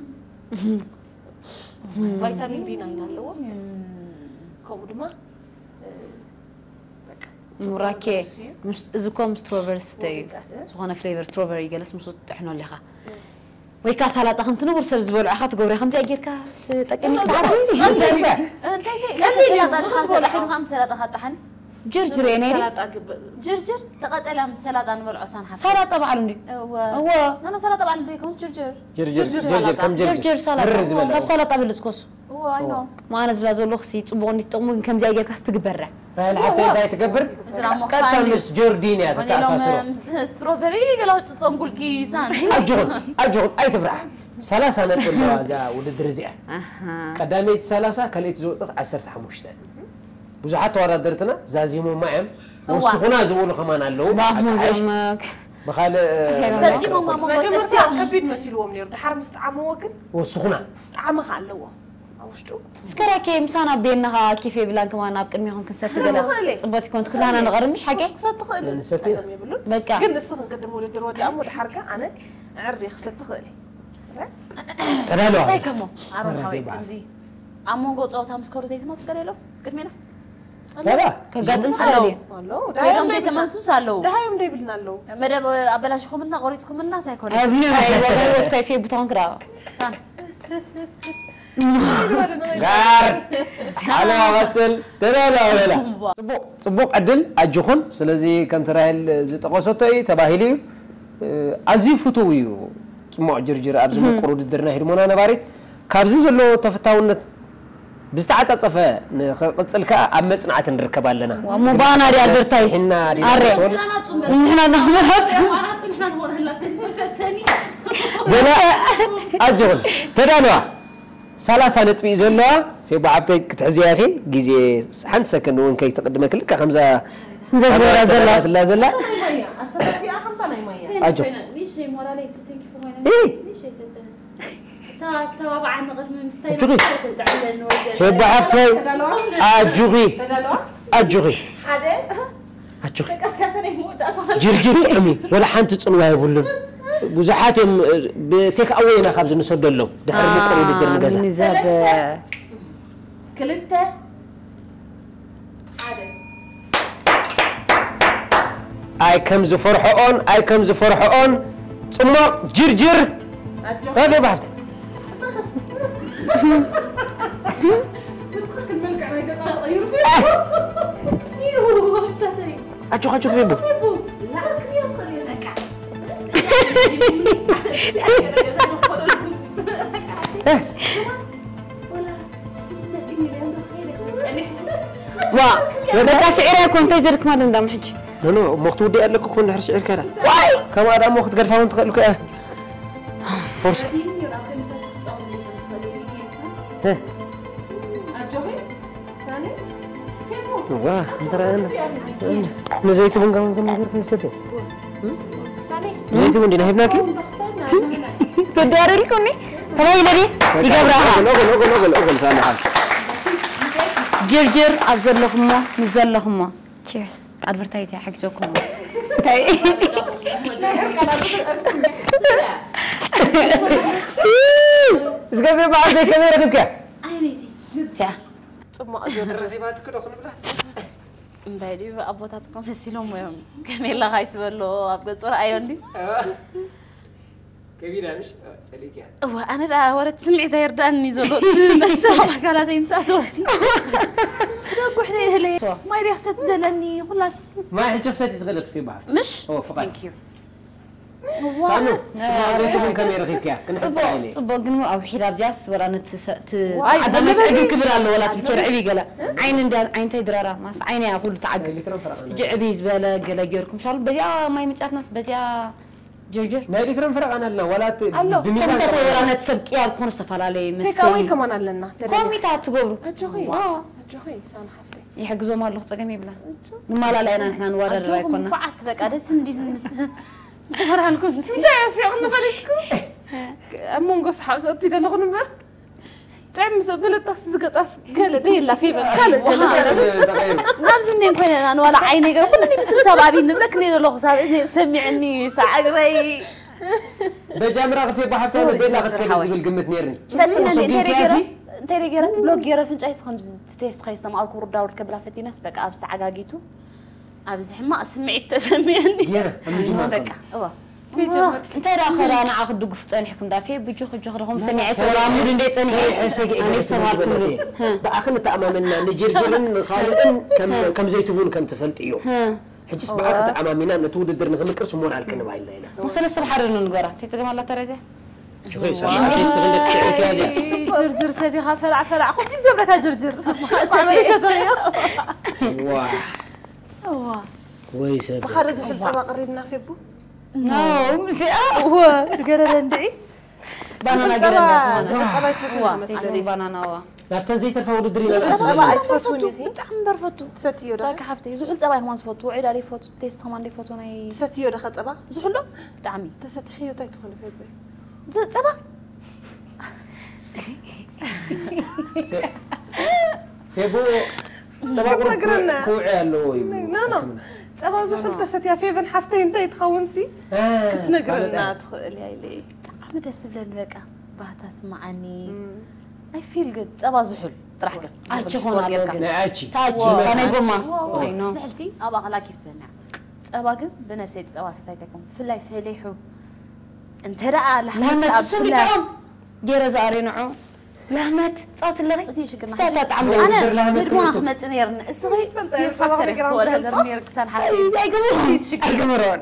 ቫይታሚን ቢ ናይን ኣለዎ ከምኡ ድማ ሙራኬ እዚ ኮም ስትሮቨሪ ስተ እዩ ዝኾነ ፍሌቨር ስትሮቨሪ ይገለስ ምስ ጥሕኖ ኣለኻ ወይ ከዓ ሳላጣ ከምቲ ንቡር ሰብ ዝበልዖ ኢኻ ትገብሮ ከምቲ ጌርካ ትጠቅም ሰላጣ ድኻ ሰላጣ ከም ሰላጣ ካጣሓን ጅርጅር እየ ነይረ ጅርጅር ተቐጠልያ ምስ ሰላጣ ንበልዖ ሳንሓ ሳላጣ በዓሉ እንዲ እወ እወ ናኖ ሰላጣ በዓሉ እንዲ ከምስ ጅርጅር ጅርጅር ጅርጅር ከም ጅርጅር ጅርጅር ሳላጣ ምርር ዝበለ ካብ ሳላጣ ብልፅ ኮሱ እወ ኣይኖ ማነ ዝብላ ዘለኹ ሲ ፅቡቕ እንዲ ትጠቕሙ ግን ከምዚኣ ጌርካ ስትግበረ ራይል ሓፍተይ እንታይ ትገብር እዝራ ሞኻኒ ቀጥታ ምስ ጆርዲን እያ ተተኣሳስሮ ስትሮቨሪ ገላውጭ ፀንጉልኪ ሳን ኣጆኹም ኣጆኹም ኣይትፍራሕ ሰላሳ ነጥቢ ኣለዋ እዛ ውድድር እዚኣ ቀዳመይቲ ሰላሳ ካልኣይቲ ዝወፀት ዓሰርተ ሓሙሽተ ብዙሓት ተወዳደርትና ዛዚሞማ እዮም ወስኹና ዝበሉ ከማን ኣለዉ ብኻልእ ፈፂሞማ ሞጎተስዮም ከቢድ መሲልዎም ነይሩ ድሓር ምስ ጣዓመዎ ግን ወስኹና ጣዕሚ ከ ኣለዎ ኣብ ውሽጡ እስከ ራኬ ምሳና ቤና ከዓ ኬፍ የብላን ከማን ኣብ ቅድሚኹም ክንሰቲ ገለ ንኽእል እየ። ፅበት ይኮን ትክላና ንቐርምሽ ሓቂ ክሰቲ ክእል ንሰቲ ጸገም የብሉን በቃ ግን ንስኽን ቅድም ውድድር ወዲኣሞ ድሓር ከ ኣነ ዕር ክሰቲ ክእል እየ ተዳለዋ እንታይ ከሞ ኣሮን ሓወይ ከምዚ ኣብ መንጎ ፀወታ ምስ ከሩ ዘይተመስገር የሎ ቅድሜና ዳዳ ከጋጥም ይኽእል እዩ ኣለዉ ኮይዶም ዘይተመልሱስ ኣለዉ ደሃዮም ደይብልና ኣለዉ መደብ ኣበላሽኹምልና ቆሪፅኩምልና ሳይኮነ ኣብ ኒው ናይ ወገን ወካይ ፌ ቡታውን ክዳ ሳን ጋር ሓለዋ ቀፅል ተዳለዋ በላ ፅቡቕ ዕድል ኣጅኹን ስለዚ ከምቲ ራሄል ዝጠቐሰቶ እዩ ተባሂሉ እዩ ኣዝዩ ፍቱው እዩ ጽሙቕ ጅርጅር ኣብዚ ምቁር ውድድርና ህድሞና ነባሪት ካብዚ ዘሎ ተፈታውነት ብዝተዓጻጸፈ ንኽቕጽል ከኣ ኣብ መጽናዕቲ ንርከብ ኣለና። እሞ ባና ድያ ኣድቨርታይዝ? ሕና ዲና ኣረ ትኾን? ንሕና ንኽንመርሃት ገለ ኣጆኹን ተዳለዋ ሰላሳ ነጥቢ እዩ ዘለዋ። ፌቦ ሓፍተይ ክትሕዝያ ኢኺ ግዜ ሓንቲ ሰከንድ እውን ከይትቕድመኪ ልካ ከምዛ ዘዝበራ ዘላ ትላ ዘላ ኣጆ ተባብዓኒ ቅድሚ ምስታይ ኣጆኺ ፌቦ ሓፍተይ ኣጆኺ ኣጆኺ ኣጆኺ ጅርጅር ጥዑም እዩ። ወላ ሓንቲ ፅልዋ የብሉን። ብዙሓት እዮም ብቴክ ኣወይ ኢና ካብዚ ንሰደሎም ድሕሪ ምቁር ውድድር ንገዛ ሚኒዘብ ክልተ ሓደ ኣይ ከም ዝፈርሐኦን ኣይ ከም ዝፈርሐኦን ጽማቕ ጅርጅር ኣጆ ራፊ ባሕፍት ብትኽክል መልክዕ ናይ ገጻ ተቐይሩ ይሁ ወብሳተይ ኣጆ ኣጆ ፌቦ ቡ ላርክብዮ ትኽእል እየ በቃ ዋ በቃ ስዒራ እኮ እንታይ ዘድክማ ደንዳም ሕጂ ኖ ኖ እሞ ክትውዲ ኣለኩ እኮ እንድሕር ስዒርካ ዳ ከምኣ ዳ እሞ ክትገድፋ እውን ትኽእል እኮ እያ ፎርሳ ኣጆኺ ሳኒ ፌቡ ዋ እንተራእየና ንዘይቲ ቡን ከም ከም ነገር ክንሰትዮ ሳኒ ዘይቲ ቡን ዲና ሂብናኪ ተዳርልኩኒ ተባይለኒ ይገብራኻ ኦጎል ኦጎል ኦጎል ኦጎል ሳኒ ሓል ጅርጅር ኣብ ዘለኹሞ ምስ ዘለኹሞ ቺርስ ኣድቨርታይዝ ይሓግዘኩም እንታይ ዝገብር በዓል ዘይከመይ ረክብከ ያ ጽማቕ ዝወድር ረኺባትክ ዶ ክንብላ እንታይ ድዩ ኣቦታት እኮ መሲሎም እዮም ከመይ ኣለኻ ኣይትበሎ ኣብ ገጹ ረኣዮ እንዲ ከቢዳ ምሽ ጸሊእክያ እዋ ኣነ ደኣ ወረ እቲ ስምዒት ኣይርዳእኒ ዘሎ እቲ መሰል ኣብ ኣካላተይ ምስ ኣተወሲ ደጉሕ ደይደለ ማይ ደይ ክሰቲ ዘለኒ ኩላስ ማይ ሕጂ ክሰቲ ትኽእል ክፊ በዓል ምሽ ኦ ፍቓድ Thank you ሳኑ ጽማቕ ዘይትኹን ከመይ ረኺብክያ ክንሕዝካ ኢለ ጽቡቅ ግን ኣብሒድ ኣብዚያስ ወላ ነቲ ሰ- እቲ ዋይ፣ ዓዲ በለበለ መስዕግግ ክብል ኣሎ ወላ እቲ ኬር ዕብይ ገለ ዓይኒ እንዳ ዓይንታይ ድራራ ማስ ዓይነያ ኩሉ ተዓግብ ሊትሮን ፈረቓ ሕጂ ዕብይ ዝበለ ገለ ጌርኩም ሻሉ በዚኣ ማይ ምጻትናስ በዚኣ ጀርጀር ናይ ሊትሮን ፈረቓ ኣለና ዋላ እቲ ኣሎ። ብሚዛን ከምታት ወላ ነቲ ሰብ ቅያር ክኾኑ ዝተፈላለየ መስተ ቴካወይ ከማን ኣለና ተደልዩ ኮሚታት ትገብሩ ኣጆኺ ዋው። ኣጆኺ ሳኑ ሓፍተይ ይሕግዞም ኣለኹ ጸገም የብላ ንማላላ ኢና ንሕና ንዋዳደር ኣጆኹም ኣይኮና ንፉዓት በቃ ደስ እንዲል ራልኩም ሲ እንታይ ኣስፊቕኒ ፈሊጥኩ ኣብ መንጎ ሰሓቕ እቲ ደለኹ ንበር ጥዕም ምስ በለጣስ ዝገጻስ ገለ ደየላ ፌቨን ካልእ ገለ ገለ ናብዚ እኔን ኮይነና ንዋላ ዓይነይ ገለ ኩሉ ምስብሳብ ኣብይ ንብለክ እኔ ዘለኹ ሳብ እዝኒ ሰሚዕኒ ሳዕግረይ በጃምራ ክፌ ባሓፍታ ሶሪ፣ ቤላ ሶሪ፣ ክትከዲ ሓወይ። ዝብል ግምት ነርኒ ፈቲነ ጽቡቕ እንዴ ጊንኪ ገይረ ያሲ እንታይ ገይረ ብሎክ ገይረ ፍንጫይ ከም ቴስት ከይስተማርኩ ሩዳ ውድ ከብላ ፈቲነስ በቃ ኣብ ዝተዓጋጊቱ ኣብዚ ሕማቕ ስምዒት ተሰሚዕኒ ገይረ ኣብ ምጅማር በቃ እዋ እንታይ ደኣ ኸዳ ንዓ ክድግፉ ጸኒሕኩም ዳ ፌ ብጆኽ ጆኽ ዶኹም ሰሚዐ ሰላም ሙድ እንደ ጸኒሐ ኣነ ሰማር ክብሉ ብኣኽን እተኣማመና ንጅርጅርን ንኻልእን ከም- ከም ዘይትቡን ከም ትፈልጥ እዩ ሕጅስ ብኣኽ ተኣማሚና ነቲ ውድድር ንኽምቅር ስሞን ኣልክንባ ኢልና ኢና ሙሰለ ሰብ ሓደ ንንገራ እንታይ ጸገም ኣላ ተረዚያ ሽኾይ ሰማዕቲ ስኽንደት ስዕርክያ እዚኣ ዝርዝር ሰቲኻ ፈላዕ ፈላዕ ኹም ዝገብረካ ዝርዝር ዋ ወይ ሰብ ብኻደ ዝሑል ጸባ ቀሪብና ፌቡ ኖ እዚኣ እወ ድገረረ እንድዒ ባናና ጸባ ገረንዳ ዝኾነ ጸባ ይፈትው ዋ፣ መሰለኒ ኣትሊስት። ባናና ዋ ናብተን ዘይተርፋ ውድድር ኢና ዝሑል ንኣቱ ጸባ ዘለና ኣይትፈትውን ፈትው ኢኺ ብጣዕሚ እምበር ፈቱ ትሰትዮ ዶ ባካ ሓፍተይ ዝሑል ጸባ ይኹማ ዝፈቱ ውዒድ ኣለ ይፈቱ ቴስት ከማን ደይ ፈቱ ናይ ትሰትዮ ዶ ኸጸባ ዝሑል ዶ ብጣዕሚ ተሰቲሕዮ እንታይ ትኾነ ፌቡ ዝ- ጸባ ፌቡ ጸባ ቁሩብ ነግረና። ክውዕ ኣለዎ እዩ ኖ ኖ ጸባ ዝሑል ተሰትያ ፌቨን ሓፍተይ እንታይ ትኸውን ሲ ክትነግረና ትኽእል እያ ኢለ ብጣዕሚ ደስ ዝብለኒ በቃ ባህታ ስማዓኒ ኣይ ፊል ግን ጸባ ዝሑል ጥራሕ ግን ኣቺ ዝሑል ኾን ሽኮር ኣለዎ ጌርካ ግን ናይ ኣቺ ታቺ ናይ ጎማ ዋው፣ ኣይ ኖ ዝሕልቲ ኣብ ኣኽላ ኬፍ ትበልኒ ጸባ ግን ብነብሰይ ጸባ ሰታይት ኣይኮን ብፍላይ ፈሊሑ እንተ ደኣ ላሕመት ላሕመት ኣብ ስም ፍላይ ይጥዖም ገይረ ዝኣርዩ ንዑ ላህመት ጻወት ኣለኺ? እዚ ሽግርና። ሳታ ጣዕሚ ኣነ ውድድር ላህመት ምድሞና ክመጽእ። ክመጽእ ነይርኒ። እስኺ ይፈልጥ ፊር እየ፣ ፋክተር ሰባኺ ክትወዳደር ግራም ነይርኪ ሳን ሓቂ። ኣይገበርኩን። እዚ ሽግር። ኣይገበሮን።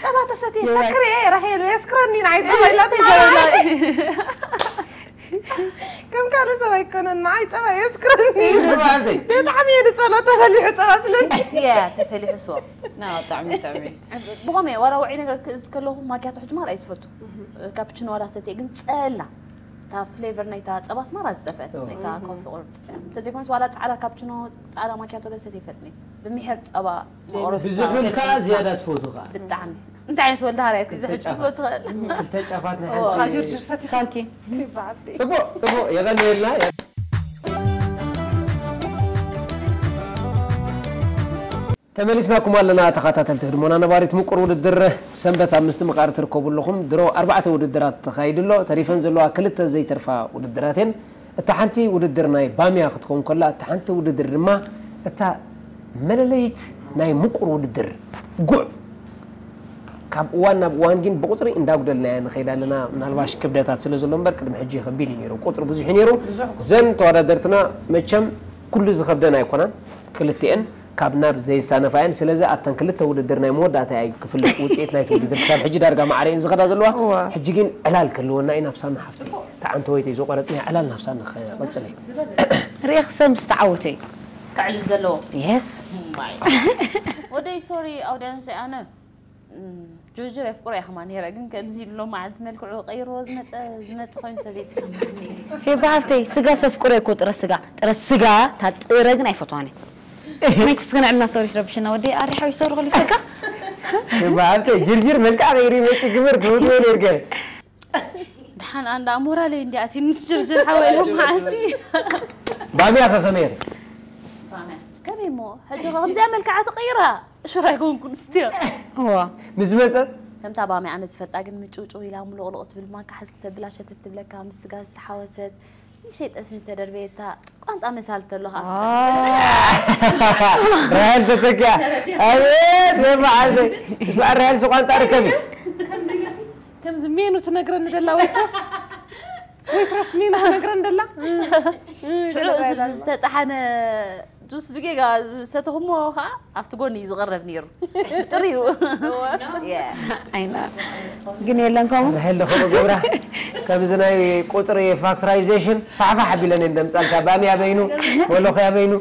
ጸባ ተሰትየ ሰክር እየ ራሄል የስክረኒ ንዓይ ጸባ ኢላትኒ። ከም ካልእ ሰብ ኣይኮነን ንዓይ ጸባ የስክረኒ። መዓልተይ። ብጣዕሚ እየ ዝጸሎ ተፈሊሑ ጸባ ስለኒ። ያ ተፈሊሑ ስዎ። ና ጣዕሚ ጣዕሚ። ብኸመይ ዋላ ውዒ ነገር ክእዝ ከለኹ ማኪያቶ ሕጂ ማራ እየ ዝፈቱ። ካፕችኖ ዋላ ሰትየ ግን ጸላ እታ ፍሌቨር ናይታ ጸባስ ማራ ዝጠፍአት እዎ። ናይታ ኮፊ ቁርድ። እንተዘይኮነስ ዋላ ጻዕዳ ካፕችኖ ጻዕዳ ማኪያቶ ገሰት ይፈትኒ። ብሚሕር ጸባ ብዙሕ ኢልካ ዝያዳ ትፈቱ ከኣ። ብጣዕሚ እንታይ ዓይነት ወልዳ ሃርያት እዚ ሕጂ ትፈቱ። ክልተ ጫፋት ናይ ዋ ሓንቲ ጅርጅር ሰቲ ሳንቲም ይበዓል። ጽቡቕ ጽቡቕ የቐንየልና። ተመሊስናኩም ኣለና ተኸታተልቲ ህድሞና። ነባሪት ምቁር ውድድር ሰንበት ኣብ ምስትምቓር ትርከቡ ኣለኹም። ድሮ ኣርባዕተ ውድድራት ተኻይዱ ኣሎ። ተሪፈን ዘለዋ ክልተ ዘይተርፋ ውድድራት እየን። እታ ሓንቲ ውድድር ናይ ባምያ ክትከውን ከላ፣ እታ ሓንቲ ውድድር ድማ እታ መለለይት ናይ ምቁር ውድድር ጉዕ። ካብ እዋን ናብ እዋን ግን ብቁፅሪ እንዳጉደልናያ ንኸይድ ኣለና። ምናልባሽ ክብደታት ስለ ዘሎ እምበር ቅድሚ ሕጂ ከቢድ እዩ ነይሩ፣ ቁፅሪ ብዙሕ እዩ ነይሩ። ዘን ተወዳደርትና መቸም ኩሉ ዝኸብደን ኣይኮናን፣ ክልቲኤን ካብ ናብ ዘይሳነፋ እየን። ስለዚ ኣብተን ክልተ ውድድር ናይ መወዳእታ እዩ ክፍለጥ ውፅኢት ናይቲ ውድድር። ክሳብ ሕጂ ዳርጋ ማዕረ እየን ዝኸዳ ዘለዋ። እዋ። ሕጂ ግን ዕላል ክህልወና እዩ ናብ ሳሚ ሓፍተይ። ተዓንተወይቲ እዩ ዝቆረፅና ዕላል ናብ ሳሚ ክቐፅል እዩ። ርኢኽ ሰብ ምስ ተዓወተ እዩ። ከዕልል ዘለዎ። የስ ማይ። ወደይ ሶሪ ኣውዲያንስ ኣነ እም፣ ጆርጆ የፍቅሮ እየ ከማን ነይረ ግን ከምዚ ኢሉ መዓልቲ መልክዑ ቀይርዎ ዝመፀ ዝመፅእ ኮይኑ ስለ ዘይተሰማዕኒ። ፌባ ሓፍተይ ስጋ ሰፍቅሮ እኮ ጥረ ስጋ ጥረ ስጋ ታጥረ ግን ኣይፈትዋን እየ። መይስ እስከ ንዕና ሶሪ ትረብሽና ወዲ ኣሪ ሓዊ ሶሪ ኸሊፈካ ብዓልተ ጅርጅር መልክዓ ቀይሪ መፂ ግብር ትውድዎ ነርገ ድሓን ኣንዳ ሞራለይ እንዲ ኣሲኒ ጅርጅር ሓወይ ሎም መዓልቲ። ባብያ ከ ከመይ ኢኺ? ከመይ እሞ ሕጂ ኸ ከምዚኣ መልክዓ ተቐይራ ሽሮ ኣይኮንኩን ስትዮ። እዋ ምስ መፀት ከምታ ባሚ ኣነ ዝፈልጣ ግን ምጭውጭው ኢላ ምሎቕሎቕ ትብል ማካ ሓዝ ተብላ ሸተት ትብለካ ምስ ስጋ ዝተሓወሰት ንሸይ ጠስሚ ተደርበየታ ቋንጣ መሳል ተሎ ራሄል ተተኪያ። ኣቤት ወይ መዓልቲ። ምስ በዓል ራሄል ስቋንጣ ርከቢ። ከምዚ ሜኑ ትነግረኒ ደላ ወይትረስ ወይትረስ ሜኑ ትነግረኒ ደላ። ሽዑ እዚ ዝተጣሓነ ጁስ ብጌጋ ዝሰተኹሞ ከዓ ኣብቲ ጎኒ እዩ ዝቐረብ ነይሩ። ጥርዩ። ኣይና ግን የለን ከምኡ ራሄል ለኸሉ ገብራ ከምዚ ናይ ቁፅሪ ፋክተራይዜሽን ፋሕፋሕ ኣቢለን እየን ደምፃልካ። ባሚ ኣበይኑ ወለኹ ኣበይኑ።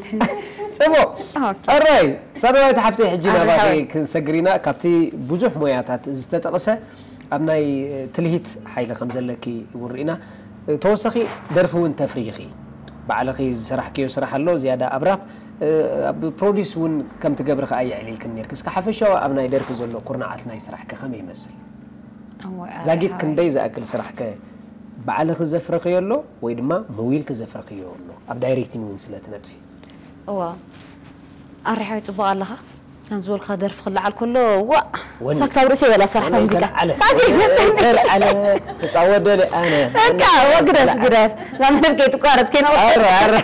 ፅቡቕ። ኦኬ። ኣራይ ሳደዋይቲ ሓፍተይ ሕጂ ኣረ ናባኺ ሓወይ። ክንሰግር ኢና። ካብቲ ብዙሕ ሞያታት ዝተጠቕሰ ኣብ ናይ ትልሂት ሓይሊ ከም ዘለኪ እውን ርኢና። ተወሳኺ ደርፊ እውን ተፍርይኺ ባዕልኺ ዝሰራሕክዮ ስራሕ ኣሎ ዝያዳ ኣብ ራፕ ኣብ ፕሮዲስ እውን ከም ትገብሪ ከኣ የዕሊልክን ነርኪ። እስከ ሓፈሻዊ ኣብ ናይ ደርፊ ዘሎ ኩርናዓት ናይ ስራሕኪ ከመይ ይመስል? እወ፣ ኣረ ዛጊት ሓወይ። ክንደይ ዝኣክል ስራሕከ ባዕልኺ ዘፍረኽዮ ኣሎ ወይ ድማ መዊልኪ ዘፍረኽዮ ኣሎ ኣብ ዳይሬክቲንግ እውን ስለ ትነጥፊ? እዋ ኣሪሓዊ ፅቡቅ ኣለኻ ከም ዝበልካ ደርፊ ክለዓል ከሎ ዋ ወኒ። ሳክታብ ርእሰ ይበላ ስራሕ ካብ ሙዚቃ ተልዓለ ሳዚ ተልዓለ ተፃወደለ ኣነ በቃ ወግደፍ ግደፍ ዛመደብ ከይትቋረፅ ከይነቆ ኣረ ኣረ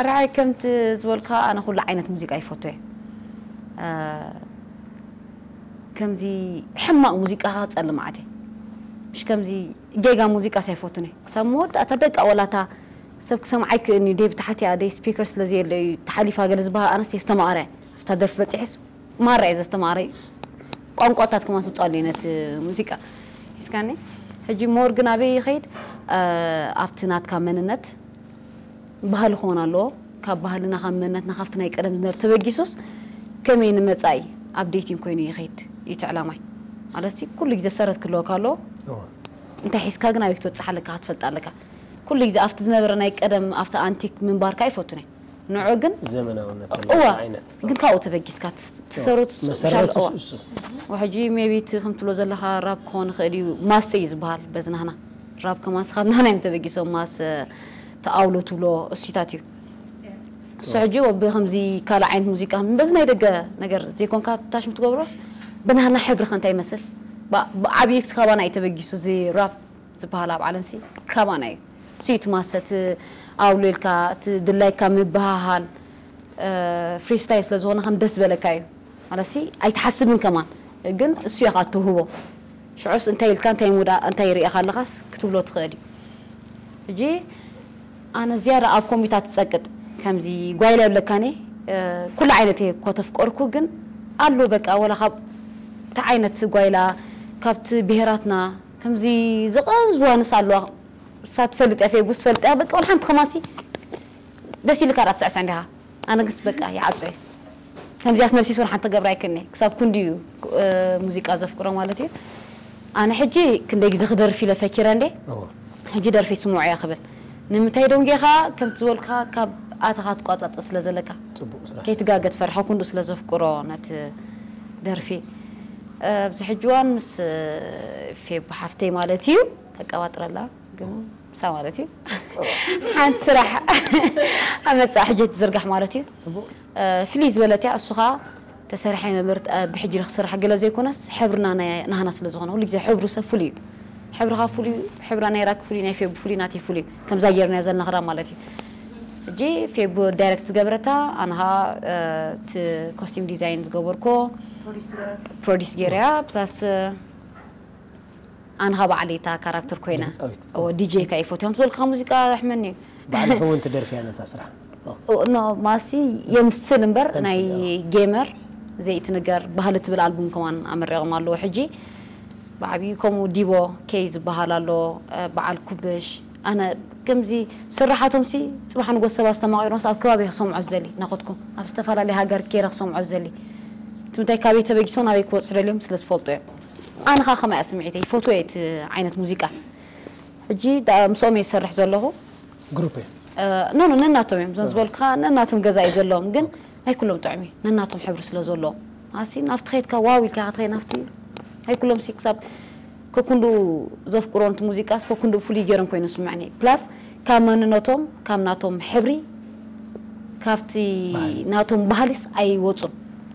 ኣርሓይ ከምቲ ዝበልካ ኣነ ኩሉ ዓይነት ሙዚቃ ይፈቱ እየ እ፣ ከምዚ ሕማቅ ሙዚቃ ክፀልም ዓት እየ ምሽ ከምዚ ጌጋ ሙዚቃ ሳይፈቱን እየ ክሳብ መወዳእታ በቃ ወላታ ሰብ ክሰምዓ ኣይክእልን እዩ ደይ ብታሕቲ እያ ደይ ስፒከር ስለዘየለ እዩ ተሓሊፋ ገለ ዝበሃል ኣነስ የስተማቕረ ኣብታ ደርፊ በፂሕስ ማራ እየ ዘስተማቕረ እዩ ቋንቋታት ከማን ስውፃሉ እዩ ነቲ ሙዚቃ ሒዝካኒ ሕጂ ሞር ግን ኣበይ ይኸይድ ኣብቲ ናትካ መንነት ባህሊ ክኾን ኣለዎ ካብ ባህልና ካብ መንነትና ካብቲ ናይ ቀደም ዝነበረ ተበጊሱስ ከመይ ንመፃኢ ኣፕዴቲንግ ኮይኑ ይኸይድ እዩ እቲ ዕላማይ ማለት ኩሉ ግዜ ሰረት ክህልወካ ኣለዎ እንታይ ሒዝካ ግን ኣበይ ክትበፅሕ ኣለካ ክትፈልጥ ኣለካ ኩሉ ግዜ ኣብቲ ዝነበረ ናይ ቀደም ኣብቲ ኣንቲክ ምንባርካ ይፈቱን እየ ንዑ ግን ዘመናውነት እዋ ዓይነት ግን ካብኡ ተበጊስካ ትሰሩት መሰረቱ እሱ ወሕጂ ሜቢ እቲ ከም ትብሎ ዘለካ ራብ ክኾን ይኽእል እዩ ማሰ እዩ ዝበሃል በዚ ናህና ራብ ከማን ስኻብ ናህና እዮም ተበጊሶም ማሰ ተኣውሎ ትብሎ እሱታት እዩ እሱ ሕጂ ወቢ ከምዚ ካልእ ዓይነት ሙዚቃ በዚ ናይ ደገ ነገር ዘይኮንካ ታሽም ትገብሮስ ብናህና ሕብሪ ከ እንታይ ይመስል ብዓብዩ ካባና እዩ ተበጊሱ እዚ ራፕ ዝበሃል ኣብ ዓለም ሲ ካባና እዩ ስዩት ማሰ እቲ ኣውሎ ኢልካ እቲ ድላይካ ምብሃሃል ፍሪስታይ ስለ ዝኾነ ከም ደስ በለካ እዩ ማለት ሲ ኣይትሓስብን ከማን ግን እሱ ኢኻ ትውህቦ ሽዑስ እንታይ ኢልካ እንታይ ሙዳ እንታይ ሪእኻ ኣለኻስ ክትብሎ ትኽእል እዩ ሕጂ ኣነ ዝያዳ ኣብ ኮምቢታት ትጸቅጥ፣ ከምዚ ጓይላ ይብለካኒ። ኩሉ ዓይነት እየ እኮ ተፍቀርኩ፣ ግን ኣሎ በቃ፣ ወላ ካብ እቲ ዓይነት ጓይላ፣ ካብቲ ብሄራትና ከምዚ ዝቐዝዋ ንሳ ኣለዋ። ንሳ ትፈልጥ እያ፣ ፌቡስ ትፈልጥ እያ። በቃ ወላ ሓንቲ ከማሲ ደስ ኢልካ ዳ ትስዕስዕ እንዲኻ። ኣነ ግስ በቃ ይዓጾ እየ። ከምዚያስ ነብሲስ ወላ ሓንቲ ገብራ ኣይክእልኒ። ክሳብ ክንዲ እዩ ሙዚቃ ዘፍቅሮ ማለት እዩ። ኣነ ሕጂ ክንደይ ግዜ ክደርፍ ኢለ ፈኪረ እንዴ? ሕጂ ደርፊ ስምዑ እያ ክብል። ንምንታይ ደንጌኻ? ከምቲ ዝበልካ ካብ ኣተኻ ትቋጻጸ ስለ ዘለካ። ጽቡቕ ስራሕ። ከይትጋገ ትፈርሖ፣ ክንዱ ስለ ዘፍቅሮ ነቲ ደርፊ። ኣብዚ ሕጂ እዋን ምስ ፌቡ ሓፍተይ ማለት እዩ፣ ከቀባጥረላ ግን ምሳ ማለት እዩ። ሓንቲ ስራሕ ኣመጻ ሕጂ ትዝርጋሕ ማለት እዩ። ጽቡቕ። ፍልይ ዝበለት እያ፣ እሱ ኸኣ ተሰሪሐ መበርት ብሕጂ ክስራሕ ገለ ዘይኮነስ ሕብርና ናይ ናህና ስለ ዝኾነ ኩሉ ግዜ ሕብሩ ሰብ ፍሉይ እዩ። ሕብርኻ ፍሉይ፣ ሕብራ ናይ ራክ ፍሉይ፣ ናይ ፌቡ ፍሉይ፣ ናተይ ፍሉይ። ከምዛ ጌርና ዘለና ክዳን ማለት እዩ። ሕጂ ፌቡ ዳይሬክት ዝገበረታ፣ ኣንኻ እቲ ኮስቲም ዲዛይን ዝገበርኮ ፕሮዲስ ገይረያ፣ ፕላስ ኣንኻ ባዕለይ እታ ካራክተር ኮይና። ድምፃዊት። እዎ፣ ዲጄ እካ ይፈትዮም ዝበልካ ሙዚቃ ኣሕመኒ እዩ። ባዕልኺ እውን ትደርፍያ ነታ ስራሕ። ኦ። ኦ፣ ኖ፣ ማሲ የምስል እምበር ተምስል፣ ናይ ኦ። ጌመር ዘይትንገር ባህሊ ትብል ኣልቡም ከማን ኣመሪቖም ኣለዎ። ሕጂ ብዓብዩ ከምኡ ዲቦ ኬይ ዝበሃል ኣሎ፣ እ፣ በዓል ኩብሽ። ኣነ ከምዚ ስራሓቶም ሲ ጽባሕ ንጎስ ሰባት ዝተማቒሮምስ ኣብ ከባቢ ክሰምዖ ዝደሊ፣ ናኾትኩም ኣብ ዝተፈላለየ ሃገር ኬረ ክሰምዖ ዝደሊ። እቲ ምንታይ ካበይ ተበጊሶም ናበይ ክወጽሑ ደልዮም ስለ ዝፈልጡ እዮም። ኣነ ኸኣ ከማይ እያ ስምዒተይ፣ ይፈትዎ እየ እቲ ዓይነት ሙዚቃ። ሕጂ ዳ-፣ ምስኦም እየ ዝሰርሕ ዘለኹ። ግሩፕ እየ። እ፣ ኖ፣ ኖ፣ ነናቶም እዮም። እዞም ዝበልኩኻ ነናቶም ገዛ እዩ ዘለዎም። ግን ናይ ኩሎም ጥዑም እዩ። ነናቶም ሕብሪ ስለ ዘለዎም። ኣሲ ናብቲ ኸይድካ ዋው ኢልካ ክትኸይድ ናብቲ ናይ ኩሎም ሲ ክሳብ ከኩንዱ ዘፍቅሮን እቲ ሙዚቃስ ከኩንዱ ፍሉይ ገይሮም ኮይኑ ዝስምዐኒ። ፕላስ ካብ መንነቶም፣ ካብ ናቶም ሕብሪ፣ ካብቲ ባህሊ። ናቶም ባህሊስ ኣይወጹን።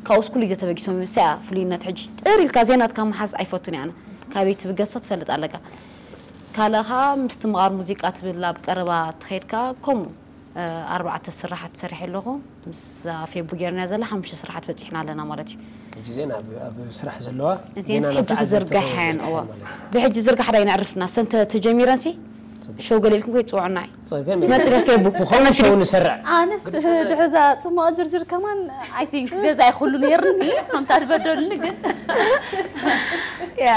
ካብኡስ ኩሉ ግዜ ተበጊሶም እዮም። እሳ እያ ፍሉይነት ሕጂ። ጥር ኢልካ ዜናትካ ምሓዝ ኣይፈቱን እየ ኣነ። ካበይ ትብገሶ ትፈልጥ ኣለካ። ካልእ ኸኣ ምስቲ ምቓር ሙዚቃ ትብል ኣብ ቀረባ ተኸይድካ ከምኡ፣ እ፣ ኣርባዕተ ስራሓት ሰሪሐ ኣለኹ። ምስ ፌቡ ጌርና ዘላ ሓሙሽተ ስራሓት በጺሕና ኣለና ማለት እዩ። ሕጂ ዜና ኣብ፣ ኣብ ስራሕ ዘለዋ እዚን ዜና ሕጂ ናተዓዘብቲ ክዝርጋሐን፣ ክዝርጋሐን እዎ። ማለት እዩ። ብሕጂ ዝርጋሕ ዳይ ነዕርፍና። ሰንተ ተጀሚረንሲ ጽቡቕ። ሸው ገለ ኢልኩም ከይትጽውዑና እዩ። ጸገም መጽእ ፌቡ። ብኸምኡ ሸው ንሰርዕ። ኣነስ ድሕዛ ጽማቕ ጅርጅር ከማን፣ I think፣ ገዛይ ኩሉ ነይርኒ፣ ከምታ ትበደሉኒ ግን። ያ።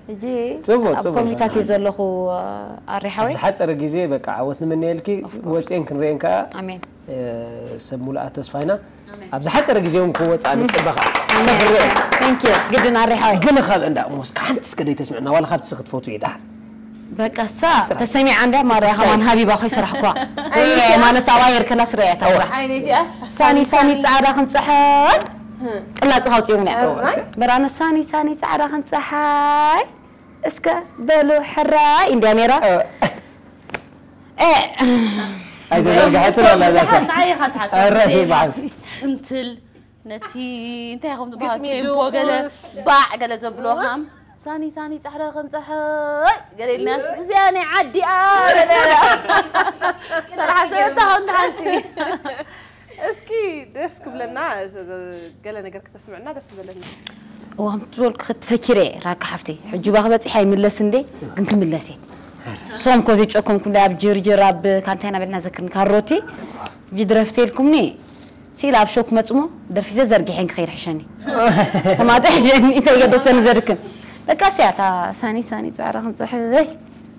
ሕጂ ጽቡቕ፣ ኣብ ጽቡቕ ኮሚታት እዩ ስራሕ። ዘለኹ፣ ኣሪ ሓወይ። ኣብ ዝሓጸረ ግዜ በቃ ዓወት ንምነየልኪ፣ Of course። ወጽኤን ክንርእየን ከኣ፣ ኣሜን። እ፣ ሰብ ሙሉኣት ተስፋ ኢና። ኣብ ዝሓጸረ ግዜ እውን ክወጻ ንጽበኻ። ኣሜን። ተኽርኦ። Thank you። ግድን ኣሪ ሓወይ። ግን ካብ እንዳ ሞስ ሓንቲ እስከ ደይ ተስምዕና፣ ዋላ ካብቲ እስኺ ትፈትዊ ደሓር። በቃ እሳ ጽናሕ። ተሰሚዓ እንዳ ማርያ ኣስታይ። ከማን ሃቢባ ኮይሰራሕኳ። ኣይ፣ ወይ እያ። ማለት ኣባየር ከላ ስረያ እያ እዋ። ትስራሕ። ዓይነይ እቲኣ ሳኒ፣ ሳኒ፣ ሳኒ። ጻዕዳ ክንጸሓል። ቅላጽ ካውጽዮምና። ኣራይ? በራነ ሳኒ፣ ሳኒ፣ ጻዕዳ ክንጸሓይ። እስከ በሉ ሕራይ እንድያ ነይራ። እ። እ። ኣይተዘርግሐትን ኣላ እዛ ሰብ። ንዓይ ኢኻ ትሓቶ። ኣረ፣ ዜማ። በዓል። ሕምትል ነቲ እንታይ ኢኹም ዝበሃል ግጥሚ ቴምፖ ገለ ድቁስ። ባዕ ገለ ዘብሎ ሃም። ሳኒ፣ ሳኒ፣ ጻዕዳ ከም ጸሓይ ገለ ኢልናስ፣ እዚኣ ናይ ዓዲኣ ገለ። ሰላሕ ሰለስተ ኾን ሓንቲ። እስኪ ደስ ክብለና፣ እዚ ገለ ነገር ክተስምዕና ደስ ምበለኒ። እዋም ትበልኩ ክትፈኪረ ራካ ሓፍቲ። ሕጂ ባኽ በጺሕ ኣይምለስ እንዴ፣ ግን ክምለስ እየ። ሶም ኮ ዘይጨኮንኩም ኣብ ጅርጅር ኣብ ካንታይ ናበልና ዘክርን ካሮቲ፣ ሕጂ ድረፍቲ ኢልኩምኒ፣ ሲል ኣብ ሾክ መጽሞ፣ ደርፊ ዘዘርጊሐን ክኸይድ ሕሸኒ። ከማተ ሕሸኒ፣ እንታይ ገደሰኒ ዘድክም። በቃ ሲያታ፣ ሳኒ፣ ሳኒ፣ ጻዕራ ክንጽሕይ።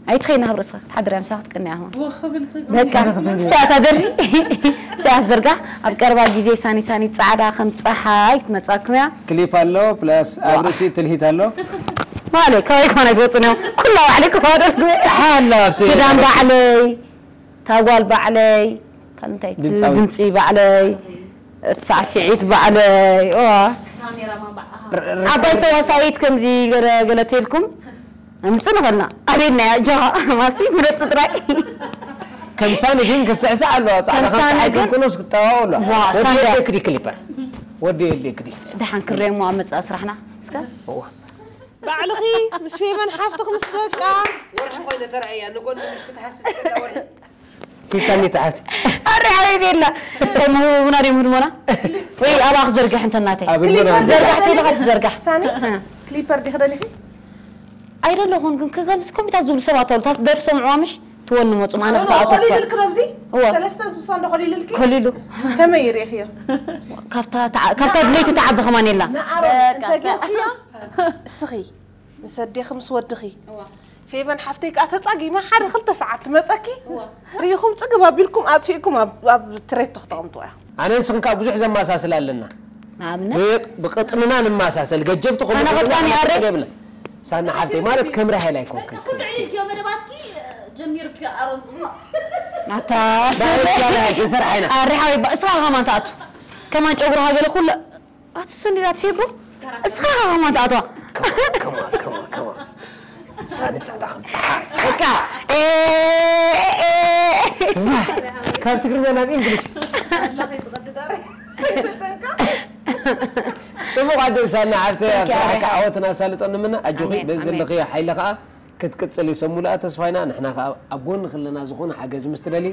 ኣይትኸይና ኣብ ርእስኻ፣ ትሓድር እያ ምሳኻ ክትቅንያ ሆን። ወኸብል በቃ፣ ክትብል። ሲያታ ደርፊ፣ ሲያት ዘርጋሕ፣ ኣብ ቀረባ ግዜ ሳኒ፣ ሳኒ፣ ጻዕዳ ከም ጸሓይ ክትመጻኩም እያ። ክሊፕ ኣሎ፣ ፕላስ ኣብ ዋ። ርእሲ ትልሂት ኣሎ። ማለ፣ ካበይ ኮነ ኣይትወጹን እዮም። ኩላ ባዕለይ ክባደር ግበ። ጸሓይ ኣላ ኣብቲ ክዳን ባዕለይ፣ ታጓል ባዕለይ፣ ካልእ እንታይ? ድምጻዊ። ድምጺ ባዕለይ፣ እቲ ሳዕስዒት ባዕለይ። ዋ። ካሜራማን ባዕልኻ። ዓባይ ተዋሳኢት ከምዚ ገለ፣ ገለ ተልኩም። ምጽእ ንኸልና። ኣቤት ናይ ኣጆኻ፣ ማሲ ምረጽ ጥራይ። ከም ሳኒ ግን ክስዕስዕ ኣለዋ። ጻዕዳ ከም ከም ሳኒ ጸሓይ ግን ግን ኩኖስ ክጠዋወሉ። ዋ፣ ወዲ ሳንዳ። የድልየክዲ ክሊፐር። ወዲ የድልየክዲ። ደሓን ክሬሞ ኣብ መጻኢ ስራሕና። እስከ? እዋ። ባዕልኺ ምስ ፌቨን ሓፍትኺ ምስ ደቃ። ወርሒ ኮይነ ተራእያ፣ ንጎኒ ምሽ ክትሓስስ ከላ ወርሒ። ኪሳኒ ተሓስቲ። ኣረ፣ ኣረ፣ ቤላ። እሞ፣ ምና ደሞ ህድሞና? ወይ፣ ኣባ ክዘርግሕ እንተ እናተይ። ኣብ ህድሞና ዘርጋሕ፣ ክሊፐር ተይለኻ ትዘርጋሕ። ሳኒ? እ። ክሊፐር ዲኺ ደሊኺ? ኣይደለኹን፣ ግን ከጋል ምስ ኮምፒውተር ዝብሉ ሰባት ኣለዉ። ታስ ደርፊ ሰምዕዋ ምሽ? ትወኒ መጹ ማነ ክትኣቶ ኮሊልልክ ነብዚ እወ። ሰለስተ እንስሳ እንዶ ኮሊልልክ ኮሊሉ ከመይ ይርእኽዮ ካብታ ተዓ- ካብታ ድለይቱ ተዓቢ ከማን የላ ንኣሮን በቃ፣ እንተጌርክዮ እስኺ ምስ ኣዴኺ ምስ ወድኺ ፌቨን ሓፍተይ ከዓ ተፃጊማ ሓደ ክልተ ሰዓት ትመፀኪ ሪኢኹም ፅግብ ኣቢልኩም ኣጥፊእኩም ኣብ- ኣብ ትሬቶ ክተቐምጥዋ ኢኹም ኣነ ንስኽን ከዓ ብዙሕ ዘመሳስል ኣለና ንኣብነት ብቅ- ብቅጥንና ንመሳሰል ገጀፍቲ ኣነ ቅጥኒ ኣረ- የብለ ሳና ሓፍተይ ማለት ከም ራሄል ኣይኮንክን ኩሉ ዕልልክዮ መደባትኪ ጀሚርክዮ ኣሮን ጽቡቕ ኣታ ይሰርሓ ኢና ኣሪ ሓወይ እስኻ ከማን ትኣቱ ከማን ጨጉርኻ ገለ ኩሉ ኣቲ ሰንዲዳት ፌቦ እስኻ ከማን ትኣትዋ ከማን ከማን ከማን ሳኒ ፃዕዳ ከም ፀሓይ በቃ ኤ- ኤ- ኤ- ካብ ትግርኛ ናብ እንግሊሽ ፅቡቅ ኣደል ሳና ሓፍተይ ኣብ Thank you, ስራሕካ ኣሜን። ዓወትን ኣሳልጦን ንምነ ኣጆኺ ኣሜን፣ በዚ ኣሜን። ዘለኽዮ ሓይሊ ከዓ ክትቅፅል ይሰሙሉኣ ተስፋ ኢና ንሕና ከዓ ኣብ ጎንኺ ኣለና ዝኾነ ሓገዝ ምስ ትደሊ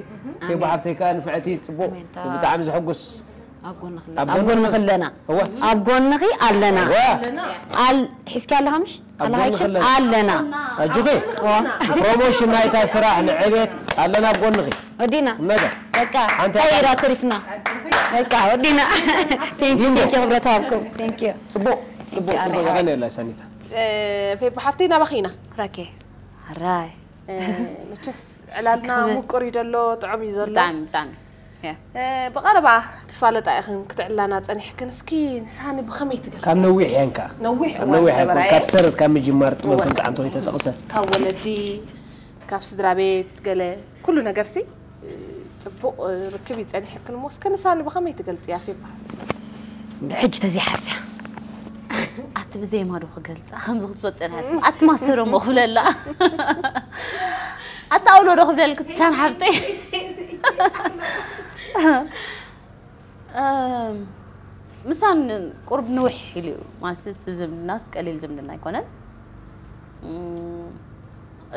ፌቦ ሓፍተይ ከዓ ንፍዕቲ ፅቡቅ ኣሜን። ብጣዕሚ ዘሐጉስ ኣብ ጎንኺ ኣብ ኣብ ጎንኺ ኣለና እወ ኣብ ጎንኺ ኣለና እወ ኣል ሒዝኪ ኣለኻ ምሽ ኣብ ኣለኻ ጎንኺ ሽም ኣለና ኣለና ኣጆኺ ፕሮሞሽን ናይታ ስራሕ ንዕቤት ኣለና ኣብ ጎንኺ ወዲና እነጋ በቃ ኣንተ ቀይራ ተሪፍና በቃ ወዲና ቴንኪ ቴንኪ ክብረት ሃብኩም ቴንኪ ፅቡቅ ፅቡቅ ፅቡቅ የቀንየላ ሳኒታ ፌቦ ሓፍተይ ናባኺ ኢና ራኬ ኣራይ መቸስ ዕላልና ምቁር እዩ ዘሎ ጥዑም እዩ ዘሎ ብጣዕሚ ብጣዕሚ ያ። ብቐረባ ትፋለጣ ኢኽን ክትዕላና ፀኒሕክን እስኪ ንሳኒ ብኸመይ ትገልፂ ካብ ነዊሕ እየን ከዓ ነዊሕ ካብ እዋን ነዊሕ እየን ነበራ ካብ እየ። ሰረት ካብ ምጅማር ጥበብ እወ። ከም ጥዓንቶ ይተጠቕሰ ካብ ወለዲ ካብ ስድራ ቤት ገለ ኩሉ ነገር ሲ ፅቡቕ ርክብ ይፀኒሕክን እሞ እስከ ንሳኒ ብኸመይ ትገልፅያ ፌባ ሕጂ ተዘይሓስያ ኣቲ ብዘይማ ዶ ክገልፃ ከምዚ ክትፈፀናት ኣቲ ማሰሮ ሞ ክብለላ ኣቲ ኣውሎ ዶ ክብለልክ ትሳን ሓብተይ እም፣ ምሳን ቁርብ ንውሕ ኢሉ እዩ ማለት እቲ ዝምድናስ ቀሊል ዝምድና ኣይኮነን እም፣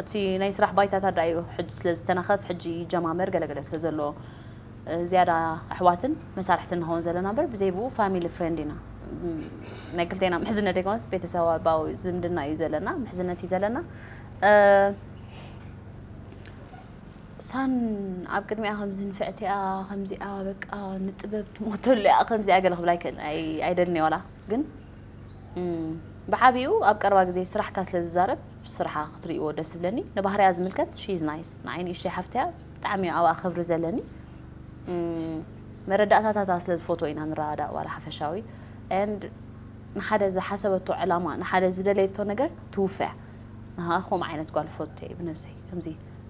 እቲ ናይ ስራሕ ባይታታት ዳ እዩ ሕጂ ስለ ዝተናኸፍ ሕጂ ይጀማመር ገለገለ ስለ ዘሎ ዝያዳ ኣሕዋትን መሳርሕትን ንኸውን ዘለና እምበር ብዘይ ብኡ ፋሚሊ ፍሬንድ ኢና ናይ ክልቴና ምሕዝነት ደይኮነስ ቤተሰባዊ ዝምድና እዩ ዘለና ምሕዝነት እዩ ዘለና ሳን ኣብ ቅድሚኣ ከምዚ ንፍዕቲኣ ከምዚኣ በቃ ንጥበብ ትሞተሉ እያ ከምዚኣ ገለ ክብላ ኣይክእልን ኣይደልን ዋላ ግን ብዓብኡ ኣብ ቀረባ ግዜ ስራሕካ ስለ ዝዛረብ ስራሓ ክትርእይዎ ደስ ዝብለኒ ንባህርያ ዝምልከት ሺዝ ናይስ ንዓይ ንእሽተይ ሓፍትያ ብጣዕሚ ኣብኣ ክብሪ ዘለኒ መረዳእታታታ ስለ ዝፈትዎ ኢና ንረዳእ ዋላ ሓፈሻዊ and ንሓደ ዝሓሰበቶ ዕላማ ንሓደ ዝደለየቶ ነገር ትውፈያ ንሃ ከምኡ ዓይነት ጓል ፈቶ እየ ብነብሰይ ከምዚ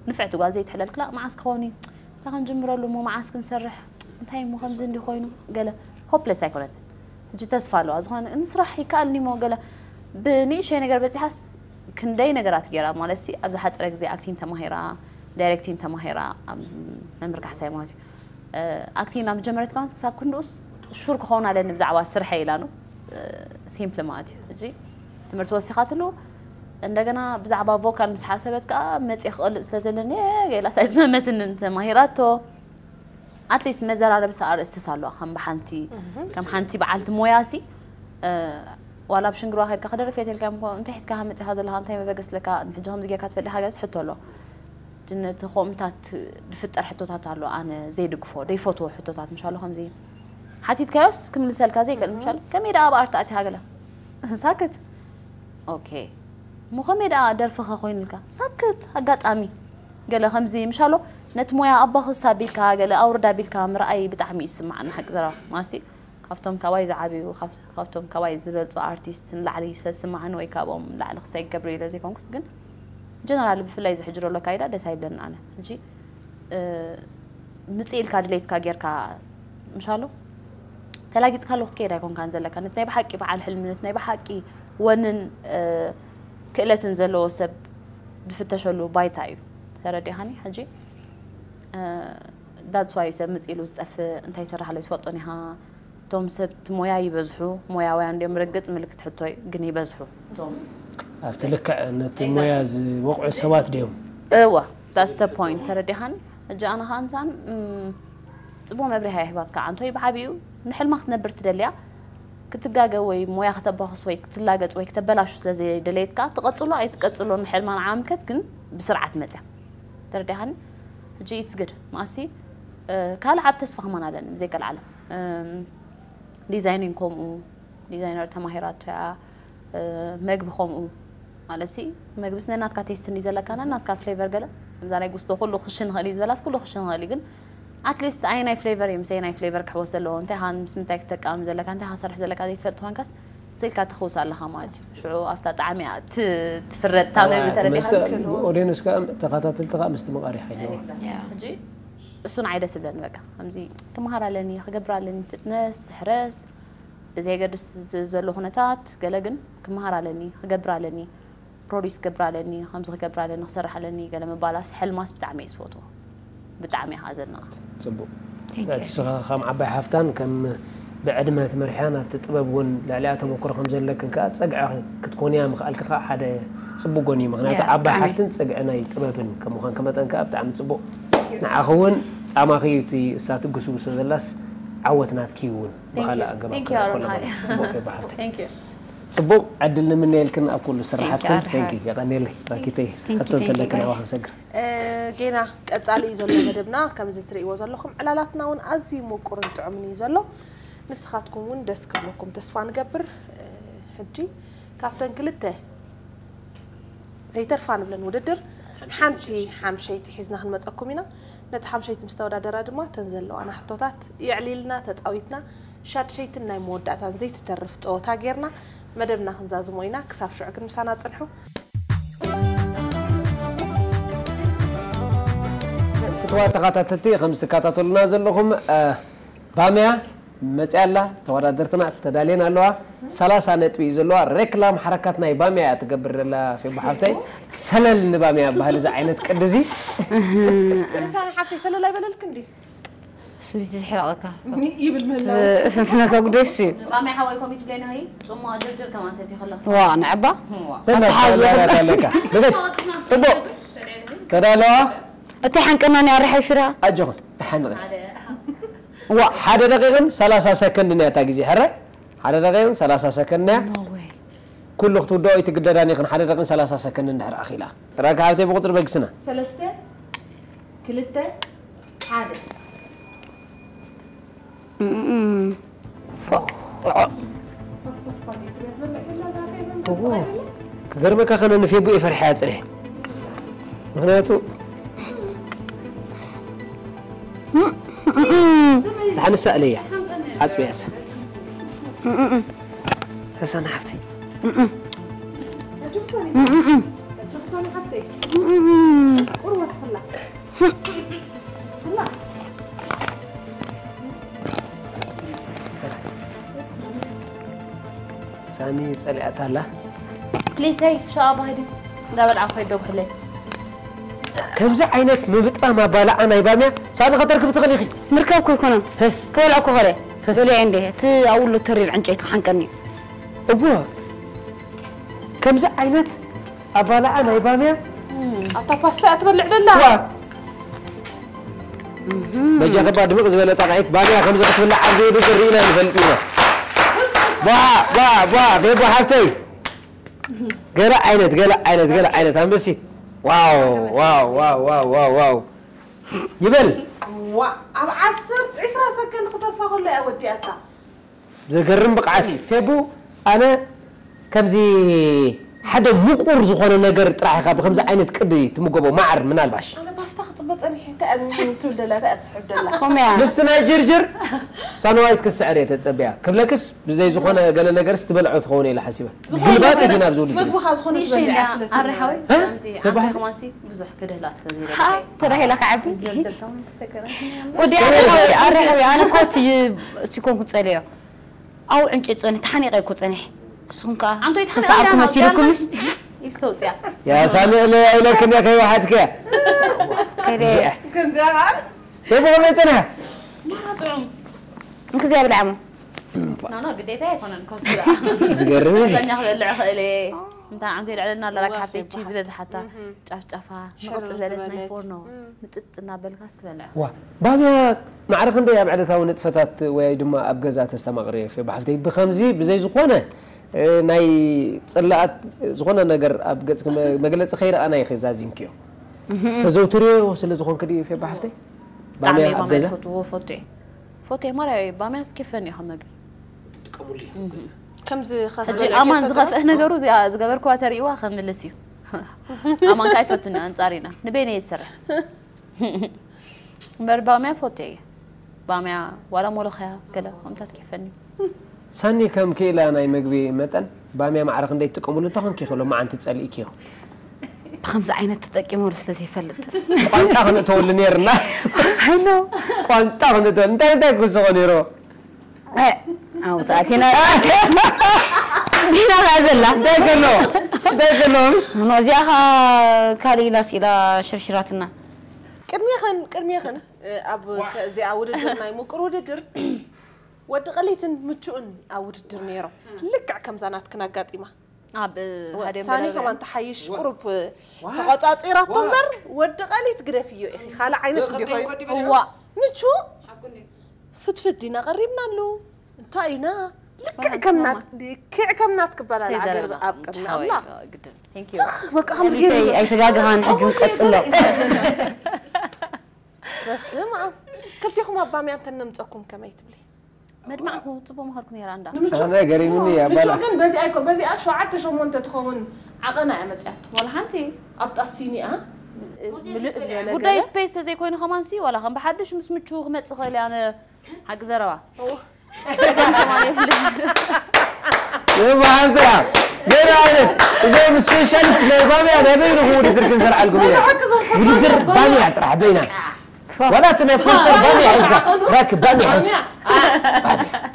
ንፍዕቲ ጓል ዘይትሕለል ክላእ መዓስ ክኸውን እዩ እንታይ ክንጅምረሉ እሞ መዓስ ክንሰርሕ እንታይ እሞ ከምዚ እንዲ ኮይኑ ገለ ሆፕለስ ኣይኮነትን ሕጂ ተስፋ ኣለዋ ዝኾነ ግን ስራሕ ይከኣልኒ እሞ ገለ ብንእሽተይ ነገር በፂሓስ ክንደይ ነገራት ገይራ ማለት ሲ ኣብ ዝሓፀረ ግዜ ኣክቲንግ ተማሂራ ዳይሬክቲንግ ተማሂራ ኣብ መምህር ካሕሳይ ማለት እዩ ኣክቲንግ ናብ መጀመርያ ትኳንስ ክሳብ ክንድኡስ ሹር ክኸውን ኣለኒ ብዛዕባ ስርሐ ኢላ ነው ሲምፕሊ ማለት እዩ ሕጂ ትምህርቲ ወሲኻትሉ እንደገና ብዛዕባ ቮካል ምስ ሓሰበት ከዓ መፅየ ክቐልጥ ስለ ዘለኒ ገላ ሳይ ዝመመትንን ተማሂራቶ ኣትሊስት መዘራረቢ ሰኣርእስቲ ሳለዋ ከም ብሓንቲ ከም ሓንቲ በዓልቲ ሞያ ሲ ዋላ ኣብ ሽንግርዋ ከድካ ክደርፍ የትልካ እኮ እንታይ ሒዝካ መፂኻ ዘለካ እንታይ መበገስ ለካ ንሕጂ ከምዚ ጌርካ ትፈልጥ ሃገርስ ሕቶ ኣሎ ጅነቲ ከምታት ዝፍጠር ሕቶታት ኣሎ ኣነ ዘይድግፎ ዘይፈትዎ ሕቶታት ምሽ ኣሎ ከምዚ ሓቲትካዮስ ክምልሰልካ ዘይክእል ምሽ ኣሎ ከመይ ደኣ ኣብ ኣርት ኣቲኻ ገለ ሳክት ኦኬ እሞ ከመይ ደኣ ደርፍኸ ኮይኑልካ ሳክት ኣጋጣሚ ገለ ከምዚ ምሽ ኣሎ ነቲ ሞያ ኣባኹስ ኣቢልካ ገለ ኣውርድ ኣቢልካ ምርኣይ ብጣዕሚ ይስማዓኒ ሓቂ ዘረባ ማሲ ካብቶም ካባይ ዝዓብዩ ካብቶም ካባይ ዝበልፁ ኣርቲስት ንላዕሊ ስለ ዝስማዓኒ ወይ ካብኦም ንላዕሊ ክስታይ ክገብር ኢለ ዘይኮንኩስ ግን ጀነራል ብፍላይ ዝሕጅሮ ኣሎ ካይዳ ደስ ኣይብለኒ ኣነ ሕጂ ምፅእ ኢልካ ድሌትካ ጌርካ ምሻሎ ተላጊፅካ ኣለኩ ትከይድ ኣይኮንካን ዘለካ ነቲ ናይ ብሓቂ በዓል ሕልሚ ነቲ ናይ ብሓቂ ወንን ክእለትን ዘለዎ ሰብ ዝፍተሸሉ ባይታ እዩ ተረዲኻኒ ሕጂ that's why ሰብ ምፅእ ኢሉ ዝጠፍእ እንታይ ይሰርሕ ኣሎ ዝፈልጦን ኢኻ እቶም ሰብ እቲ ሞያ ይበዝሑ ሞያውያን ድዮም ርግፅ ምልክት ሕቶ እዩ ግን ይበዝሑ እቶም ኣብቲ ልክዕ ነቲ ሞያ ዝወቕዑ ሰባት ድዮም እዋ that's the point ተረዲኻኒ ሕጂ ኣነ ከዓ ምሳን ፅቡቅ መብርህያ ሂባትካ ዓንቶይ ብዓብኡ ንሕልማ ክትነብር ትደልያ ክትጋገ ወይ ሞያ ከተባኽስ ወይ ክትላገፅ ወይ ክተበላሹ ስለ ዘይደለየትካ ትቐፅሎ ኣይትቀፅሎ ንሕልማ ንዓምከት ግን ብስርዓት መፅያ ተረዲሓኒ? ሕጂ it's good ማሲ ካልእ ዓብ ተስፋ ከማን ኣለኒ ብዘይ ቀልዓለም። ዲዛይኒንግ ከምኡ፣ ዲዛይነር ተማሂራቶ እያ። መግቢ ከምኡ፣ ማለት ሲ መግብስ ነናትካ ቴስት እንዲ ዘለካ ነናትካ ፍሌቨር ገለ፣ ከምዛ ናይ ጉስቶ ኩሉ ክሽን ንኽእል እዩ ዝበላስ ኩሉ ክሽን ንኽእል እዩ፣ ግን ኣትሊስት ኣየናይ ፍሌቨር እዩ ምስየናይ ፍሌቨር ክሕወስ ዘለዎ፣ እንታይ ኻ ምስ ምንታይ ክትጠቀም ዘለካ፣ እንታይ ኻ ሰርሕ ዘለካ ዘይትፈልጥ ኮንካስ ስኢልካ ትኽውስ ኣለኻ ማለት እዩ። ሽዑ ኣብታ ጣዕሚ እያ ት- ትፍረድ እታ መግቢ ተረዲኻ። ኦዲየንስ ከዓ ተኸታተልቲ ከዓ ምስቲ ምቓር ይሓይለዋ። Yeah። ሕጂ እሱ ንዓይ ደስ ይብለኒ። በቃ ከምዚ ክመሃር ኣለኒ፣ ክገብር ኣለኒ፣ ፍጥነስ ትሕረስ ብዘየገድስ ዘሎ ኩነታት ገለ ግን ክመሃር ኣለኒ፣ ክገብር ኣለኒ፣ ፕሮዲስ ክገብር ኣለኒ፣ ከምዚ ክገብር ኣለኒ፣ ክሰርሕ ኣለኒ ገለ ምባላስ ሕልማስ ብጣዕሚ እየ ዝፈትዎ። ብጣዕሚ እየ ከዓ ዘድንቓ። ፅቡቅ Thank you። ንስኻ ከም ዓባይ ሓፍታን ከም ብዕድመ ትመርሕያን ኣብቲ ጥበብ እውን ልዕሊኣ ተመክሮ ከም ዘለክን ከዓ ፀግዒ ክትኮንያ ምኽኣልኪ ከዓ ሓደ ፅቡቅ ጎኒ እዩ። ምክንያቱ Yeah፣ ዓባይ ብጣዕሚ። ሓፍትን ፀግዒ ናይ ጥበብን ከም ምዃንኪ መጠን ከዓ ብጣዕሚ ፅቡቅ። ንዓኺ እውን ፃማኺ እዩ እቲ እሳ ትጉስጉሶ ዘላስ ዓወት ናትኪ እዩ እውን ብኻልእ you። ኣገባብ Thank you፣ ክረአ ኣሮን ከሎ ሓወይ። ማለት እዩ። ፅቡቅ እዩ ብሓፍተይ። Thank you። ፅቡቅ ዕድል ንምነየልክን ኣብ ኩሉ ስራሓትክን። Thank you፣ ኣርሓ። Thank you። የቐንየለይ። ራኪተይ Thank you፣ ሕቶ thank you፣ እንተለክን guys። ኣብኣ ክንሰግር። እ፣ ጌና ቀጻሊ እዩ ዘሎ መደብና። ከምዚ ትርእይዎ ዘለኹም ዕላላትና እውን ኣዝዩ ምቁርን ጥዑምን እዩ ዘሎ። ንስኻትኩም እውን ደስ ክብለኩም ተስፋ ንገብር። እ፣ ሕጂ ካብተን ክልተ ዘይተርፋ ንብለን ውድድር ሓንቲ ሓምሸይቲ ሒዝና ክንመፀኩም ኢና። ነቲ ሓምሸይቲ ምስ ተወዳደራ ድማ ተን ዘለዋና ሕቶታት የዕሊልና ተፃዊትና ሻድሸይትን ናይ መወዳእታን ዘይትተርፍ ፀወታ ጌርና መደብና ክንዛዝሞ ኢና። ክሳብ ሽዑ ግን ምሳና ፅንሑ። ፍትዋት ተኸታተልቲ ከም ዝትከታተሉና ዘለኹም እ፣ ባምያ መፅያ ኣላ። ተወዳደርትና ተዳልየን ኣለዋ። ሰላሳ ነጥቢ እዩ ዘለዋ። ሬክላም ሓረካት ናይ ባምያ እያ ትገብር ዘላ ፌቦ ሓፍተይ። ሰለል ንባምያ ባህል እዚ ዓይነት ቅዲ እዚ ርሳን ሓፍተይ ሰለል ኣይበለልክ እንዲ ሱዚ ትሕረቐካ ይብል ምህላው ፍንፍነካ ጉዳይ እሱ እዩ። ባምያ ሓወይ ኮሚት ብለይ ንኸይ ጽሟቕ ጅርጅር ከማን ሰትዩ ከለኽ ዋ ንዕባ ዋ። ተተሓዙ ኣለካ። ጽቡቅ። ተዳለዋ። እቲ ሓንቀናኒ ኣርሓ ሽራ ኣጆኹም። ሓንቀ ዋ ሓደ ደቂቕን ሰላሳ ሰከንድ እያ እታ ግዜ። ሕረ ሓደ ደቂቕን ሰላሳ ሰከንድ እያ። No way። ኩሉ ክትውድኦ ኣይትግደዳን ኢኽን። ሓደ ደቂቕን ሰላሳ ሰከንድ እንድሕር ኣኺላ። ራካ ሃብተይ ብቁፅሪ በግስና። ሰለስተ ክልተ ሓደ እም። ክገርመካ ከነ ንፌቡ እየ ፈሪሐያ ፅንሐ። ምክንያቱ ድሓን ሳእለያ ዓፅሚያስ ረሳና ሓፍተይ ሳኒ ጸሊኣታ ኣላ። ፕሊስ ሄይ ሸዋ ባህዲ እንዳበልዓ ኮይዶ ብሕለይ ከምዚ ዓይነት ምብጣም ኣባላዓ ናይ ባምያ ሳሚ ከተርክብ ትኽእል ኢኺ። ምርካብ እኮ ኣይኮነን። ክበልዖ እኮ ኸደ በሊዐ እንደ እቲ ኣብኡ ኣሎ ተሪር ዕንጨይቲ ክሓንቀኒ እዩ። እወ ከምዚ ዓይነት ኣባላዓ ናይ ባምያ ኣብታ ፓስታ እያ ትበልዕ ደላ ዋ በጃ ከባ ድምቕ ዝበለ ጣቕዒት ባምያ ከምዚ ክትብላዕ ኣብዚ ውድድር ርኢና ንፈልጥ ኢና። ቧ ቧ ቧ ቤቦ ሓፍተይ ገለ ዓይነት ገለ ዓይነት ገለ ዓይነት ኣንበሲት ዋው ዋው ዋው ዋው ዋው ዋው ይበል ዋ ኣብ ዓሰርተ ዕስራ ሰከንድ ክተርፋ ከሎ እያ ወዲኣታ ዘገርም ብቕዓት እዩ ፌቡ ኣነ ከምዚ ሓደ ምቁር ዝኾነ ነገር ጥራሕ ኢኻ ብከምዚ ዓይነት ቅዲ ትምገቦ ማዓር ምናልባሽ ኣነ ፓስታ ክፅበ ፀኒሐ እንታይ ኣብ ትብል ደላ እንታይ ትስሕብ ደላ ኮምያ ምስቲ ናይ ጅርጅር ሳንዋይት ክትስዕር እየ ተፀቢያ ክብለክስ ብዘይ ዝኾነ ገለ ነገርስ ትበልዖ ትኸውን ኢለ ሓሲበ ግልባጥ ግን ኣብዚ ውድድር እዩ። መግብኻ ዝኾነ ንእሽተይ ትበልዕ እንድያ ስለ ኣረ ሓወይ እ? ከምዚ ተባሂሉ? ዓንተ ከማንሲ ብዙሕ ክድህላ ስለ ሃ ዘይደልየ ተዳሂላ ክዓቢ ጀርጀር ከማን ክስተከረ ወዲ ኣረ ሓወይ ኣረ ሓወይ ኣነ ኮት ሲኮንኩ ጸልዮ ኣው ዕንጨ ጸኒ ተሓኒቀ እኮ ጸኒሕ ንስኹም ከዓ ኣንቶይ ተሓኒቀ ተሰዓርኩ እንዳና መሲልኩም ወዲያና። ኢልክ ተውፅያ ያ ሳሚ እለ ኢለክን እያ ከይወሓድክያ ከደ ከምዚኣ ከዓ ፌቡ ከመይ ጸኒሓ ማራ ጥዑም እንክዚያ ብልዓሞ ኖ ኖ ግዴታ ኣይኮነን ኮስላ ዝገርም እዩ። ሰኛ ክበልዕ ክእል እየ ምታ ዓንቶ ይልዕለና ኣለላ ካብቲ ቺዝ ዝበዝሓታ ጫፍጫፋ ንቕፅ ዝበለት ናይ ፎርኖ ምጥጥ እናበልካ እስክበልዕ ዋ ባብያ ማዕረ ክንደይ ኣብ ዕለታዊ ንጥፈታት ወይ ድማ ኣብ ገዛ ተስተማቕሪ ፌባ ሓፍተይ ብከምዚ ብዘይ ዝኾነ እ፣ ናይ ፅላኣት ዝኾነ ነገር ኣብ ገፅኪ መ- መግለፂ ከይረኣና ኢኺ ዛዚምክዮ ተዘውትርዮ ስለ ዝኾንክ ድዩ ፌባ ሓፍተይ? ብጣዕሚ ባምያ እየ ኣብ ባምያ ገዛ? ዝፈትዎ ፎቴ ፎቴ ማርያ እዩ ባምያ ስኪፈን እዩ ከመግቢ ትጥቀሙሉ ኢኹ። ከምዚ ሕጂ ኣማን ዝኸፍአ ነገሩ እዚኣ ዝገበርክዋ ተርእይዋ ከምልስ እዩ ኣማን ከኣ ይፈቱኒ ኣንጻር ኢና ንበይነ እየ ዝሰርሕ እምበር ባምያ ፎቴ እየ ባምያ ዋላ ሞሎኸያ ገለ ከምታት ኪፈኒ ሳኒ ከም ክኢላ ናይ መግቢ መጠን ባምያ ማዕረ ክንደይ ትጥቀሙሉ እንተኾንኪ ኢኺ ሎማዓንቲ ጸሊእክዮ? ብከምዚ ዓይነት ተጠቂመሉ ስለ ዘይፈልጥ ቋንጣ ክንእተወሉ ነይርና። ኣይኖ ቋንጣ ክንእተወሉ እንታይ እንታይ ክስኾ ነይሮ? ኣብኡ ተኣቲና ዲና ከኣ ዘላ እንታይ ከሎ እንታይ ከሎ ምሽ እዚኣ ከዓ ካልእ ኢላ ስኢላ ሽርሽራትና ቅድሜኽን ቅድሜኽን ኣብ እዚኣ ውድድር ናይ ምቁር ውድድር ወዲ ቀሊትን ምቹእን ኣብ ውድድር ነይሮም። ልክዕ ከምዛ ናትክን ኣጋጢማ ኣብ ሃደም ሳኒ ገለ ከማን ተሓይሽ ቁሩብ ተቆጻጺራቶ እምበር ወዲ ቀሊት ግደፍዮ ኢኺ ካልእ ዓይነት እንዲኾይኑ እዋ ምቹ ፍትፍት ዲና ቀሪብናሉ እንታይ ኢና ልክዕ ከምናት ልክዕ ከምናት ክበላል ዓገር ኣብ ቅድሚ ኣምላኽ ግድን በቃ ከምዚ ገይሩ ኣይተጋግሃን ሕጂ ቀጽሎ በስመ ኣብ ክልቴኹም ኣብ ባምያ እንተነምፀኩም ከመይ ትብሊ መድማዕኩ ፅቡቅ መኸርኩ ነይራ እንዳ ኣነ ገሪሙኒ እያ ምቹ ባላ ግን በዚኣ ይኮ በዚኣ ሸውዓተ ሸሞንተ ትኸውን ዓቐና እያ መፅያቶ ዋላ ሓንቲ ኣብ ጣሲኒኣ ምልእ ዝበለ ጉዳይ ስፔስ ተዘይኮይኑ ከማንሲ ዋላ ከም ብሓድሽ ምስ ምቹ ክመፅእ ክእል ኣነ ሓቂ ዘረባ ይበሃልካ ገና ዓይነት እዞም ስፔሻሊስት ናይ ባምያ ናይ በይንኹም ውድድር ክንሰርዓልኩም ኢና ውድድር ባምያ ጥራሕ በይና ዋላ እቲ ናይ ፖስተር ባምያ ሒዝካ ራክብ ባምያ ሒዝካ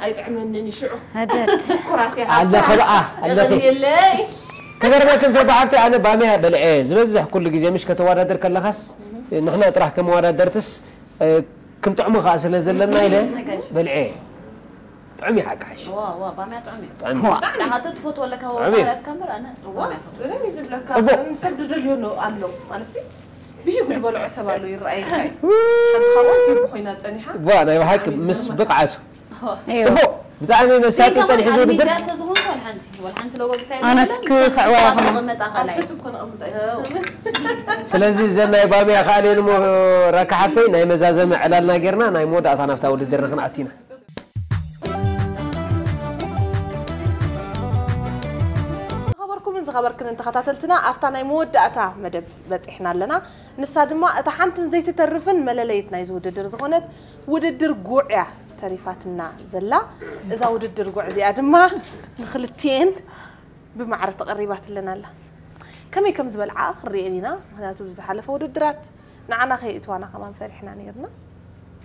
ኣይጥዕመንን እዩ ሽዑ ህደት ኩራት ኣለኸ በኣ ኣለኸ የለይ ክገርመክን ፌባ ሓፍቲ ኣነ ባምያ በልዐ ዝበዝሕ ኩሉ ግዜ ምሽ ከተወዳደር ከለኻስ ንሕና ጥራሕ ከም ወዳደርትስ ክንጥዕሞ ከዓ ስለ ዘለና ኢለ በልዐ ጥዑም ይሓቃሽ ዋ ዋ ባምያ ጥዑም እዩ ጥዑም ዳሓ ትፈትዎ ኣለካ ጥዑም እዩ። ወራትካ እምበር ኣነ ባምያ ፈትዎ ብደም እዩ ዝብለካ ጽቡቅ። ሰብ ድደልዮ ኣሎ ኣሎ ማለት ሲ ብሂጉ ዝበልዖ ሰብ ኣሎ ይረኣየካ እዩ ሓንቲ ካብኦም ፊልም ኮይና ፀኒሓ ዋ ናይ ብሓቂ ምስ ብቕዓቱ ጽቡቅ ብጣዕሚ መሳጢ ጸኒሑ ዝውድድር ሚዛን ስለዝኾንኩ ወላ ሓንቲ ወላ ሓንቲ ሎጎ ብታይ ኣነስ ክኽዕዋ መጣ ኣብ ካልኣይ ሕፅብ ኮነ ኣቕምጠ ስለዚ እዘን ናይ ባምያ ከኣልየን እሞ ራካ ሓፍተይ ናይ መዛዘሚ ዕላልና ጌርና ናይ መወዳእታ ናብታ ውድድር ንክንኣቱ ኢና ዝኸበርኩምን ዝኸበርክንን ተኸታተልትና ኣብታ ናይ መወዳእታ መደብ በፂሕና ኣለና ንሳ ድማ እታ ሓንትን ዘይትተርፍን መለለይት ናይዚ ውድድር ዝኾነት ውድድር ጉዕ እያ ተሪፋትና ዘላ እዛ ውድድር ጉዕ እዚኣ ድማ ንክልትኤን ብማዕረ ተቐሪባትለን ኣላ ከመይ ከም ዝበልዓ ክንሪኤን ኢና ምክንያቱ ዝሓለፈ ውድድራት ንዓና ከይእትዋና ከማን ፈሪሕና ነይርና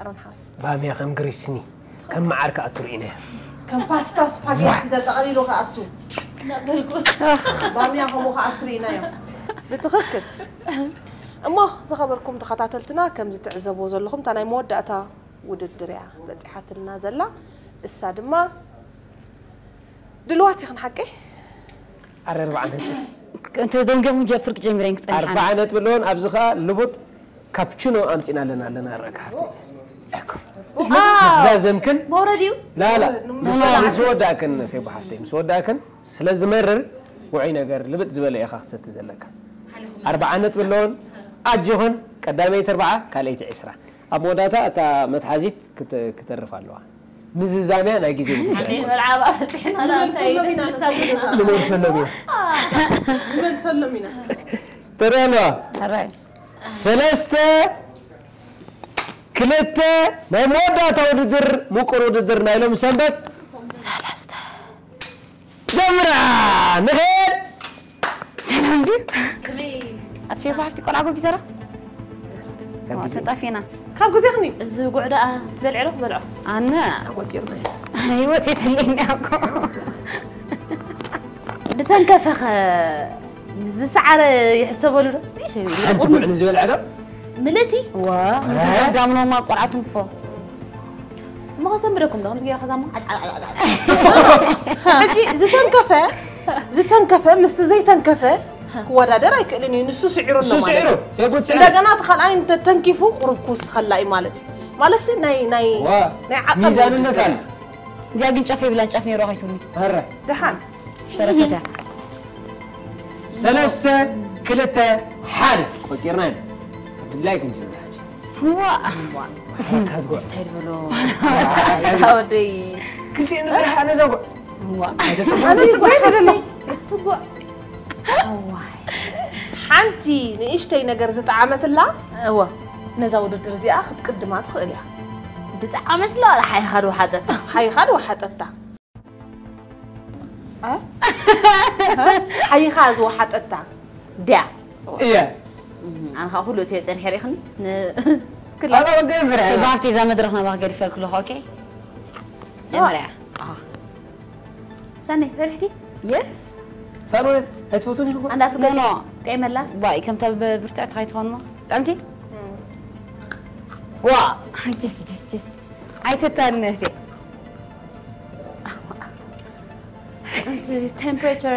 ኣሮን ሓወይ ባምያ ከም ግሪስኒ ከም መዓር ክኣቱ ርኢናዮ ከም ፓስታ ስፓጌቲ ተጠቕሊሉ ክኣቱ ባምያ ከምኡ ክኣቱ ርኢናዮ ብትኽክል እሞ ዝኸበርኩም ተኸታተልትና ከምዚ ትዕዘብዎ ዘለኹም እታ ናይ መወዳእታ ውድድር እያ በፂሓትልና ዘላ እሳ ድማ ድልዋት ኢኽን ሓቀይ ኣረ ኣርባዓ ነጥቢ እንተ ደንገኹም ጀፍር ክጀምረን ክፀኒሓ ኣርባዓ ነጥቢ ኣለዎን ኣብዚ ከዓ ልቡጥ ካፕቹኖ ኣምፂና ኣለና ኣለና ረካ ሓፍቲ እኮ ምስ ዛዘምክን መውረድ እዩ ላላ ምስ ወዳእክን ፌቦ ሓፍተይ ምስ ወዳእክን ስለ ዝመርር ውዑይ ነገር ልብጥ ዝበለ ኢኻ ክትሰቲ ዘለካ ኣርባዓ ነጥቢ ኣለዎን ኣጆኽን ቀዳመይቲ ኣርባዓ ካልኣይቲ ዕስራ ኣብ መወዳእታ እታ መትሓዚት ክተ- ክተርፍ ኣለዋ ምዝዛምያ ናይ ግዜ ውድድር ኣይኮነን። መርዓባ በፂሕና እንታይ ንመልሰሎም ኢና ንመልሰሎም ኢና ንመልሰሎም ኢና ተረለዋ ሕራይ ሰለስተ ክልተ ናይ መወዳእታ ውድድር ምቁር ውድድር ናይ ሎም ሰንበት ሰለስተ ጀምራ ንኸድ ሰላም ድዩ ኣትፌ ባሕቲ ቆልዓ ጎቢዘራ ተጣፊና ካብ ግዜኽኒ እዚ ጉዕ ደኣ ትበልዕ ዶ ክበልዖ ኣነ ቆፂርና ይወፅየትለኒ ኣኮ ዝተንከፈኸ ዝሰዓረ ይሕሰበሉ ዶ ይሸ ሓንቲ ጉዕ ንዝበልዐ ዶ ምልእቲ ዋ ዳምኖማ ቆልዓ ትንክፎ እሞ ከሰንብደኩም ዶ ከምዚ ገይራ ከዛሞ ሕጂ ዝተንከፈ ዝተንከፈ ምስቲ ዘይተንከፈ ክወዳደር ኣይክእልን እዩ ንሱ ስዒሩ ኣሎ እሱ ስዒሩ ማለት እዩ። ፌቡት ስዒሩ እንደገና እቲ ካልኣይ እንተተንኪፉ ቁሩብ ክውስኸላ እዩ ማለት እዩ ማለት ሲ ናይ ናይ ዋ ናይ ዓቐን ሚዛንነት ውድድር ኣለ እዚኣ ግን ጫፍ የብላን ጫፍ ነይሮ ከይትብሉኒ ኧረ ደሓን ሸረፈት እያ ሰለስተ ክልተ ሓደ ቆፂርና ኢና ድላይ ክንጅምር ሕጂ። ዋ ሓካት ጓዕ። እንታይ ድበሎ? ታወደይ ክልቲኤን ዝፈርሓ ነዛ ጓዕ። ዋ ኣይተጨቆ- ኣነ ትጓይ ደሎ ትጓዕ። እዋይ ሓንቲ ንእሽተይ ነገር ዝጠዓመትላ እወ ነዛ ውድድር እዚኣ ክትቅድማ ትኽእል እያ። ብጣዕሚ ስለ ሓይኻ ዶ ሓጠታ ሓይኻ ዶ ሓጠታ ሓይኻ ዝወሓጠታ ድያ እየ ኣነ ከዓ ኩሉ እቲ ጸኒሐ ርኢኽኒ ኣላ ወደ ፍርሐ ባብቲ እዛ መድረኽ ናባኽ ገዲፈ ክልኹ ኦኬ ጀመርያ ሰኒ ፈሪሕኪ? የስ ሳልወት ኣይትፈቱን ኢኹም ኣንዳ ፍገ ኖ ቀይ መላስ ባይ ከምታ ብርትዕት ካይትኾንሞ ጠምቲ ዋ ጅስ ጅስ ጅስ ኣይትታንነህቲ እቲ ቴምፕሬቸር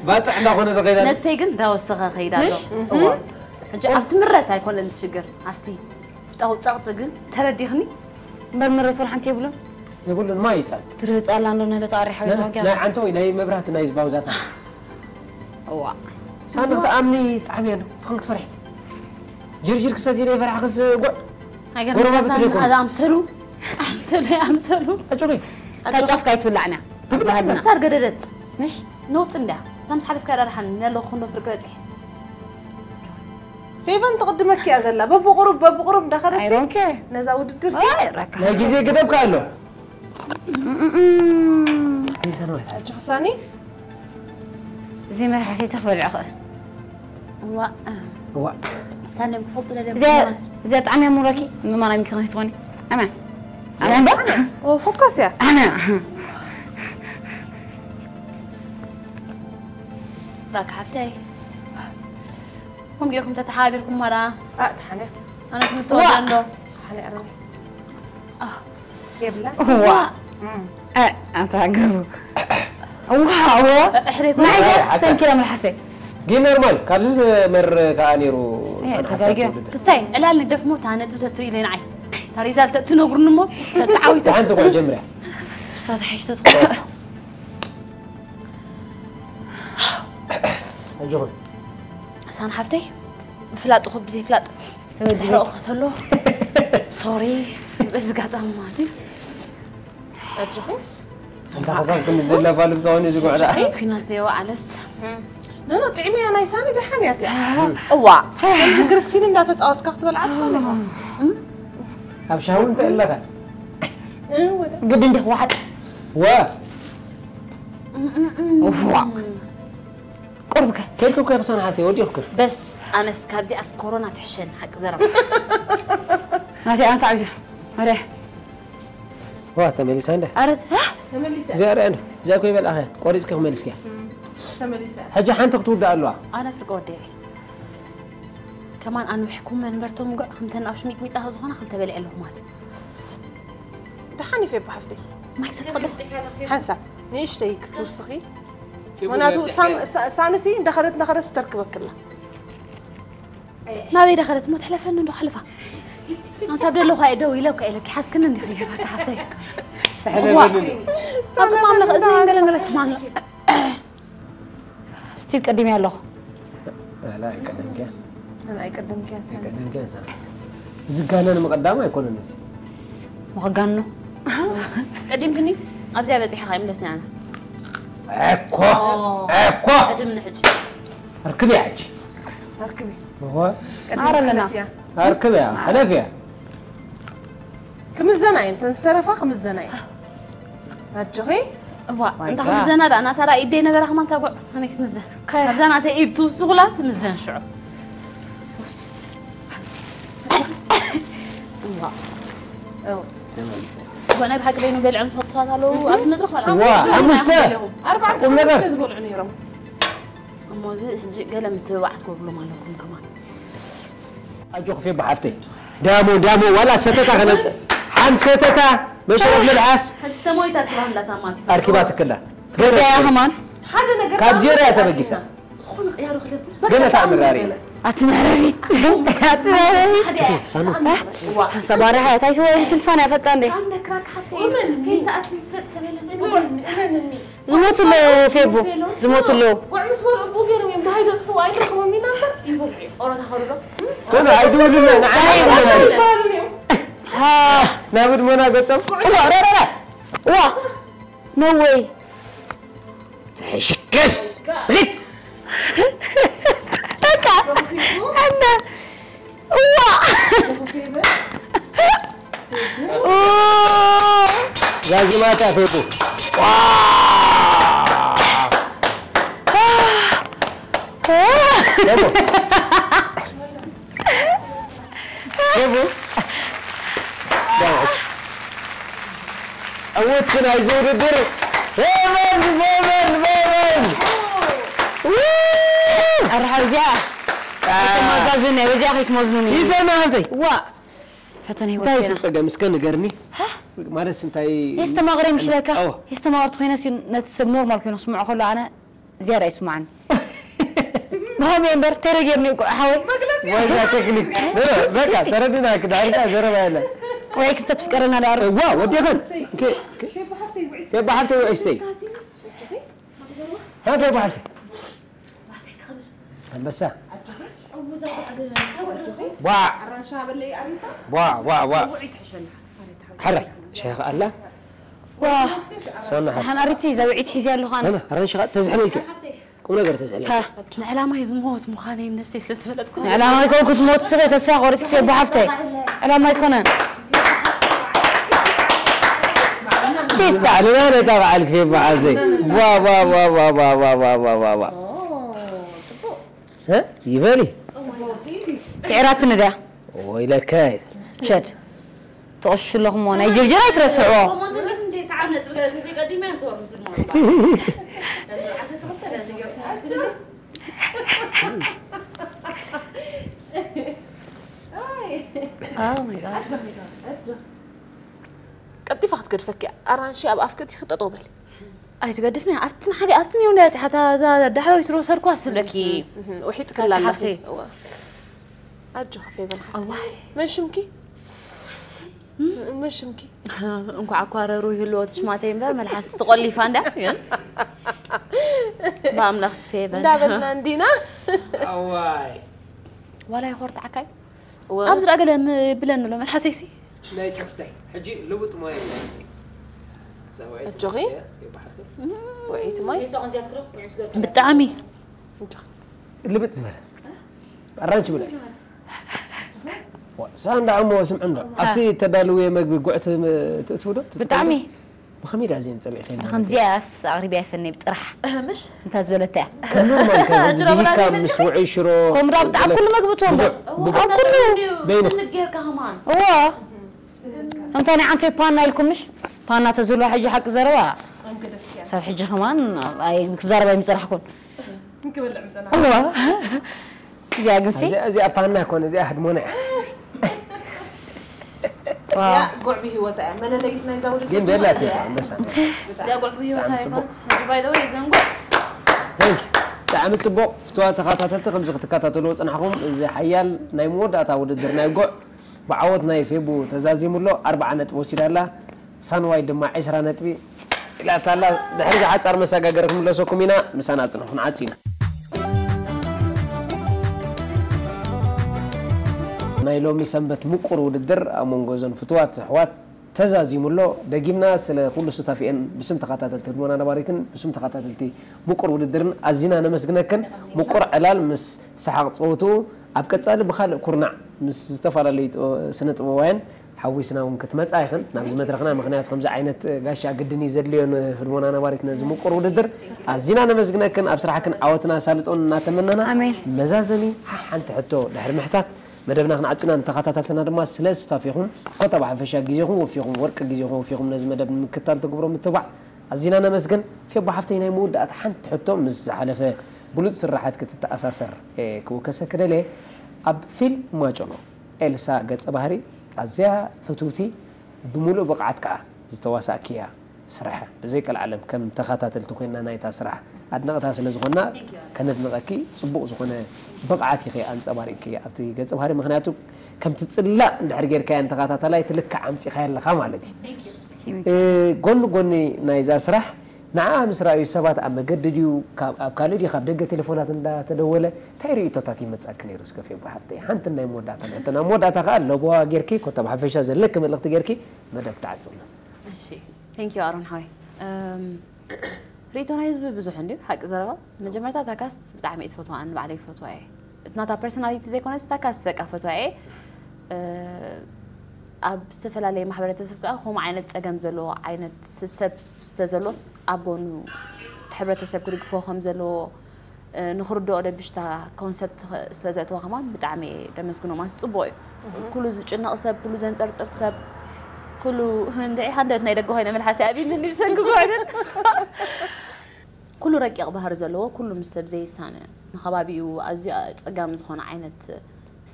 ባፅዕ እንዳኾነ ዶ ከይዳ ነብሰይ ግን እንዳወሰኸ ከይዳ ኣሎ ሕጂ ኣብቲ ምረት ኣይኮነን ትሽግር ኣብቲ ውሽጣዊ ፀቕጢ ግን ተረዲኽኒ እምበር ምረት ወላ ሓንቲ የብሉን የብሉን ማይ ይጣል ትርህፃ ኣላ እንዶ ንህለ ተኣሪሓ ቤትዋጊያ ናይ ዓንተ ወይ ናይ መብራህቲ ናይ ዝባውዛታ እዋ ሳንኽ ተኣምኒ ጣዕሚ ኣሎ ትኽል ክትፈርሒ ጅርጅር ክሰት ኢለ ይፈርሓ ክስ ጉዕ ኣይገርምካ ጎረባብቲ ዘይኮኑ። ኣምሰሉ ኣምሰሉ ኣምሰሉ ኣጆኺ ተጫፍካ ኣይትብላዕና ባህልና ሳር ገደደት ምሽ ነውፅ እንድያ ሳምስ ሓለፍካ ዳድሓን ያለው ኩኖ ፍርቂ በፂሕ ፌቨን ትቕድመኪ እያ ዘላ በብቑሩብ በብቑሩብ I እንዳኸደሲ don't care ነዛ ውድድር ኣይ ራካ ናይ ግዜ ገደብ ከ ኣሎ ይሰነወት ሕጂ ክሳኒ እዚ መርሓሲ ተኽበልዕ ኽእል ዋ ዋ ሳለም ክፈልጡ ለለ እዚኣ እዚኣ ጣዕሚ እያ ምብለኪ ምማና ሚክሮን ትኾኒ ኣማ ኣማ እምበር ፎካስ እያ ኣማ ባክ ሓፍተይ ኩም ጌርኩም ተተሓባቢርኩም ማራ ተሓነ ኣነስ ምተወዳ እንዶ ተሓነ ኣረኒ የብላ ዋ ኣንታ ግቡ ዋ ዋ እሕደይ ናይ ሰንኪራ መልሓሰይ ግን ኖርማል ካብዚ ዝመር ከዓ ነይሩ ተጋግዮ ክስታይ ዕላል ንግደፍ ሞ እታ ነጥቢ ተትርኢ ኢለ ንዓይ እታ ሪዛልት ተትነግሩኒ ሞ ተተዓዊተ ሓንቲ ጓል ጀምርያ ሳተ ሓሽቶ ትኾን ኣጆኹም ሳን ሓፍተይ ምፍላጥ ኹ ብዘይ ፍላጥ ሕረቑ ከተሎ ሶሪ በዚ ጋጣሚ ማለት እዩ ኣጆኹም እንታ ሓሳብ ክንዘለፋሉ ብዝኾነ እዚ ጉዕዳ ኩናት ዘይወዓለስ ኖኖ ጥዕሚ እያ ናይ ሳኒ ደሓን እያ እቲኣ እዋ ከምዚ ክርስቲን እንዳተፃወትካ ክትበልዓ ትኽእል ኢኻ ኣብ ሻው እንተ ኣለኸ እ፣ ወደ ግድ እንዲኽ ዋሓጥ ወ ዋ ቁርብከ ከይድኩ ከ ክሳን ሓፍተይ ወዲኹ በስ ኣነስ ካብዚኣስ ኮሮና ትሕሸን ሓቂ ዘረባ ናቲ ኣንታ ዓብያ ኣረ ዋ ተመሊሳ እንደ ኣረት እዚኣ ርያ እንደ እዚኣ ኮይ በልኣኸ ቆሪፅኪ ክመልስኪያ ተመሊሳ ሕጂ ሓንቲ ክትውዳእ ኣለዋ ኣነ ፍርቂ ወደይ ከማን ኣንዊሕኩም መንበርቶም ጉዕ ከምተ ንኣሹ ሚጥሚጣ ዝኾነ ክልተ በሊዐ ኣለኹ ማለት እዩ ደሓን ይፌ ብሓፍተይ ማይ ሰትኸዶ ሓንሳብ ንእሽተይ ክትውስኺ ምክንያቱ ሳንሲ እንዳኸደት እንዳኸደት ስተርክበክላ ናበይ ዳኸደት ሞ ትሕለፈኒ እንዶ ሓልፋ ኣንሳብ ደለኹ ኣየ ደው ኢለ እኳ ኢለኪ ሓዝክኒ እንዲኺ ይራካ ሓፍተይ ኣቅማም ንኽእዝኒ ገለንገለ ስማን ስቲል ቀዲም ኣለኹ ላ ኣይቀደምኪያ ኣይቀደምኪያ ኣይቀደምኪያ ሰዓት ዝጋነን ምቕዳም ኣይኮነን እዚ ምኽጋኑ ቀዲምክኒ ኣብዚኣ በፂሕኻ ይምለስኒ ኣነ እኮ እኮ ቀድምኒ ሕጂ ርክብያ ሕጂ ኣርክቢ እወ ኣረለና ኣርክብያ ሕለፍያ ክምዘና እየ እንተን ዝተረፋ ክምዘና እየ ኣጆኺ እዋ እንተ ክምዘና ዳ ናታ ዳ ኢደይ ነበራ ከማን ታጉዕ ከመይ ክትምዘን ካብዛ ናተይ ኢድ ትውስኹላ ትምዘን ሽዑ እው እዋ ናይ ብሓቂ በይኑ በሊዖም ዝፈልጡ ሰባት ኣለዉ ኣብዚ መድረኽ በልዓ ዋ ሓሙሽተ ኣርባዕተ ቁም ነገር ሓሙሽተ ዝበልዑ ነይሮም እሞ እዚ ሕጂ ገለ ምትብባዕ ትገብርሎም ኣለኩም ከማን ኣጆ ክፌ ብሓፍተይ ዳሞ ዳሞ ዋላ ሰተታ ከነፅ ሓን ሰተታ መሸረት መልሓስ ሕጂ ሰሞይታ ትባህላ ሳማት ኣርኪባ ትክላ ገዳያ ከማን ሓደ ነገር ካብ ዜሮ እያ ተበጊሳ ዝኾነ ቅያሮ ክለብል ገለ ተኣምር ኣርእና ኣቲ መረቢት ኣቲ መረቢት ሓደ ሳኑ ሓንሳብ ባርያ እንታይ ትወሪ ትንፋን እያ ፈጣን ደይ ኣነ ክራክ ሓፍተ ኢሉ ፌንታ ኣስሊ ዝፈጥ ሰብ የለን እመንኒ ዝሞቱ ኣለዉ ፌቡ ዝሞቱ ኣለዉ ጉዕ ምስ በልዑ ብኡ ገይሮም እዮም ደሃይ ደጥፍኡ ኣይረኽቦም ኢና እምበር ይበልዑ እዮም ቆሮታ ኸዱ ዶ? ቶሎ ኣይድውልና ንዓና ኣይብለና። ሃ ናብ ህድሞና ገጾም። እዋ ረረረ እዋ no way። ተሽክስ ሪት በቃ ኣነ እዋ ዛዚማታ ፌቡ ፌቡ ዕውትቲ ናይዚ ውድድር ፌቨን ፌቨን ፌቨን ኣርሓ እዚኣ ኣይተማዛዝን እያ በዚኣ ከይትመዝኑኒ ይሰና ሃብተይ ዋ ፈተነ ህይወት እንታይ ኮይና ትጸገም እስከ ንገርኒ ማለት እንታይ የስተማቕረ ይምሽለካ ኣዎ። የስተማቕርቲ ኮይነ ነቲ ሰብ ኖርማል ኮይኑ ክስምዖ ከሎ ኣነ ዝያዳ ይስማዓኒ ብኸመይ እምበር ተረጊር ንቁ ሓወይ ወይዛ ቴክኒክ በቃ ተረድና ክዳርካ ዘረባ የለ ወይ ክስተ ትፍቀረና ዳሩ ዋ ወዲኸን ፌባ ሓፍተይ ውዕስተይ ها في واحدة. أنبسة. وا. وا وا وا وا. حري شيخ الله. ዋ سنة حري. ሓን ኣሪቲ እዛ ውዒት ሒዝያ ኣለኹ ኣነስ أنا راني شغال تزحلي لك. كم نقدر تزحلي. ሃ ንዕላማይ ዝሞት ምዃነይ ነብሰይ ስለ ዝፈለጥኩ ንዕላማ ይኮን ክትሞት ስበይ ተስፋ ቆሪጽ ክፌ ብሓፍተይ ዕላማ ኣይኮነን ሲስታ علينا نتابع على الكيف بعضي. وا وا وا وا وا وا وا وا وا. ها يبالي. ስዒራትኒ ድያ ويلك هاي. ሸድ ትቐሽሹ ኣለኹም ሞ ናይ ጅርጅር ኣይትረስዕዎ ቀልጢፋ ክትገድፈኪ ኣራንሺ ኣብ ኣፍኪ እቲኺ ጠጠው በሊ ኣይትገድፍኒ ኣብቲ ንሓደ ኣብቲ ኔው እንዳያፂ ሓታ እዛ ዳሕራዊት ሮሰርኳ ስብለኪ ውሒጥክላ ኣለኺ ሓፍተይ። እዋ። ኣጆኺ ፌቨን ሓፍተይ ኣዋይ መን ሽምኪ መን ሽምኪ እንኳዕ እኳ ረሩ ይህልዎ ትሽማተይ እምበር መልሓስ ትቆሊፋ እንዳ ብኣምላኽ ስፌበን እንዳበልና እንዲና أواي. ዋላ ይኾርትዓካይ ኣብዚ ደኣ ገለ ብለኒ ኣሎ መልሓሰይሲ لا تستحي. حجي لوط ما يلا. أجوغي؟ ውዒቲ ማይ ብጣዕሚ ልብጥ ዝበለ ኣራንች ብላይ ሳንዳ እሞ ስምዕና ኣብቲ ተዳልወ መግቢ ጉዕ ትእትው ዶ ብጣዕሚ ብኸመይ ዳ እዚአን ፀሚዕከ ከምዚኣስ ኣቕሪብያ ይፈኒ ብጥራሕ ምሽ እንታይ ዝበለታ እያ ከም ኖርማል ከምዚ ብሂካ ምስ ውዑይ ሽሮ ከምኡ ዳ ብጣዕሚ ኩሉ መግቢ ትወንበር ኣብ ኩሉ በይኑ ስንግ ጌርካ ከማን እዎ እንታይ ናይ ዓንቶይ ፓና ኢልኩም ምሽ ፓና ተዝህልዋ ሕጂ ሓቂ ዘረባ ሰብ ሕጂ ከማን ኣይ ክዛረብ ኣይምፅራሕኩን ክንክበልዕ ምፀና እዋ እዚኣ ግንሲ እዚኣ እዚኣ ፓና ኮነ እዚኣ ህድሞና እያ እዚኣ ጉዕቢ ህይወታ እያ መለለይት ናይዛ ውድድር ግን ድማ ደላት እዚኣ እያ እያ። ኣንበሳ እዚኣ ጉዕቢ ህይወታ ብጣዕሚ ይኮን ጽቡቕ። ሕጂ ባይደወይ ዘንጉዕ Thank you። ብጣዕሚ ጽቡቕ ፍትዋ ተኸታተልቲ ከምዚ ክትከታተልዎ ጽናሕኩም እዚ ሓያል ናይ መወዳእታ ውድድር ናይ ጉዕ ብዓወት ናይ ፌቡ ተዛዚሙ ኣሎ ኣርብዓ ነጥቢ ወሲዳ ኣላ ሳንዋይ ድማ ዕስራ ነጥቢ ኢላታ ኣላ ድሕሪ ዝሓጻር መሰጋገሪ ክምለሰኩም ኢና ምሳና ጽንሑ ክንዓጽ ኢና ናይ ሎሚ ሰንበት ምቁር ውድድር ኣብ መንጎ እዞን ፍትዋት ኣሕዋት ተዛዚሙ ኣሎ። ደጊምና ስለ ኩሉ ሱታፊኤን ብስም ተኸታተልቲ ህድሞና ነባሪትን ብስም ተኸታተልቲ ምቁር ውድድርን ኣዚና ነመስግነክን። ምቁር ዕላል ምስ ሰሓቕ ጸወትኡ ኣብ ቀጻሊ ብኻልእ ኩርናዕ ምስ ዝተፈላለዩ ጥበ- ስነ ጥበባውያን ሓዊስና እውን ክትመጻ ኢኽን ናብዚ መድረኽና። ምኽንያቱ ከምዚ ዓይነት ጋሻ ግድን እዩ ዘድልዮ ንህድሞና ነባሪት ነዚ ምቁር ውድድር ኣዚና ነመስግነክን። ኣብ ስራሕክን ዓወትን ኣሳልጦን እናተመነና ኣሜን። መዛዘሚ ሓንቲ ሕቶ ድሕሪ ምሕታት መደብና ክንዓጹና ንተኸታተልትና ድማ ስለ ስታፊኹም ኮታ ብሓፈሻ ግዜኹም ወፊኹም ወርቂ ግዜኹም ወፊኹም ነዚ መደብ ንምክታል ትግብሮ ምትባዕ ኣዚና ነመስግን። ፌቦ ሓፍተይ ናይ መወዳእታ ሓንቲ ሕቶ ምስ ዝሓለፈ ብሉጽ ስራሓት ክትተኣሳሰር እየ ክውከሰ ክደልየ ኣብ ፊልም ማጨሎ ኤልሳ ገጸ ባህሪ ኣዝያ ፍትውቲ ብምሉእ ብቕዓት ከኣ ዝተዋሳእክያ ስራሕ ብዘይ ቀልዓለም ከም ተኸታተልቲ ኮይና ናይታ ስራሕ ኣድነቕታ ስለ ዝኾንና ከነድንቐኪ ጽቡቕ ዝኾነ ብቕዓት ኢኺ ኣንጸባሪቕኪ ኣብቲ ገጸ ባህሪ ምኽንያቱ ከምቲ ጽላእ እንድሕር ጌርካያ ንተኸታታላይ ትልክዕ ኣምጺኻያ ኣለኻ ማለት እዩ እ፣ ጎኒ ጎኒ ናይዛ ስራሕ ንዓ ምስ ረኣዩ ሰባት ኣብ መገዲ ድዩ፣ ካብ፣ ኣብ ካልእ ድዩ፣ ካብ ደገ ቴሌፎናት እንዳተደወለ እንታይ ርእይቶታት ይመጻኪ ነይሩ? እስከ ፌቡ ሓፍተይ፣ ሓንቲ ናይ መወዳእታ ሕቶ። ናብ መወዳእታ ከኣ ለበዋ ጌርኪ፣ ኮታ ብሓፈሻ ዘለኪ መልእኽቲ ጌርኪ መደብ ትዓጽውና። እሺ፣ thank you ኣሮን ሓወይ። እም፣ ርእይቶ ናይ ህዝቢ ብዙሕ እንድዩ፣ ሓቂ ዘረባ። መጀመርታ እታ ካስት ብጣዕሚ እየ ዝፈትዋ፣ ኣነ ባዕለይ ይፈትዋ እየ። እቲ ናታ ፐርሶናሊቲ ዘይኮነስ እታ ካስት በቃ ፈትዋ እየ። እ፣ ኣብ ዝተፈላለየ ማሕበረተሰብ ከዓ ከምኡ ዓይነት ጸገም ዘለዎ ዓይነት ሰብ ስለዘሎስ ኣብ ጎኑ እቲ ሕብረተሰብ ክድግፎ ከም ዘለዎ፣ እ፣ ንኽርድኦ ደብሽታ ኮንሰፕት ስለ ዘእተዋ ከማን ብጣዕሚ እየ ደመስግኖ። ማስ ጽቡቕ እዩ። ኩሉ ዝጭነቕ ሰብ፣ ኩሉ ዘንጸርጽር ሰብ፣ ኩሉ እንድዒ ሃንደት ናይ ደገ ኮይነ መልሓስ ኣብይኒ ብሰንኪ ኮይነ ኩሉ ረቂቕ ባህሪ ዘለዎ፣ ኩሉ ምስ ሰብ ዘይሳነ፣ ንኸባቢኡ ኣዝዩ ጸጋሚ ዝኾነ ዓይነት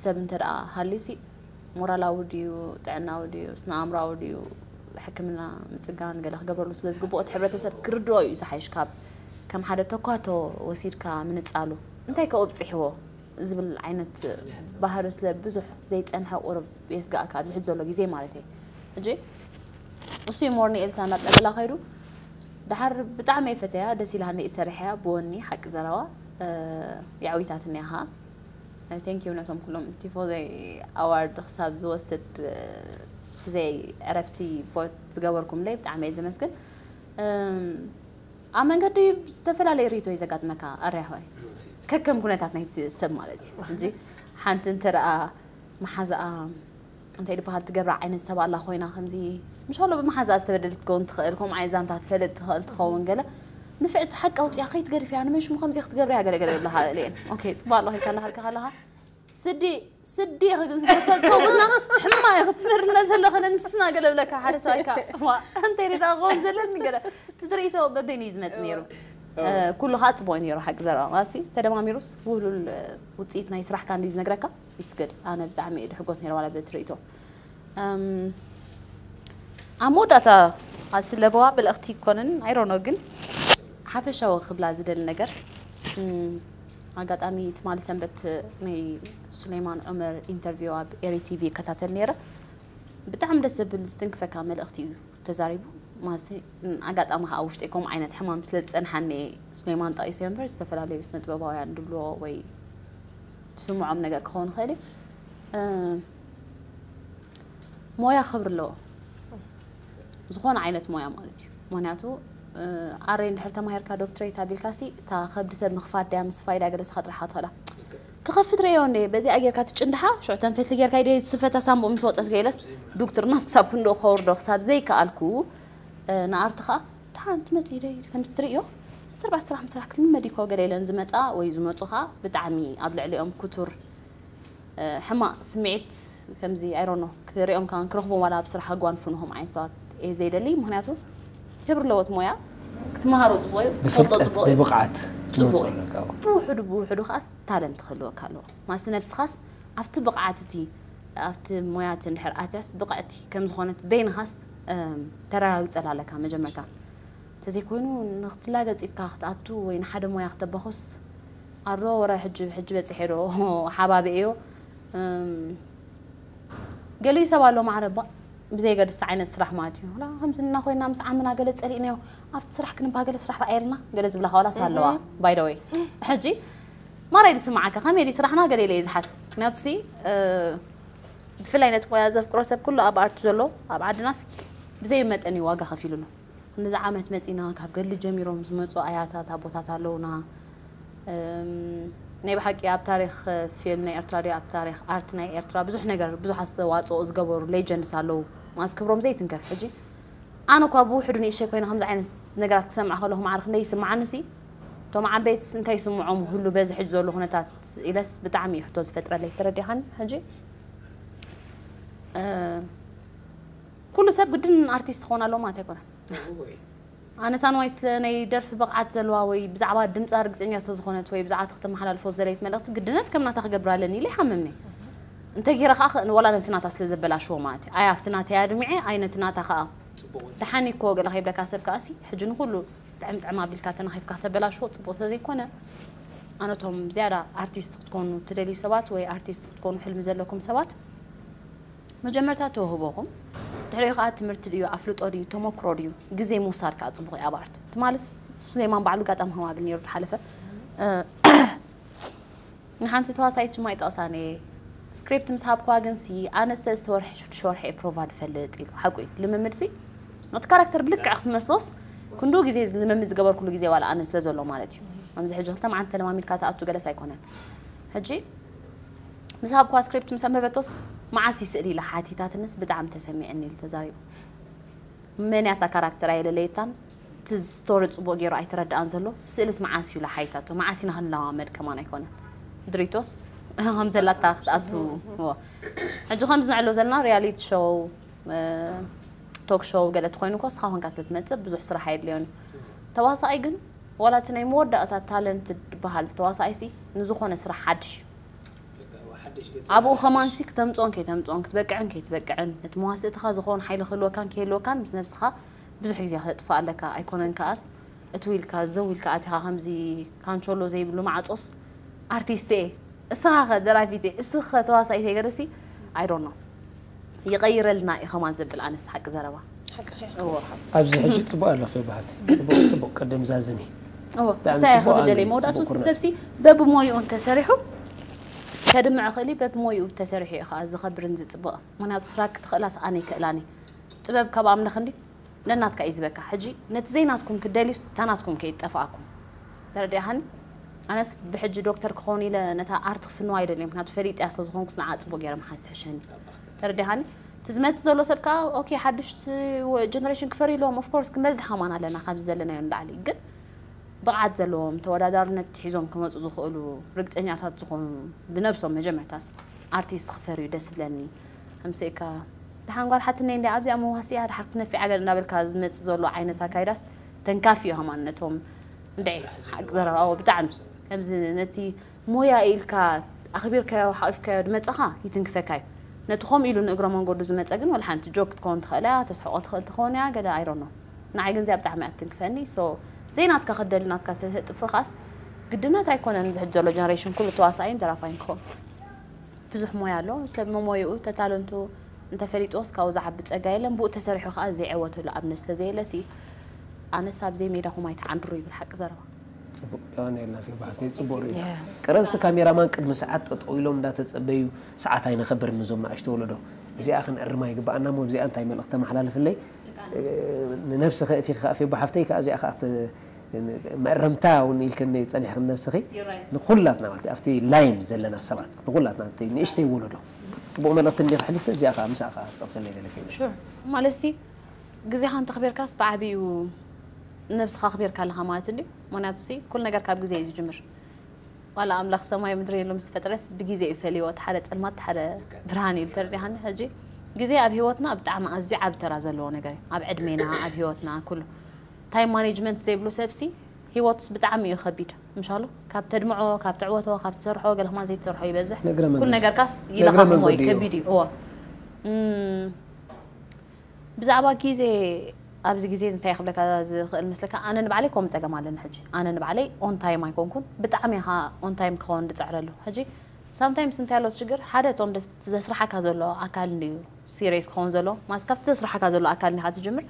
ሰብ እንተ ደኣ ሃልዩሲ፣ ሞራላዊ ድዩ፣ ጥዕናዊ ድዩ፣ ስነ ኣእምራዊ ድዩ፣ ሕክምና ምጽጋን ገለ ክገብረሉ ስለ ዝግብኦ፣ እቲ ሕብረተሰብ ክርድኦ እዩ ዝሓይሽ ካብ ከም ሓደ ተኳቶ ወሲድካ ምንጻሉ። እንታይ ከ ኣብጺሕዎ ዝብል ዓይነት ባህሪ ስለ ብዙሕ ዘይጸንሐ ቁሩብ የስጋእካ ኣብዚ ሕጂ ዘሎ ግዜ ማለት እየ። ሕጂ እሱ እዩ ሞር ንኤልሳ እናጸለላ ከይዱ። ደሓር ብጣዕሚ እየ ፈተያ፣ ደስ ኢላኒ እየ ሰሪሐያ፣ ብወኒ ሓቂ ዘረባ፣ እ፣ የዕዊታትኒ እያ ኸኣ። ቴንክ ዩ ነቶም ኩሎም ቲፎዘይ ኣዋርድ ክሳብ ዝወስድ፣ እ፣ ብዘይ ዕረፍቲ ቮት ዝገበርኩምለይ ብጣዕሚ እየ ዘመስግን። እም፣ ኣብ መንገዲ ዝተፈላለየ ርእይቶ እዩ ዘጋጥመካ ኣርያ ሆይ። ከከም ኩነታት ናይቲ ሰብ ማለት እዩ። ሕጂ ሓንቲ እንተ ደኣ መሓዛኣ እንታይ ድበሃል ትገብራ ዓይነት ሰብ ኣላ ኮይና ከምዚ ምሻሎ ብመሓዛኣ ዝተበደለት ክትከውን ትኽእል፣ ከምኡ ዓይነት ዛንታ ትፈልጥ ትኽእል ትኸውን ገለ ንፍዕቲ ሓቂ ኣውፅያ ከይትገድፍያ ንመን ሽሙ ከምዚ ክትገብርያ ገለ ገለ ይብላኻ እልየን። ኦኬ ፅቡቅ ኣለኹ ኢልካ እንዳሃልካ ከለኻ ስዲ ስዲ ኢኺ ግን ሰብና ሕማቅ ኢኺ ትምህርና ዘለኽነ ንስና ገለ ብለካ ሓደ ሰብኣይካ ዋ እንታይ ሪዳ ክኸውን ዘለኒ ገለ ትትርእቶ በበይኑ እዩ ዝመፅ ነይሩ። እ፣ ኩሉ ከዓ ፅቡቅ እዩ ነይሩ ሓቂ ዘረባ ማለትሲ ተደማሚሩስ ውህሉል ውፅኢት ናይ ስራሕካ እንድዩ ዝነግረካ። ኢትስ ግድ ኣነ ብጣዕሚ እየ ድሕጎስ ነይረ ዋላ በቲ ርእይቶ። እም፣ ኣብ መወዳእታ ኣስለበዋ ብልእኽቲ ይኮንን ኣይሮኖ ግን ሓፈሻዊ ክብላ ዝደሊ ነገር፣ እም፣ ኣጋጣሚ ትማሊ ሰንበት ናይ ሱሌማን ዑመር ኢንተርቪው ኣብ ኤሪ ቲቪ ይከታተል ነይረ። ብጣዕሚ ደስ ዘብል ዝትንክፈካ መልእኽቲ እዩ ተዛሪቡ። ማሲ ኣጋጣሚ ከዓ ውሽጠይ ከምኡ ዓይነት ሕማም ስለ ዝፀንሓኒ እየ ሱሌማን ጠቒሰዮ እምበር ዝተፈላለዩ ስነ ጥበባውያን ድብልዎ ወይ ዝስምዖም ነገር ክኸውን ይኽእል እዩ። እ፣ ሞያ ክብሪ ኣለዎ። ዝኾነ ዓይነት ሞያ ማለት እዩ። ምክንያቱ፣ እ፣ ኣረይ እንድሕር ተማሂርካ ዶክትሬት ኣቢልካሲ እታ ከብዲ ሰብ ምኽፋት ድያ ምስፋይ ድያ ገለ ንስኻ ጥራሕ ትኽእላ። ክኸፍት ርእዮ እንደ በዚኣ ጌርካ ትጭንድሓ ሽዑ ተንፈትሊ ጌርካ ኢደ ዝስፈታ ሳምቡእ ምስ ወፀት ገይለስ ዶክትርናስ ክሳብ ክንዶ ከወርዶ ክሳብ ዘይከኣልኩ፣ እ፣ ንኣርቲ ከዓ ደሓን ትመፅእ ኢደ ከምዚ ትርእዮ ዓሰርተ ኣርባዕተ ስራሕ ምስራሕ ክትልመድ ይኮ ገለ ኢለን ዝመፃ ወይ ዝመፁ ከዓ ብጣዕሚ ኣብ ልዕሊኦም ክቱር እ፣ ሕማቕ ስምዒት ከምዚ ኣይሮኖ ክሪኦም ከዓ ክረኽቦም ዋላ ኣብ ስራሕ ኣጓንፉ ንኹም ዓይነት ሰባት እየ ዘይደሊ። ምክንያቱ ክብሪ ኣለዎ እቲ ሞያ ክትመሃሮ ፅቡቅ እዩ ክትፈልጦ ብፍልጠት ፅቡቅ እዩ ብብቕዓት ፅቡቅ ዝመፅኦ እዩ። ኣለካ። ብውሕዱ ብውሕዱ ከዓስ ታለንት ክህልወካ ኣለዎ። ማስ ነብስኻስ ኣብቲ ብቕዓት እቲ ኣብቲ ሞያ እቲ እንድሕር ኣትያስ ብቕዕቲ ከም ዝኾነት በይንኻስ እም፣ ተረጋግፀላ ኣለካ መጀመርታ። እንተዘይኮይኑ ንክትላገፅ ኢልካ ክትኣቱ ወይ ንሓደ ሞያ ክተበኹስ ኣሎ ወረ ሕጂ ሕጂ በፂሐ ዶ ሓባቢ እዮ። እም፣ ገሊኡ ሰብ ኣሎ ማዕረ ባ ብዘይገድስ ዓይነት ስራሕ ማለት እዩ ላ ከምዚ እና ኮይና ምስ ዓምና ገለ ፀሊእናዮ ኣብቲ ስራሕ ክንባ ገለ ስራሕ ረኣየልና ገለ ዝብላካ ዋላስ ኣለዋ ባይደወይ። ሕጂ ማራይ ዝስምዓካ ከመይ ድዩ ስራሕና ገለ ኢለ እየ ዝሓስብ ምክንያቱ ሲ እ፣ ብፍላይ ነቲ ሞያ ዘፍቅሮ ሰብ ኩሉ ኣብ ኣርት ዘሎ ኣብ ዓድናስ ብዘይ መጠን እዩ ዋጋ ከፊሉሉ። ክንድዚ ዓመት መፂና ካብ ገድሊ ጀሚሮም ዝመፁ ኣያታት ኣቦታት ኣለውና። እም፣ ናይ ብሓቂ ኣብ ታሪክ ፊልም ናይ ኤርትራ ድዩ ኣብ ታሪክ ኣርት ናይ ኤርትራ ብዙሕ ነገር ብዙሕ ኣስተዋፅኦ ዝገበሩ ሌጀንድስ ኣለዉ። ማስ ክብሮም ዘይትንከፍ ሕጂ ኣነ እኳ ብውሕዱ ንእሸ ኮይነ ከምዚ ዓይነት ነገራት ክሰምዕ ከለኹ ማዕረ ክንደይ ይስምዓኒ ሲ እቶም ዓበይትስ እንታይ ይስምዖም ህሉ በዚ ሕጂ ዘሎ ኩነታት ኢለስ ብጣዕሚ እዩ ሕቶ ዝፈጥረለይ ተረዲኻኒ ሕጂ እ፣ ኩሉ ሰብ ግድን ኣርቲስት ክኾን ኣለዎ ማለት ኣይኮነን። ኣነ ሳንዋይ ስለ ናይ ደርፊ ብቕዓት ዘለዋ ወይ ብዛዕባ ድምፃ ርግፀኛ ስለ ዝኾነት ወይ ብዛዕባ እቲ ክተመሓላልፎ ዝደለየት መልእኽቲ ግድነት ከም ናታ ክገብር ኣለኒ ኢለ ይሓምምኒ። እንተ ገይረ ከዓ ኸ- ወላ ነቲ ናታ ስለ ዘበላሽዎ ማለት እዩ። ኣይ ኣብቲ ናተይ ኣድሚዐ ኣይ ነቲ ናታ ከዓ ደሓን እኮ ገለ ከይብለካ ሰብ ከዓ ሲ ሕጂ ንኩሉ ጥዕም ጥዕም ኣቢልካ ተናኺፍካ ተበላሽዎ ፅቡቅ ስለ ዘይኮነ ኣነቶም ዝያዳ ኣርቲስት ክትኮኑ ትደልዩ ሰባት ወይ ኣርቲስት ክትኮኑ ሕልሚ ዘለኩም ሰባት መጀመርታ ተውህቦኹም ድሕሪኡ ከዓ ትምህርቲ ድዩ ኣፍልጦ ድዩ ተመክሮ ድዩ ግዜ ምውሳድ ከዓ ፅቡቅ እዩ ኣብ ኣርት ትማልስ። ሱሌማን ባዕሉ ኣጋጣሚ ከምኣ ብል ነይሩ ዝሓለፈ። ንሓንቲ ተዋሳኢት ሽማ ይጠቕሳ እየ። ስክሪፕት ምስ ሃብኩዋ ግን ሲ ኣነ ሰለስተ ወርሒ ሽዱሽተ ወርሒ እየ ፕሮቫ ዝፈልጥ ኢሉ ሓቁ እዩ። ልምምድ ሲ ነቲ ካራክተር ብልክዕ ክትመስሎስ ክንዱ ግዜ ልምምድ ዝገበርኩሉ ግዜ ዋላ ኣነ ስለ ዘሎ ማለት እዩ። ከምዚ ሕጂ ክልተ መዓልቲ ተለማሚድካ ትኣቱ ገለስ ኣይኮነን። ሕጂ ምስ ሃብኩዋ ስክሪፕት ምስ ኣንበበቶስ መዓስ እዩ ስእሊ ኢላ ሓቲታትንስ ብጣዕሚ ተሰሚዕኒ ኢሉ ተዛሪቡ። መን እያ እታ ካራክተር ኣይለለየታን። እቲ ስቶሪ ፅቡቅ ገይሩ ኣይተረድኣን ዘሎ። ስእልስ መዓስ እዩ ኢላ ሓቲታቶ። መዓስ ኢና ክንለማመድ ከማን ኣይኮነን። ድሪቶስ ከም ዘላታ ክትኣቱ። እዎ። ሕጂ ከምዚ ንዕሎ ዘለና ሪያሊቲ ሾው ቶክ ሾው ገለ ትኮይኑ እኮ እስኻ ኮንካ ስለ ትመፅእ ብዙሕ ስራሕ ኣየድልዮን እዩ። ተዋሳኣይ ግን ዋላ እቲ ናይ መወዳእታ ታለንት ዝበሃል ተዋሳኣይ ሲ ንዝኾነ ስራሕ ሓድሽ እዩ። ኣብኡ ከማን ሲ ክተምፅኦን ከይተምፅኦን ክትበቅዕን ከይትበቅዕን ነቲ መዋስእትኻ ዝኾን ሓይሊ ክህልወካን ከይህልወካን ምስ ነብስኻ ብዙሕ ግዜ ክተጥፍእ ኣለካ ኣይኮነን ከኣስ እትው ኢልካ ዘው ኢልካ ኣቲኻ ከምዚ ካንቾሎ ዘይብሉ ማዕፆስ ኣርቲስት እየ እስኻ ኸ ደራፊት እየ እስኻ ተዋሳኢት እየ ገለሲ ኣይዶኖ ይቐይረልና እዩ ከማን ዘብል ኣነስ ሓቂ ዘረባ ሓቅኺ እዎ ኣብዚ ሕጂ ፅቡቅ ኣሎ ፌ በሃልቲ ፅቡቅ ፅቡቅ ቅድም ዛዝሚ እዎ ብጣዕሚ እሳይ ፅቡቅ ክብል ደለይ ኣሉ፣ መውዳእቱ ፅቡቅ እቲ ቁርናዕ። ሰብሲ በብሞይኡ እንተሰሪሑ ከድምዕ ክእል እዩ በብሞይኡ ተሰሪሑ እዩ ከዓ ዝኸብርን ዝፅብቕ ምክንያቱ ስራክ ትኽእላስ ኣነ ይክእላኒ ጥበብ ካብ ኣምለኽ እንዲ ነናትካ እዩ ዝበካ ሕጂ ነቲ ዘይናትኩም ክደልዩስ እታ ናትኩም ከይጠፋኣኩም ተረዲኣሃኒ ኣነስ ብሕጂ ዶክተር ክኸውን ኢለ ነታ ኣርት ክፍንዋ ኣይደልየ ምክንያቱ ፈሊጥያ ስለ ዝኾንኩስ ንዓ ፅቡቅ ገይረ መሓዝ ትሕሸኒ ተረዲኣሃኒ እቲ ዝመፅእ ዘሎ ሰብ ከዓ ኦኬ ሓድሽ ጀነሬሽን ክፈሪ ኣለዎም ኦፍኮርስ ክንበዝሕ ከማን ኣለና ካብዚ ዘለናዮ ንላዕሊ ግን ብቕዓት ዘለዎም ተወዳዳርነት ሒዞም ክመፁ ዝኽእሉ ርግፀኛታት ዝኾኑ ብነብሶም መጀመርታስ ኣርቲስት ክፈርዩ ደስ ዝብለኒ ኣምስእካ ደሓን ጓል ሓትነይ እንዲ ኣብዚኣ መዋስያ ድሓር ክትነፊዓ ገለ እናበልካ ዝመፅእ ዘሎ ዓይነት ኣካይዳስ ተንካፊ እዩ ሃይማኖቶም እንደ ሓቂ ዘረባዎ ብጣዕሚ ከምዚ ነቲ ሞያ ኢልካ ኣኽቢርካዮ ሓቂፍካዮ ዝመፀኻ ይትንክፈካ እዩ ነቲ ከምኡ ኢሉ ንእግረ መንገዱ ዝመፀ ግን ወላ ሓንቲ ጆክ ክትከውን ትኽእል እያ ተስሕቆ ትኽእል ትኸውን እያ ገለ ኣይሮኖ ንዓይ ግን እዚኣ ብጣዕሚ እያ ትንክፈኒ ሶ ዘይናትካ ክደሊ ናትካ ስለተጥፍኻስ ግድነት ኣይኮነን ዝሕጂ ዘሎ ጀነሬሽን ኩሉ ተዋሳኣይን ደራፋይን ክኸውን ብዙሕ ሞያ ኣሎ ሰብ መሞይኡ ተታለንቱ እንተፈሊጥዎስ ካብኡ ዝዓቢ ፀጋ የለን ብኡ ተሰሪሑ ከዓ ዘይዕወተሉ ኣብነት ስለዘየለሲ ኣነስ ኣብ ዘይ ሜዳኹም ኣይትዓንድሩ ይብል ሓቂ ዘረባ ፅቡቅ ዮሃና የላፊ ባሕተይ ፅቡቅ ርእይቶ ቀረፅቲ ካሜራማን ቅድሚ ሰዓት ጠጠው ኢሎም እንዳተፀበዩ ሰዓት ኣይነኸብርን እዞም ንኣሽቱ ወለዶ እዚኣ ክንእርማ ይግበኣና እሞ ብዚኣ እንታይ መልእኽቲ ተመሓላልፍለይ ንነብስኸ እቲ ከኣፊ ባሓፍተይ ከዓ እዚኣ ከዓ መእረምታ እውን ኢልክኒ ፀኒሕክን ነብስኺ ንኩላትና ማለት ኣብቲ ላይን ዘለና ሰባት ንኩላትና ንእሽተይ ወለዶ ፅቡቅ መልእኽቲ እንዲ ክሕሊፍከ እዚኣ ከዓ ምሳኣ ከዓ ጠቕሰለይ ገለከ ማለት ሲ ግዜኻ እንተኽቢርካስ ብዓብዩ ነብስኻ ኣኽቢርካ ኣለኻ ማለት እንድዩ ምክንያቱ ሲ ኩሉ ነገር ካብ ግዜ እዩ ዝጅምር ዋላ ኣምላኽ ሰማይ ምድሪ የሎ ምስ ፈጠረስ ብግዜ እዩ ፈልይዎ እቲ ሓደ ጸልማት እቲ ሓደ ብርሃን እዩ ተረዲኻኒ ሕጂ ግዜ ኣብ ህይወትና ብጣዕሚ ኣዝዩ ዓብ ተራ ዘለዎ ነገር እዩ ኣብ ዕድሜና ኣብ ህይወትና ኩሉ ታይም ማኔጅመንት ዘይብሉ ሰብሲ ህይወቱስ ብጣዕሚ እዩ ከቢድ ምሻሉ ካብ ተድምዖ ካብ ትዕወቶ ካብ ትሰርሖ ገለ ከማን ዘይትሰርሖ ይበዝሕ ንእግረ ኩሉ መንገዲ ነገርካስ ንእግረ ይለኻኽሞ እዩ መንገዲ እዩ። ከቢድ እዩ እዎ ብዛዕባ ግዜ ኣብዚ ግዜ እንታይ ክብለካ ዝኽእል መስለካ ኣነ ንባዕለይ ከምኡ ፀገም ኣለኒ ሕጂ ኣነ ንባዕለይ ኦን ታይም ኣይኮንኩን ብጣዕሚ ኢኻ ኦን ታይም ክኸውን ዝፅዕረሉ ሕጂ ሳምታይምስ እንታይ ኣሎ ሽግር ሓደ እቶም ደስ- ዘስርሓካ ዘሎ ኣካል እንድዩ ሲሪየስ ክኸውን ዘሎ ማለት ካብቲ ዘስርሓካ ዘሎ ኣካል እንዲኻ ትጅምር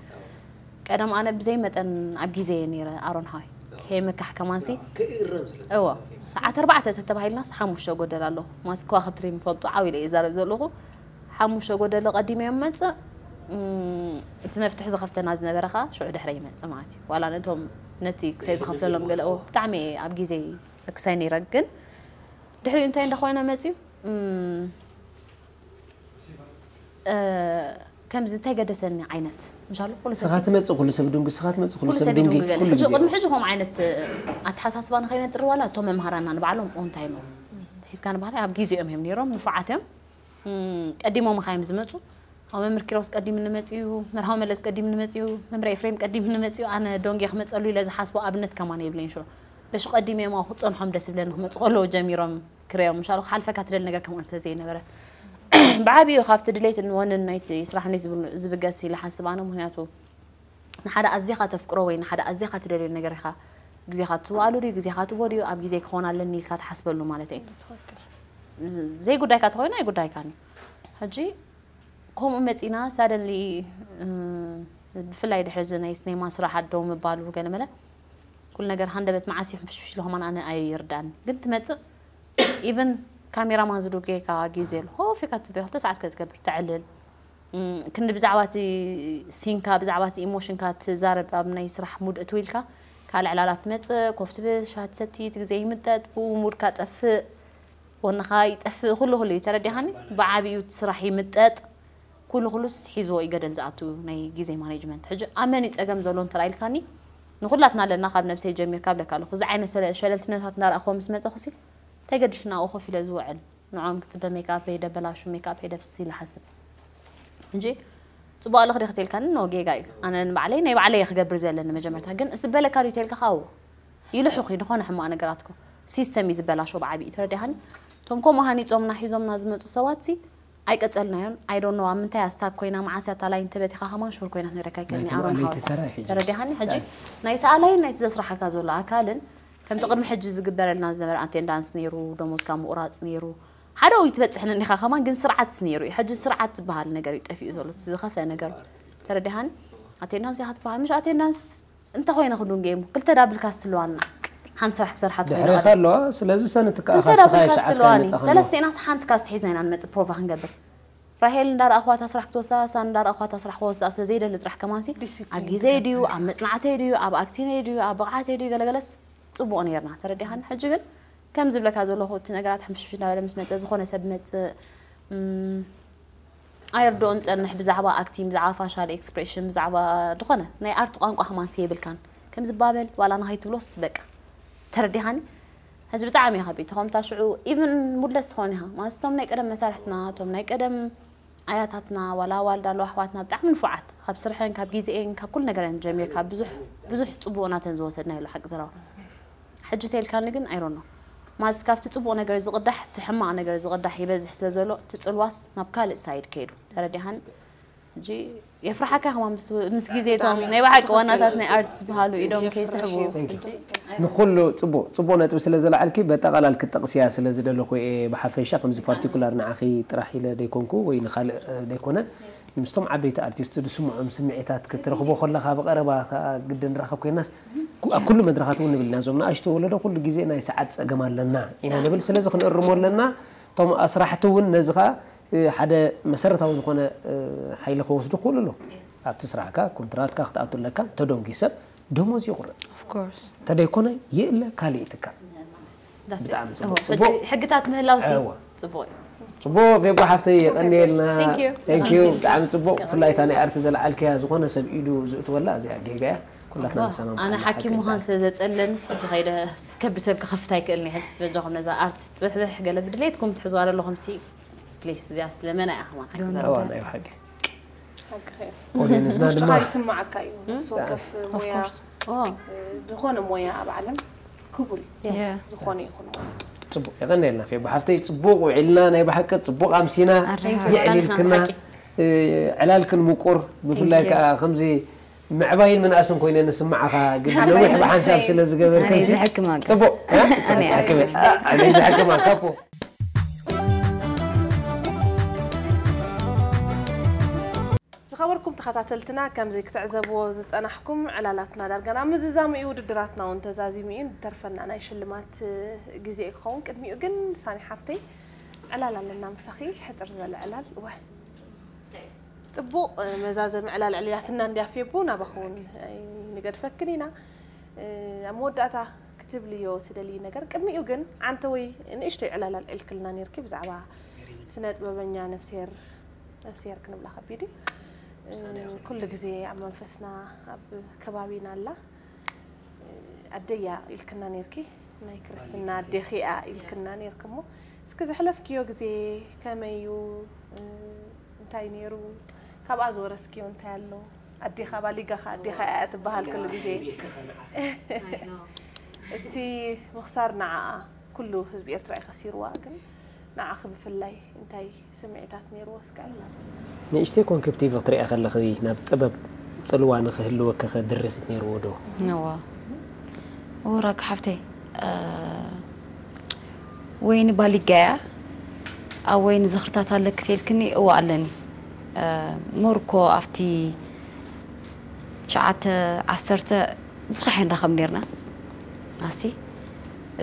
ቀደም ኣነ ብዘይ መጠን ኣብ ግዜ እየ ነይረ ኣሮን ሃይ ከይምካሕ ከማንሲ ክእረም ስለ እዎ ሰዓት ኣርባዕተ ተተባሂልናስ ሓሙሽተ ጎደል ኣለኹ ማስ ከዋክብቲ ዘይምፈልጡ ዓው ኢለ እየ ዛረብ ዘለኹ ሓሙሽተ ጎደሎ ቀዲመ እዮም መፅእ እም፣ እቲ መፍትሒ ዝኸፍተና ዝነበረ ከዓ ሽዑ ድሕረ ይመፅእ ማለት እዩ ዋላ ነቶም ነቲ ክሳይ ዝኸፍለሎም ገለ እዎ ብጣዕሚ እየ ኣብ ግዜ ክሳይ ነይረ ግን ድሕሪኡ እንታይ እንዳኮይነ መፅዩ እም፣ እ፣ ከምዚ እንታይ ገደሰኒ ዓይነት ምሻሉ ኩሉ ሰብ ስኻ ትመፅእ ኩሉ ሰብ ድንጉ ስኻ ትመፅእ ኩሉ ኩሉ ሰብ ሰብ ድንጉ ይድንጉ ገለ ኩሉ ሕጂ ግዜ ቅድሚ ሕጂ ከምኡ ዓይነት ኣተሓሳስባ ንኸይነጥር ዋላ እቶም መምሃራና ንባዕሎም ኦን ታይም እዮም ሒዝካ ንባህላ ኣብ ግዜኦም እዮም ነይሮም ንፉዓት እዮም እም፣ ቀዲሞም ኻዮም ዝመፁ ኣብ መምህር ኪሮስ ቀዲም ንመፅኡ መርሃዊ መለስ ቀዲም ንመፅኡ መምህር ኤፍሬም ቀዲም ንመፅኡ ኣነ ዶንጌ ክመፀሉ ኢለ ዝሓስቦ ኣብነት ከማን የብለይን ሽዑ በሽ ቀዲም እዮም ክፀንሖም ደስ ዝብለኒ ክመፁ ከለዉ ጀሚሮም ክረዮም ምሻሉ ክሓልፈካ ትደሊ ነገር ከምኡ ስለ ዘይነበረ ብዓብዩ ካብቲ ድሌት ወንን ናይቲ ስራሕ ናይ ዝብል- ዝብገስ ኢለ ሓስብ ኣነ ምክንያቱ ንሓደ ኣዚኻ ተፍቅሮ ወይ ንሓደ ኣዚኻ ትደልዮ ነገር ኢኻ ግዜኻ ትዋኣሉ ድዩ ግዜኻ ትቦ ድዩ ኣብ ግዜ ክኾን ኣለኒ ኢልካ ትሓስበሉ ማለት እዩ ዝ- ዘይጉዳይካ ተኾይኑ ኣይጉዳይካን እዩ ሕጂ ከምኡ መፂና ሳደንሊ ብፍላይ ድሕሪ እዚ ናይ ስኔማ ስራሕ ኣደው ምባሉ ገለመለ ኩሉ ነገር ሃንደበት መዓስ እዩ ሕንፍሽፍሽ ኢሉ ከማን ኣነ ኣይርዳን ግን ትመፅእ ኢቨን ካሜራማን ዝዱ ጌጋ ግዜ ኣሎ ሆፍ ኢልካ ትፅበ ክልተ ሰዓት ከዝገብር ተዕልል ክንዲ ብዛዕባ እቲ ሲንካ ብዛዕባ እቲ ኢሞሽንካ ትዛረብ ኣብ ናይ ስራሕ ሙድ እትው ኢልካ ካልዕ ዕላላት ትመፅእ ኮፍ ትብል ሻት ሰቲ እቲ ግዜ ይምጠጥ ብኡ ሙድካ ጠፍእ ወንኻ ይጠፍእ ኩሉ ኩሉ እዩ ተረዲኻኒ ብዓብዩ እቲ ስራሕ ይምጠጥ ኩሉ ኩሉስ ሒዝዎ እዩ ገደል ዝኣቱ ናይ ግዜ ማኔጅመንት ሕጂ ኣመን እዩ ፀገም ዘሎ እንተራ ኢልካኒ ንኩላትና ኣለና ካብ ነብሰይ ጀሚርካ ብለካ ኣለኹ እዚ ዓይነት ሸለልትነታት እንዳረኣኽዎ ምስ መፀኹሲ እንታይ ገድሽ ናብኡ ኮፍ ኢለ ዝውዕል ንዖም ክፅበ ሜክኣፕ ሄደ በላሹ ሜክኣፕ ሄደ ፍስ ኢለ ሓስብ እንጂ ፅቡቅ ኣለኽ ዲኽ ተልካኒ ኖ ጌጋ እዩ ኣነ ንባዕለይ ናይ ባዕለይ ክገብር ዘለኒ መጀመርታ ግን እስበለካ ሪቴልካ ካው ይልሑኺ ዝኾነ ሕማቕ ነገራትኮ ሲስተም እዩ ዝበላሾ ብዓብዪ ተረዲሃኒ እቶም ከምኡ ሃኒፆምና ሒዞምና ዝመፁ ሰባትሲ ኣይቀፀልናዮን ኣይዶኖ ኣብ ምንታይ ኣስታክ ኮይና መዓስ ያታ ላይን ተበቲኻ ከማን ሹር ኮይና ነረካይ ከኒ ኣሮን ሓወት ተረዲሃኒ ሕጂ ናይቲ ኣላይን ናይቲ ዘስራሓካ ዘሎ ኣካልን ከምቲ ቅድሚ ሕጂ ዝግበረልና ዝነበረ ኣቴንዳንስ ነይሩ ደሞዝካ ምቁራፅ ነይሩ ሓደ ወይ ትበፅሕን እንዲኻ ከማን ግን ስርዓት ነይሩ እዩ ሕጂ ስርዓት ዝበሃል ነገር እዩ ጠፊኡ ዘሎ ዝኸፈ ነገር ተረዲሃኒ ኣቴንዳንስ ኢኻ ትበሃል ምሽ ኣቴንዳንስ እንተ ኮይነ ክዱን ገይሙ ክልተ ዳብል ካስት ኣለዋና ሓንቲ ስራሕ ክሰርሓ ድሕሬኻ ኣለዋ ስለዚ ሰንቲ ከዓ ክልተ ዳብል ካስት ኣለዋኒ ሰለስቴና ሓንቲ ካስት ሒዝና ኢና ንመፅእ ፕሮቫ ክንገብር ራሄል እንዳረኣኽዋታ ስራሕ ክትወስዳ ሳን እንዳረኣኽዋታ ስራሕ ክወስዳ ስለ ዘይደሊ ጥራሕ ከማንሲ ኣብ ግዜ ድዩ ኣብ መፅናዕተይ ድዩ ኣብ ኣክቲንይ ድዩ ኣብ ብቕዓተይ ድዩ ገለገለስ ፅቡቕ ነርና ተረዲኻኒ ሕጂ ግን ከም ዝብለካ ዘለኹ እቲ ነገራት ሕንፍሽፍሽ እናበለ ምስ መፀ ዝኾነ ሰብ መፅእ ኣይርድኦን ጸንሕ ብዛዕባ ኣክቲንግ ብዛዕባ ፋሻል ኤክስፕሬሽን ብዛዕባ ዝኾነ ናይ ኣርት ቋንቋ ከማንሲ የብልካን ከምዚ ባበል ዋላ ንኸይትብሎስ በቃ ተረዲኻኒ ሕጂ ብጣዕሚ ኢኻ ቤት ኾምታ ሽዑ ኢቭን ሙድለስ ትኾን ኢኻ ማለት እቶም ናይ ቀደም መሳርሕትና እቶም ናይ ቀደም ኣያታትና ዋላ ዋልዳ ኣለዋ ኣሕዋትና ብጣዕሚ ንፉዓት ካብ ስርሐን ካብ ግዜኤን ካብ ኩሉ ነገረን ጀሚርካ ብዙሕ ብዙሕ ጽቡቕ ናተን ዝወሰድናየሉ ሓቂ ዘረባ ሕጂ ተልካኒ ግን ኣይሮኖ ማስ ካብቲ ጽቡቕ ነገር ዝቕዳሕ እቲ ሕማቕ ነገር ዝቕዳሕ ይበዝሕ ስለ ዘሎ እቲ ጽልዋስ ናብ ካልእ ሳይድ ከይዱ ተረዲኻኒ ሕጂ የፍርሓካ ከማ ምስ ግዜ ቶም ናይ ባሓቂ ዋናታት ናይ ኣርት ዝበሃሉ ኢዶም ከይስሕቡ ንኩሉ ጽቡቅ ጽቡቅ ነጥቢ ስለ ዘለዓልኪ በጠቃላል ክጠቅስያ ስለ ዝደለኹ እየ ብሓፈሻ ከምዚ ፓርቲኩላር ንዓኺ ጥራሕ ኢለ ደይኮንኩ ወይ ንካልእ ደይኮነ ምስቶም ዓበይቲ ኣርቲስት ዝስምዖም ስምዒታት ክትረኽቦ ከለኻ ብቐረባ ግድን ራኸብ ኮይናስ ኣብ ኩሉ መድረኻት እውን ንብል ኢና እዞም ንኣሽቱ ወለዶ ኩሉ ግዜ ናይ ሰዓት ፀገም ኣለና ኢና ንብል ስለዚ ክንእርሞ ኣለና እቶም ኣስራሕቲ እውን ነዚ ከዓ ሓደ መሰረታዊ ዝኾነ ሓይሊ ከወስዱ ክኽእሉ ኣለዉ ኣብቲ ስራሕካ ኮንትራትካ ክትኣቱ ኣለካ ተደንጉዩ ሰብ ደሞዝ ይቑረፅ ተደይኮነ ይእለ ካልእ ይትካእ ብጣዕሚ ጽቡቅ ጽቡቅ ሕግታት ምህላው ሲ ጽቡቅ እዩ ጽቡቅ ፌቦ ሓፍተይ የቀንየልና thank you ብጣዕሚ ጽቡቅ ብፍላይ እታ ናይ ኣርቲ ዘለዓልክያ ዝኾነ ሰብ ኢዱ ዝእትወላ እዚኣ ጌጋ እያ ኩላትና ንሰማም ኣነ ሓኪም ምዃን ስለ ዘጸለንስ ሕጂ ከይደ ከቢ ሰብ ክኸፍት ኣይክእልን ሕጂ በጃኹም ነዛ ኣርት ጥብሕብሕ ገለ ብድሌትኩም ትሕዝዋ ዘለኹም ሲ ፕሊስ እዚኣ ስለመና እያ ከማን ሓኪ ዘረባ እዋ ናይ ሓቂ ኦዲየንስና ድማ ይስማዓካ እዩ ነፍሲ ወከፍ ሞያ ዝኾነ ሞያ ኣብ ዓለም ክቡር እዩ ዝኾነ ይኹን ጽቡቅ የቀንየልና ፌቦ ሓፍተይ ጽቡቅ ውዒልና ናይ ብሓቂ ጽቡቅ ኣምሲና የዕሊልክና ዕላልክን ምቁር ብፍላይ ከዓ ከምዚ ምዕባይን ምንኣስን ኮይነ ንስማዓኻ ግን ነዊሕ ብሓንሳብ ስለ ዝገበርክን ጽቡቅ ዝሕክማ ካፖ ዝኸበርኩም ተኸታተልትና ከምዚ ክትዕዘብዎ ዝጸናሕኩም ዕላላትና ዳርጋ ናብ ምዝዛሙ እዩ ውድድራትና እውን ተዛዚሙ እዩ ዝተርፈና ናይ ሽልማት ግዜ እዩ ክኸውን ቅድሚኡ ግን ሳኒ ሓፍተይ ዕላል ኣለና ምሳኺ ሕጥር ዝበለ ዕላል እወ ጽቡቕ መዛዘሚ ዕላል ዕልላትና እንድያ ፌቡ ናባኺ እውን ኣይንገድፈክን ኢና ኣብ መወዳእታ ክትብልዮ ትደልዪ ነገር ቅድሚኡ ግን ዓንተ ወይ ንእሽተይ ዕላል ኣልዒልክልና ነርኪ ብዛዕባ ስነ ጥበበኛ ነፍስሄር ነፍስሄር ክንብላ ከቢድ እዩ ኩሉ ግዜ ኣብ መንፈስና ኣብ ከባቢና ኣላ ኣደያ ኢልክና ነርኪ ናይ ክርስትና ኣዴኺ እያ ኢልክና ነርኪ እሞ እስኪ ዘሕለፍክዮ ግዜ ከመይ እዩ እንታይ ነይሩ ካብኣ ዝወረስክዮ እንታይ ኣሎ ኣዴኻ ባሊጋኻ ኣዴኻ እያ ትበሃል ኩሉ ግዜ እቲ ምኽሳር ንዓኣ ኩሉ ህዝቢ ኤርትራ እዩ ከሲርዋ ግን ንዓኺ ብፍላይ እንታይ ስምዒታት ነይርዎ እስከ ዕላል ንእሽተይ ኮንኪ ብቲቪ ክትሪኣ ከለኺ ናብ ጥበብ ፅልዋ ንኽህልወኪ ኸ ድርኺት ነይርዎ ዶ? እዋ እወ ራኪ ሓፍተይ ወይኒ ባሊጋያ ኣብ ወይኒ ዝኽርታት ኣለኪ ተልክኒ እወ ኣለኒ ሞር እኮ ኣብቲ ትሽዓተ ዓሰርተ ብዙሕ ኣይንራኸብ ነርና። ኣሲ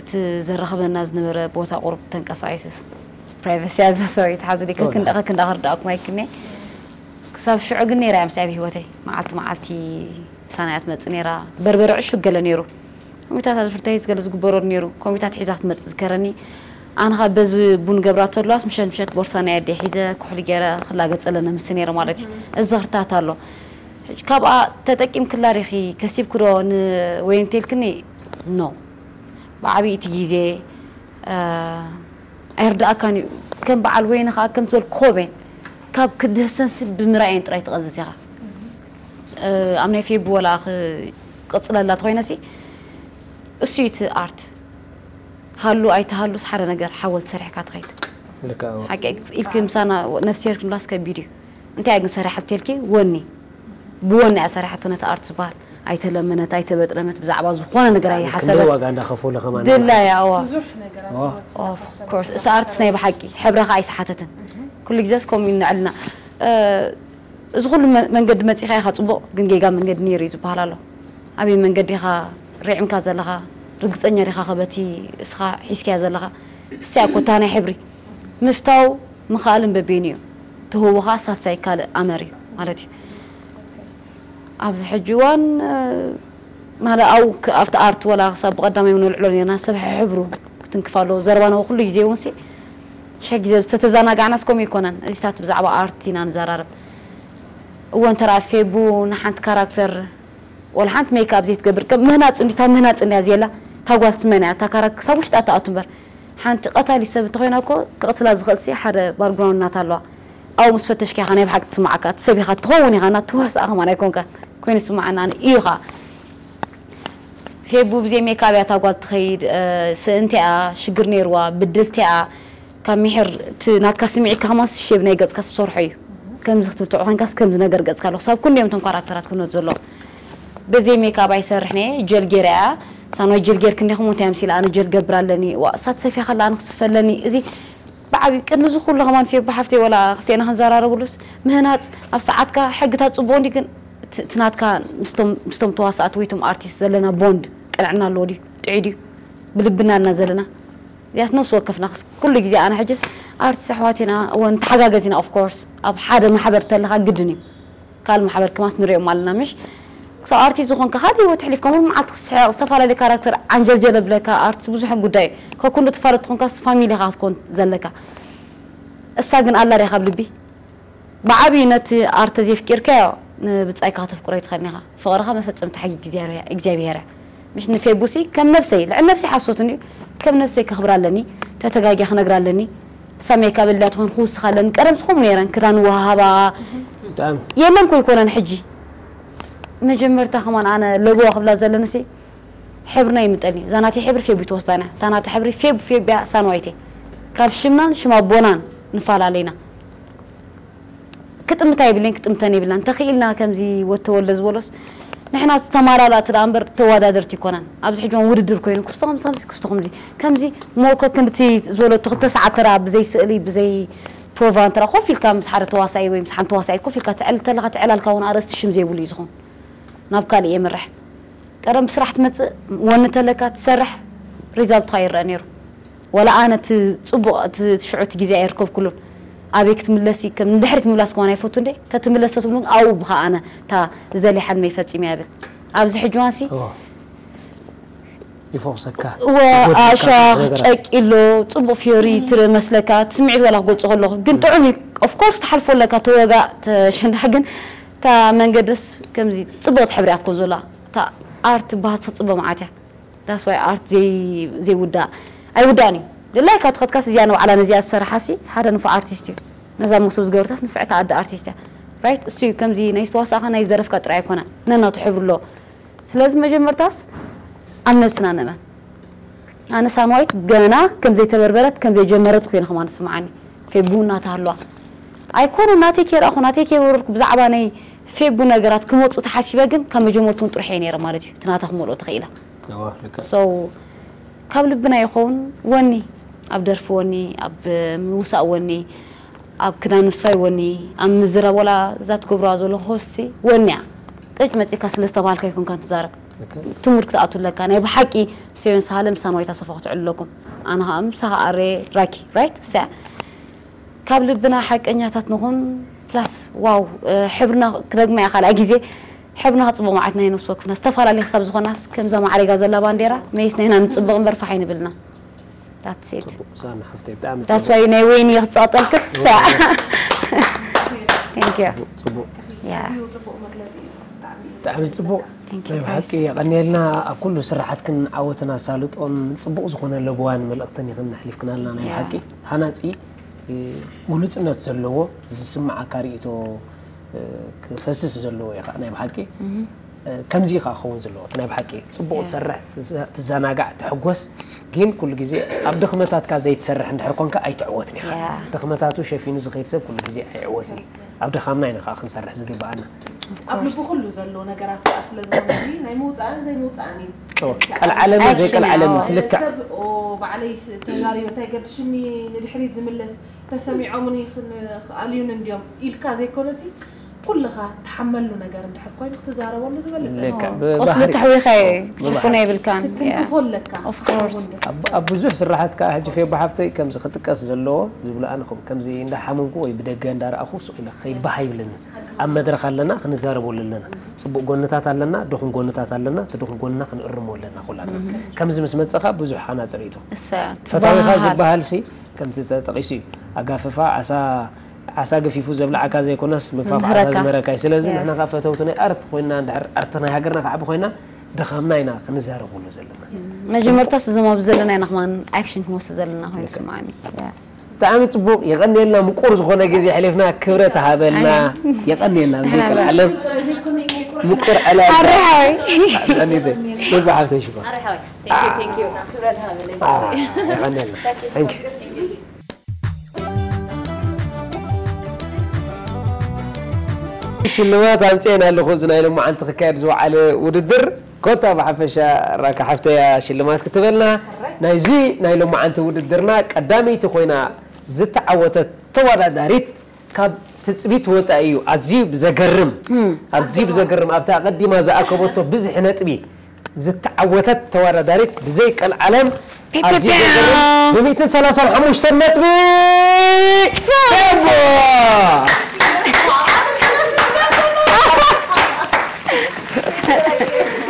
እቲ ዘራኽበና ዝነበረ ቦታ ቁሩብ ተንቀሳቒሱ፣ ፕራይቨሲ ኣዛ ሰበይቲ ሓዙ ዲከ ክንዳኸ ክንዳኸ ርዳእኩም ኣይክኔ። ክሳብ ሽዑ ግን ነይራ እያ ምስኣ ኣብ ህይወተይ። መዓልቲ መዓልቲ ምሳና እያ ትመጽእ ነይራ። በርበረ ዕሹግ ገለ ነይሩ። ኮሚታት ኣዝፍርተይ ዝገለ ዝግበሮ ነይሩ። ኮሚታት ሒዛ ክትመጽእ ዝከረኒ። ኣነ ኸኣ በዚ ቡን ገብራ ተሎዋስ ምሸት ምሸት ቦርሳ ናይ ኣደይ ሒዘ፣ ኩሕሊ ገይረ ክላገጸለ ነምሲ ነይረ ማለት እዩ። እዚ ኽርታት ኣሎ። ሕጂ ካብኣ ተጠቂምክላ ዲኺ፣ ከሲብክዶ ን-፣ ወይ እንተልክኒ፣ ኖ። ብዓብዪ እቲ ግዜ፣ እ፣ ኣይርድኣካን እዩ። ከም በዓል ወይኒ ኸኣ ከም ዝበልኩ ኮቤን፣ ካብ ክድህሰንሲ ብምርኣየን ጥራይ ትቐዝዝ ኢኻ። እ፣ ኣብ ናይ ፌቡ ወላ ክቅጽለላ ተኾይነሲ፣ እሱ እዩ እቲ ኣርት። ሃሉ ኣይተሃሉስ ሓደ ነገር ሓወልቲ ሰሪሕካ ትኸይድ። ልክዕ፣ እዎ። ሓቂ ኢልኪ ምሳና ነፍስሄር ክንብላስ ከቢድ እዩ። እንታይ እያ ግን ሰሪሓቶ ኢልኪ? ወኒ። ብወኒ እያ ሰሪሓቶ ነቲ ኣርት ዝበሃል። ኣይተለመነት፣ ኣይተበጥረመት፣ ብዛዕባ ዝኾነ ነገር ክንደይ ኣይሓሰበት። ዋጋ እንዳኸፈሉ ከማን ድላያ፣ እዋ። ብዙሕ ነገራት ዋ። ወፂኣ Of course፣ እቲ ኣርትስ ናይ ብሓቂ ሕብረኻ ኣይሰሓተትን። ኩሉ ግዜስ ከምኡ እዩ ንዕልና። እ፣ እዚ ኩሉ መ-፣ መንገዲ መፂኻ ኢኻ ፅቡቕ፣ ግን ጌጋ መንገዲ ነይሩ እዩ ዝበሃል ኣሎ። ኣበይ መንገዲ ኢኻ ርዒምካ ዘለኻ? ርግፀኛ ዲኻ ከበቲ እስኻ ሒዝካያ ዘለኻ? እስያ እኮ እታ ናይ ሕብሪ ምፍታው ምኽኣልን በበይኑ እዩ። ትህቦኻ ሳትሳይ ካልእ ኣመር እዩ ማለት እዩ። ኣብዚ ሕጂ እዋን፣ እ፣ ማለት ኣብኡ ክ-፣ ኣብቲ ኣርት ወላ ክሳብ ብቐዳማይ እውን ነልዕሎ ነርና፣ ሰብ ሕብሩ ክትንክፍ ኣለዎ። ዘረባና ኩሉ ግዜ እውን ሲ፣ ሽሕ ግዜ ዝተተዘናጋዕናስ ከምኡ ኣይኮነን። እዚታት ብዛዕባ ኣርት ኢና ንዘራረብ። እወ፣ እንተ ደኣ ፌቡ ንሓንቲ ካራክተር፣ ወላ ሓንቲ ሜክኣፕ ዘይትገብር፣ ከም ምህናፅ እንዲ፣ እታ ምህናፅ እንድያ ዝየላ፣ እታ ጓል ትመን እያ፣ እታ ካራክተር ክሳብ ውሽጣ ትኣቱ እምበር። ሓንቲ ቀታሊ ሰብ እንተኾይና እኮ፣ ክቕትላ ዝኽእል ሲ ሓደ ባክግራውንድ ናታ ኣለዋ። ኣብኡ ምስ ፈተሽካ ኢኻ ናይ ብሓቂ ትስምዓካ። እቲ ሰብ ኢኻ ትኸውን ኢኻ፣ ናትዋስኣ ከማን ኣይኮንካን። ኮይኑ ይስምዓና እዩ ኢኻ። ፌቡ ብዘይ ሜክኣፕ እያ እታ ጓል ትኸይድ፣ እ፣ ስእንቲ እያ፣ ሽግር ነይርዋ፣ ብድልቲ እያ። ካብ ሚሒር እቲ ናትካ ስምዒትካ ከማን ሼብ ናይ ገጽካ ዝሰርሖ እዩ። ከምዚ ክትብል ትብዖ ኮይንካስ ከምዚ ነገር ገጽካ ኣሎ። ክሳብ ክንደዮም እቶም ካራክተራት ክህነቱ ዘለዎም። በዘይ ሜክኣፕ ኣይሰርሕን እየ፣ ጀል ገይረ እያ። ሳንዋይ ጀል ገይርኪ እንዲኹም እንታይ ኣምሲላ፣ ኣነ ጀል ገብር ኣለኒ። ዋ፣ እሳ ትሰፍያ ከላ ኣነ ክስፈ ኣለኒ። እዚ ብዓብዩ ቅድሚ እዚ ኩሉ ከማን ፌቡ ሓፍተይ ወላ ክልቴና ክንዘራረብሉስ ምህናጽ ኣብ ሰዓትካ ሕግታት ጽቡቕ እንዲ ግን እቲ እቲ ናትካ ምስቶም ምስቶም ተዋሳእቲ ወይ እቶም ኣርቲስት ዘለና ቦንድ ቅንዕና ኣለዎ ድዩ? ጥዑይ ድዩ? ብልብና እና ዘለና እዚኣስ ነፍሲ ወከፍና ክስ-፣ ኩሉ ግዜ ኣነ ሕጅስ ኣርቲስት ኣሕዋት ኢና፣ እወ ንተሓጋገዝ ኢና። ኦፍ ኮርስ ኣብ ሓደ ማሕበር ተለኻ ግድን እዩ። ካልእ ማሕበር ክማስ ንሪኦም ኣለና ምሽ? ክሳብ ኣርቲስት ዝኾንካ ካልእ ህይወት ኣሕሊፍካ እውን መዓልቲ ክስሕቕ፣ ዝተፈላለዩ ካራክተር ዓንጀልጀል ኣብለካ፣ ኣርቲስት ብዙሕ ጉዳይ እዩ። ከኩሉ ትፋለጥ ትኾንካስ ፋሚሊኻ ክትኮን ዘለካ። እሳ ግን ኣላ ድያ ካብ ልቢ? ብዓብዩ ነቲ ኣርት ተዘይፍቂርካዮ ንብጻይካ ከተፍቅሮ ኣይትኽእልን ኢኻ። ፍቕርኻ መፈጸምታ ሕጊ እግዚኣብሄር እያ። ምሽ ንፌቡሲ ከም ነብሰይ፣ ልዕሊ ነብሰይ ሓሶት እንድዩ፣ ከም ነብሰይ ከኽብራ ኣለኒ፣ ተተጋጊያ ክነግራ ኣለኒ። ሳሜካ በልያ ትኾን ክውስኻ ኣለኒ። ቀደም ዝኹም ነይረን ክዳን ወሃባ ብጣዕሚ የለን ኮ ይኮነን ሕጂ። መጀመርታ ከማን ኣነ ለበዋ ክብላ ዘለንሲ ሕብርና ይምጠልኒ። እዛ ናተይ ሕብሪ ፌቡ ተወስዳና። እታ ናታ ሕብሪ ፌቡ ፌቢያ ሳንዋይቴ። ካብ ሽምናን ሽም ኣቦናን ንፈላለይና። ክጥምታ የብለን፣ ክጥምተን የብላን። እንተኽኢልና ከምዚ ወተወልደ ዝበሎስ ንሕና ዝተማላላእቲ ደኣ እምበር ተወዳደርቲ ይኮናን። ኣብዚ ሕጂ እውን ውድድር ኮይኑ ክስቶ ከምዚ፣ ከምዚ፣ ክስቶ ከምዚ፣ ከምዚ ሞር ኮ ክንድቲ ዝበለቶ ክልተ ሰዓት ተራ ብዘይ ስእሊ፣ ብዘይ ፕሮቫ እንተራ ኮፍ ኢልካ ምስ ሓደ ተዋሳኢ ወይ ምስ ሓንቲ ተዋሳኢት ኮፍ ኢልካ ትዕል እንተለኻ ትዕላልካ እውን ኣርእስቲ ሽም ዘይብሉ እዩ ዝኾን። ናብ ካልእ የምርሕ። ቀደም ብስራሕ ትመጽእ፣ ወኒ ተለካ ትሰርሕ፣ ሪዛልትኻ ይረአ ነይሩ። ወላ ኣነ እቲ ጽቡቕ፣ እቲ፣ እቲ ሽዑ እቲ ግዜ ኣይርከብኩሉን። ኣበይ ክትምለሲ፣ ከም ንድሕሪት ምምላስ ከማን ኣይፈቱ እንዴ? ተትምለስ ተትብሉ፣ ኣብኡ ብኻ ኣነ፣ እታ ዝደልያ ሓልመይ ፈጺመ እያ ብል። ኣብዚ ሕጂ እዋንሲ፣ እዎ። ይፈውሰካ። እወ፣ ይጎድለካ ኣሻኽ፣ ነገራት። ጨቂሎ፣ ጽቡቕ ፊዮሪ ትመስለካ፣ እቲ ስምዒት ወላ ክገልጾ ከለኹ። ግን ጥዑም እዩ። ኦፍ ኮርስ ትሓልፎ ኣለካ፣ ተወጋ፣ ተሸንዳ፣ ግን እታ መንገድስ ከምዚ ጽቡቕቲ ሕብሪ እያ ትኮን ዘላ። እታ ኣርት ትበሃል ትጽበ መዓት እያ። ዳስ ዋይ ኣርት ዘይ-፣ ዘይውዳእ። ኣይውዳእን እዩ። ድላይካ ትኸትካስ እዚኣ ንባዕላ ነዚኣ ዝሰርሓሲ ሓደ ንፉዕ ኣርቲስት እዩ። ነዛ መሶብ ዝገበረታስ ንፍዕቲ ኣደ ኣርቲስት እያ። ራይት? እሱ እዩ። ከምዚ ናይ ዝተዋሳእኻ ናይ ዝደረፍካ ጥራይ ኣይኮነን። ነናቱ ሕብሪ ኣለዎ። ስለዚ መጀመርታስ ኣብ ነብስና ንእመን። ኣነ ሳንዋይት ገና ከም ዘይተበርበረት፣ ከም ዘይጀመረት ኮይነ ከማን ትስምዓኒ። ፌቡ እናተሃለዋ። ኣይኮነ ናተይ ከይረኣኹ፣ ናተይ ከይወረድኩ ብዛዕባ ናይ ፌቡ ነገራት ክመፁ ተሓሲበ ግን ካብ መጀመርትኡ ጥርሑ እየ ነይረ ማለት እዩ። እቲ ናታ ክመልኦ ተኽኢላ። እዎ፣ ልክዕ። So ካብ ልብና ይኸውን ወኒ፣ ኣብ ደርፊ ወኒ፣ ኣብ ምውሳእ ወኒ፣ ኣብ ክዳን ምስፋይ ወኒ፣ ኣብ ምዝራብ ወላ እዛ ትገብረዋ ዘለኹ ሆስቲ ወኒያ። ቅጭ መጺካ ስለ ዝተባሃልካ ኣይኮንካን ትዛረብ። ትሙድ ክትኣቱ ኣለካ። ናይ ብሓቂ ምስ ዮን ሳሃለ ምሳን ዋይታ ሰፋ ክትዕሉ ኣለኩም። ኣነ ኸኣ ምሳኻ ኣረ ራኪ፣ ራይት? ሰ ካብ ልብና ሓቀኛታት ንኹን። ፕላስ ዋው፣ ሕብርና ክደግማ እያ ካልኣይ ግዜ። ሕብርና ክጽቡቕ መዓት ናይ ነፍሲ ወክፍና ዝተፈላለየ ክሳብ ዝኾናስ ከምዛ ማዕሬጋ ዘላ ባንዴራ መይስ ናይና ንጽብቕ እምበር ፋሕ ኣይንብልና። That's it። ጽቡቕ ሳና ሓፍተይ፣ ብጣዕሚ ዳስ ጽቡቕ። ዋይ ናይ ወይኒ እየ ክጻጠል ክሳ። Thank you። ጽቡቕ። Yeah። ኣዝዩ ጽቡቕ መግለጺ እዩ። ብጣዕሚ ብጣዕሚ ጽቡቕ። Thank you፣ ናይ ብሓቂ guys። የቐንየልና። ኣብ ኩሉ ስራሓትክን ዓወትን ኣሳልጦን ጽቡቕ ዝኾነ ለበዋን መልእኽትን ኢኽን ኣሕሊፍክናልና። ናይ Yeah። ብሓቂ ሃናጺ፣ እ፣ ግሉጽነት ዘለዎ፣ ዝስምዓካ ርእይቶ፣ እ፣ ክፈስስ ዘለዎ እዩ ኸኣ ናይ ብሓቂ። Mhm። እ፣ ከምዚ እዩ ኸኣ ክኸውን ዘለዎ። እቲ ናይ ብሓቂ ጽቡቕ Yeah። ትሰርሕ፣ ትዘ-፣ ትዘናጋዕ፣ ትሕጎስ፣ ግን ኩሉ ግዜ ኣብ ድኽመታትካ ዘይትሰርሕ እንድሕር ኮንካ ኣይትዕወትን ኢኻ። Yeah። ድኽመታቱ ሸፊኑ ዝኸይድ ሰብ ኩሉ ግዜ ኣይዕወትን እዩ። ኣብ ድኻምና ኢና ኸዓ ክንሰርሕ ዝግብኣና። ኣብ ልቡ ኩሉ ዘሎ ነገራት ከኣ ስለ ዝኾነ እዚ ናይ ምውጻእን ዘይምውጻእን እዩ። ኦ፣ ቀልዓለምን Action፣ ዘይቀልዓለምን ኣዎ። ትልካዕ። ሰብ፣ ኦ፣ ባዕለይ ስ-፣ ተዛሪበ እንታይ ገድሽኒ ንድሕሪት ዝምለስ ተሰሚዖምኒ ክን-፣ ክኣልዩኒ እንድዮም ኢልካ ዘይኮነሲ ኩልኻ ትሓመሉ ነገር እንድሕር ኮይኑ ክትዛረበሉ ዝበለጸ ልክዕ፣ ነው። ብ-፣ ቁስሊ ባህሪ። ተሕዊኸ ኦ፣ ብባህሪ። ሽፉን የብልካን። ክትንክፎ ኣለካ። Of course። እውን ኣብ፣ ኣብ ብዙሕ ስራሓት ከኣ ሕጂ ፌቦ ሓፍተይ ከምዚ ክጥቀስ ዘለዎ ዝብሎ ኣነ ከም-፣ ከምዚ እንዳሓመምኩ ወይ ብደገ እንዳረኣኹ ሱቕ ኢለ ከይባህ ይብለኒ። ኣብ መድረኽ ኣለና፣ ክንዛረበሉ ኣለና። ጽቡቕ ጎንታት ኣለና፣ ድኹም ጎንታት ኣለና፣ እቲ ድኹም ጎንና ክንእርሞ ኣለና ኩላትና። ከምዚ ምስ መጸኻ ብዙሕ ሃናጺ ርእይቶ። እሰ፣ ፈታዊኻ ትበሃሃል። ዝበሃል ሲ ከምዚ ተጠቒሱ እዩ። ኣጋፍፋ ዓሳ፣ ዓሳ ገፊፉ ዘብልዓካ ዘይኮነስ ምግፋፍ ዓሳ ዝምህረካ። ዝምህረካ እዩ። ስለዚ Yes። ንሕና ከኣ ፈተውቲ ናይ ኣርት ኮይና፣ እንድሕር ኣርት ናይ ሃገርና ክዓቢ ኮይና፣ ድኻምና ኢና ክንዛረበሉ ዘለና። መጀመርታስ እዞም ኣብዚ ዘለና ኢና ከማን ኣክሽን ክንወስድ ዘለና ኮይኑ ልክዕ። ይስምዓኒ። Yeah። ብጣዕሚ ጽቡቕ፣ የቐንየልና። ምቁር ዝኾነ ግዜ ኣሕሊፍና፣ ክብረት ሃበልና። ኣሜን። የቐንየልና። ኣብዚ ኣሜን። ክልዓለም ምቁር ዕላል። ኣረ ሓወይ። ኣጸኒተ። በዛ ሓፍተይ ሽኮር። ኣረ ሓወይ። Thank you፣ thank you። ክብረት ሃበለይ። አ፣ የቐንየልና። Thank you። ሽልማት ኣምጽኤና ኣለኹ። እዚ ናይ ሎማዓንቲ ክካየድ ዝወዓለ ውድድር ኮታ ብሓፈሻ ራካ ሓፍተያ ሽልማት ክትበልና። ናይዚ ናይ ሎማዓንቲ ውድድርና ቀዳመይቲ ኮይና ዝተዓወተት ተወዳዳሪት ካብ ትጽቢት ወጻኢ እዩ። ኣዝዩ ብዘገርም፣ ኣዝዩ ብዘገርም ኣብታ ኣቐዲማ ዝኣከበቶ ብዝሒ ነጥቢ ዝተዓወተት ተወዳዳሪት ብዘይ ቀልዓለም ኣዝዩ ዘገርም ብሚእትን ሰላሳን ሓሙሽተን ነጥቢ ፌቦ!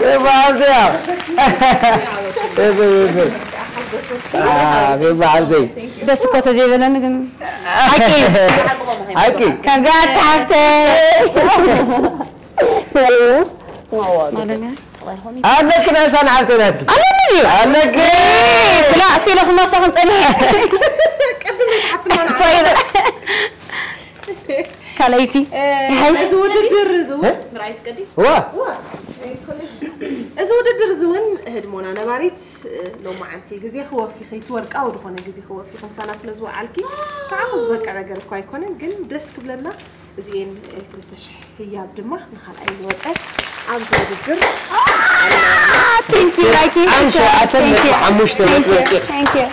ፌቦ ሓፍተያ! ፌቦ፣ ፌቦ። አ፣ ፌቦ ሓፍተይ። ደስ እኮ ተዘይበለኒ ግን ሓቂ እዩ። ሓቂ። Congrats ሓፍተይ። ኣለኪ ናይ ሳና ሓፍተይ ናትኪ። ኣለኒ እዩ። ኣለኪ። ክላእ ሲለ ክመሳ ክንጸንሕ። ካልኣይቲ። እ፣ ይሓይሽ። እዚ ውድድር እዚ እውን እ? ምርኣይ ፍቀዲ? እዋ። እዋ። እዚ ውድድር እዚ እውን ህድሞና ነባሪት፣ እ፣ ሎማዓንቲ ግዜ ክወፊ ከይትወርቃዊ ዝኾነ ግዜ ክወፊ ከምሳና ስለ ዝወዓልኪ ንዓኹ ዝበቅዕ ነገር እኳ ኣይኮነን፣ ግን ደስ ክብለና። እዚኤን፣ እ፣ ክልተ ሽሕ ህያብ ድማ ንኻልኣይ ዝወፀ ኣብዚ ውድድር። Thank you፣ ራኪ። ኣንሸ ኣተን Thank you። ሓሙሽተ Thank ነጥቢ you። ኣውፂእኺ። Thank you።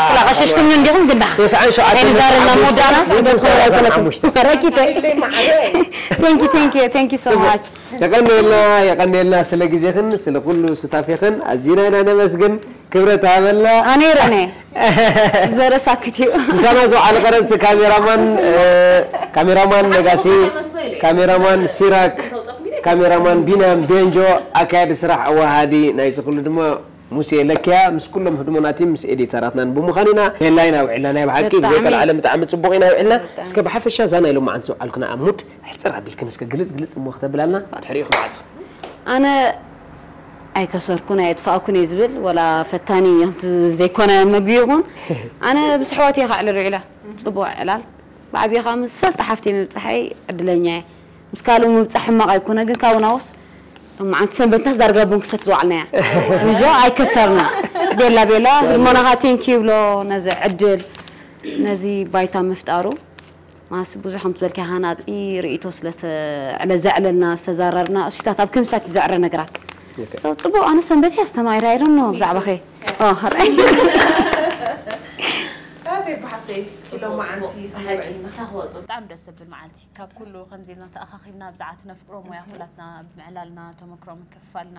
ክላቐሸሽኩምኒ እንዲኹም ግዳ። ተስዓን ሸውዓተን ኣይንዛረብና ነጥቢ መወዳእና ሓሙሽተ። ሓሙሽተ። ረኪተ። Thank you፣ thank you፣ thank you so much። የቐንየልና፣ የቐንየልና ስለ ግዜኽን ስለ ኩሉ ሱታፌኽን ኣዚና ኢና ነመስግን። ክብረት ሃበልና። ኣነ ይረነ። ዘረሳክት እዩ። ምሳና ዝወዓለ ቀረፅቲ ካሜራማን፣ እ፣ ካሜራማን ነጋሲ፣ ካሜራማን ሲራክ፣ ካሜራማን ቢንያም ቤንጆ፣ ኣካያዲ ስራሕ ኣወሃሃዲ ናይዚ ኩሉ ድማ ሙሴ ለኪያ፣ ምስ ኩሎም ህድሞናቲም ምስ ኤዲተራትናን ብምዃን ኢና ሜላ ኢና ውዒልና። ናይ ብሓቂ ብጣዕሚ። ብዘይ ቀልዓለም ብጣዕሚ ጽቡቕ ኢና ውዒልና። ብጣዕሚ። እስከ ብሓፈሻ እዛ ናይ ሎማዓንቲ ዝወዓልኩና ኣብ ሙድ ሕጽር ኣቢልክን እስከ ግልጽ ግልጽ እሞ ክተብላልና ድሕሪኡ ክንዓጽ። ኣነ ኣይከሰርኩን ኣየጥፋእኩን እየ ዝብል፣ ወላ ፈታኒ እዩ፣ ከምቲ ዘይኮነ መግቢ ይኹን። ኣነ ምስ ኣሕዋት እየ ከዕልል ውዒለ። ጽቡቕ ዕላል። ብዓብዪ ከኣ ምስ ዝፈልጣ ሓፍተይ ምብጻሐይ ዕድለኛ እየ። ምስ ካልኡ ምብጻሕ ሕማቕ ኣይኮነ፣ ግን ካብኡ ናውስ ሎማዓንቲ ሰንበትናስ ዳርጋ ቡን ክሰቲ ዝወዓልናያ። እንዞ ኣይከሰርና። ቤላ ቤላ፣ ህድሞና ከኣ ቴንኪዩ ይብሎ ነዚ ዕድል፣ ነዚ ባይታ ምፍጣሩ። ማስ ብዙሕ ከምቲ ዝበልካዮ ሃናጺ ርእይቶ ስለ ተ-፣ ዕለ-፣ ዘዕለልና፣ ዝተዛረብና፣ እሱታት ኣብ ክምስታት እዩ ዘዕረ ነገራት። ኦኬ። So፣ ጽቡቕ፣ ኣነ ሰንበት እየ ኣስተማሂረ፣ I don't know፣ ብዛዕባኸ። ኦ፣ ሃረ። ብሓፍተይ ሎማዓንቲ ብሓቂ ተኽወፁ ብጣዕሚ ደስ ዘብል መዓልቲ። ካብ ኩሉ ከምዚ ኢልና ተኣኻኺብና ብዛዕባ ነፍቅሮ ሞያ ኩላትና ብምዕላልና፣ ተመክሮ ምክፍፋልና፣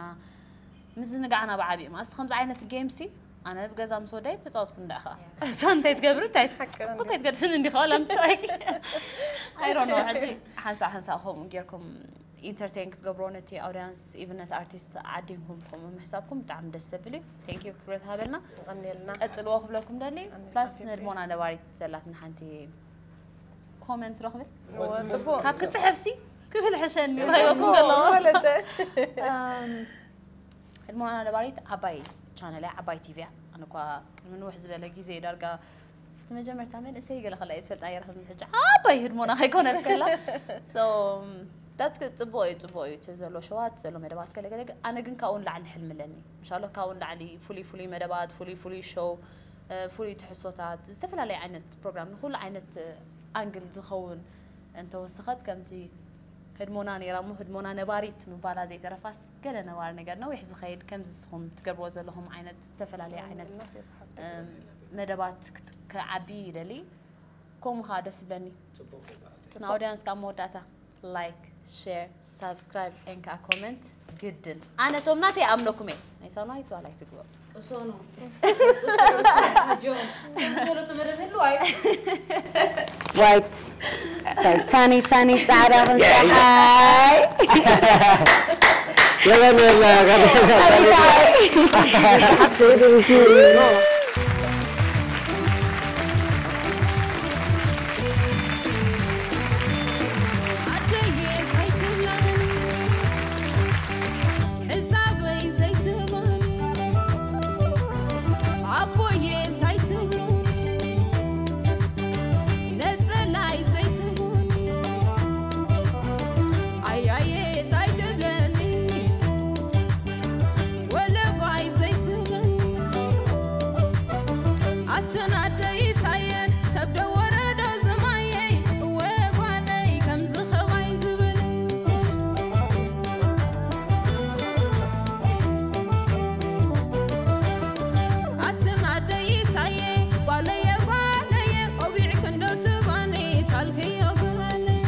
ምዝንጋዕና ብዓቢኡ። ማስ ከምዚ ዓይነት ጌምሲ ኣነ ብገዛ ምስ ወደይ ተፃወትኩ እንዳ ኢኻ። እሳ እንታይ ትገብር እንታይ ትስቅስኩ ከይትገድፍን እንዲኻ ዋላ ምስ ሰብኣይኪ። I don't know። ሕጂ ሓንሳእ ሓንሳእ ከምኡ ጌርኩም ኢንተርቴን ክትገብርዎ ነቲ ኣውድያንስ ኢቭን ነቲ ኣርቲስት ዓዲንኩም ከምኡ ምሕሳብኩም ብጣዕሚ ደስ ዘብል እዩ። Thank you ክብረት ሃበልና። ቀኒልና ቀጽልዎ ክብለኩም ደሊ። ፕላስ ንህድሞና ነባሪት ዘላትና ሓንቲ ኮመንት ረኽብል ጽቡቅ ካብ ክጽሕፍሲ ክብል ሕሸኒ ራይኩም ዘሎ ወለተ ህድሞና ነባሪት ዓባይ ቻነል እያ፣ ዓባይ ቲቪ እያ። ኣነ እኳ ቅድሚ ንውሕ ዝበለ ግዜ ዳርጋ እቲ መጀመርታ መንእሰይ ገለ ከላ ይስፈልጣ ይረኽብ ሕጂ ዓባይ ህድሞና ከይኮነት ከላ so that's good። ጽቡቅ እዩ፣ ጽቡቅ እዩ እቲ ዘሎ ሸዋት ዘሎ መደባት ገለ ገለ። ኣነ ግን ካብኡ ንላዕሊ ሕልሚ ኣለኒ። ምሻሎ ካብኡ ንላዕሊ ፍሉይ ፍሉይ መደባት፣ ፍሉይ ፍሉይ ሾው፣ ፍሉይ ትሕዝቶታት፣ ዝተፈላለየ ዓይነት ፕሮግራም ንኩሉ ዓይነት ኣንግል ዝኸውን እንተወሰኸት ከምቲ ህድሞና ነይራ እሞ ህድሞና ነባሪት ምባላ ዘይተረፋስ ገለ ነባሪ ነገር ነዊሕ ዝኸይድ ከምዚ ንስኹም ትገብርዎ ዘለኹም ዓይነት ዝተፈላለየ ዓይነት መደባት ክዓቢ ይደሊ። ከምኡ ከዓ ደስ ይብለኒ። እቲ ንኣውድያንስ ካብ መወዳእታ ላይክ፣ ሼር፣ ሳብስክራይብ ኤን ከዓ ኮመንት ግድን። ኣነ ቶም ናተይ ኣምነኩም እየ። ናይ ሳውና ይትዋል ኣይትግበሩ። ቅሶኑ ኣጆም ዝበለቱ መደብ ህሉ ኣይ ዋይት ሳኒ ሳኒ ጻዕዳ ከም ፀሓይ የበለላ ኣደየ እንታይ ትብላኒ ሕሳበይ ዘይትህባኒ ኣቦየ እንታይ ትብሉኒ ነፀላይ ዘይትህቡኒ ኣያየ እንታይ ትብለኒ ወለባይ ዘይትብለኒ ኣተን ኣደይታየን ሰብ ዶ ወረዶ ዝማየይ እወ ጓለይ ከምዚ ኸማይ ዝብለይ ኣትን ኣደይታየ ጓለየ ጓለየ ቆቢዕ ክንዶ ትባኒ ታልክዮ ጓለይ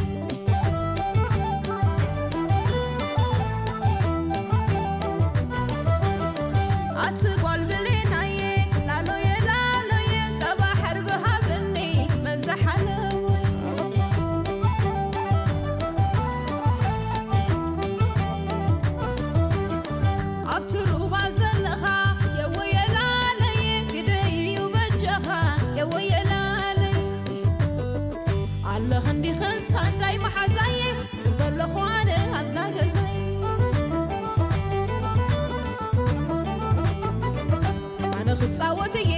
ኣቲ ጓል ብሌናየ ላሎየ ላሎየ ጸባ ሕርቢ ሃብኒ መን ዝሓለወ ኣብቲ ሩባ ዘለኻ የወየ ላለየ ግደይ እዩ በጃኻ የወየ ላለየ ኣለኽ እንዲኽን ሳንዳይ መሓዛየ ጽበ ኣለኹ ኣነ ኣብዛ ገዛይ ኣነ ክጻወት እየ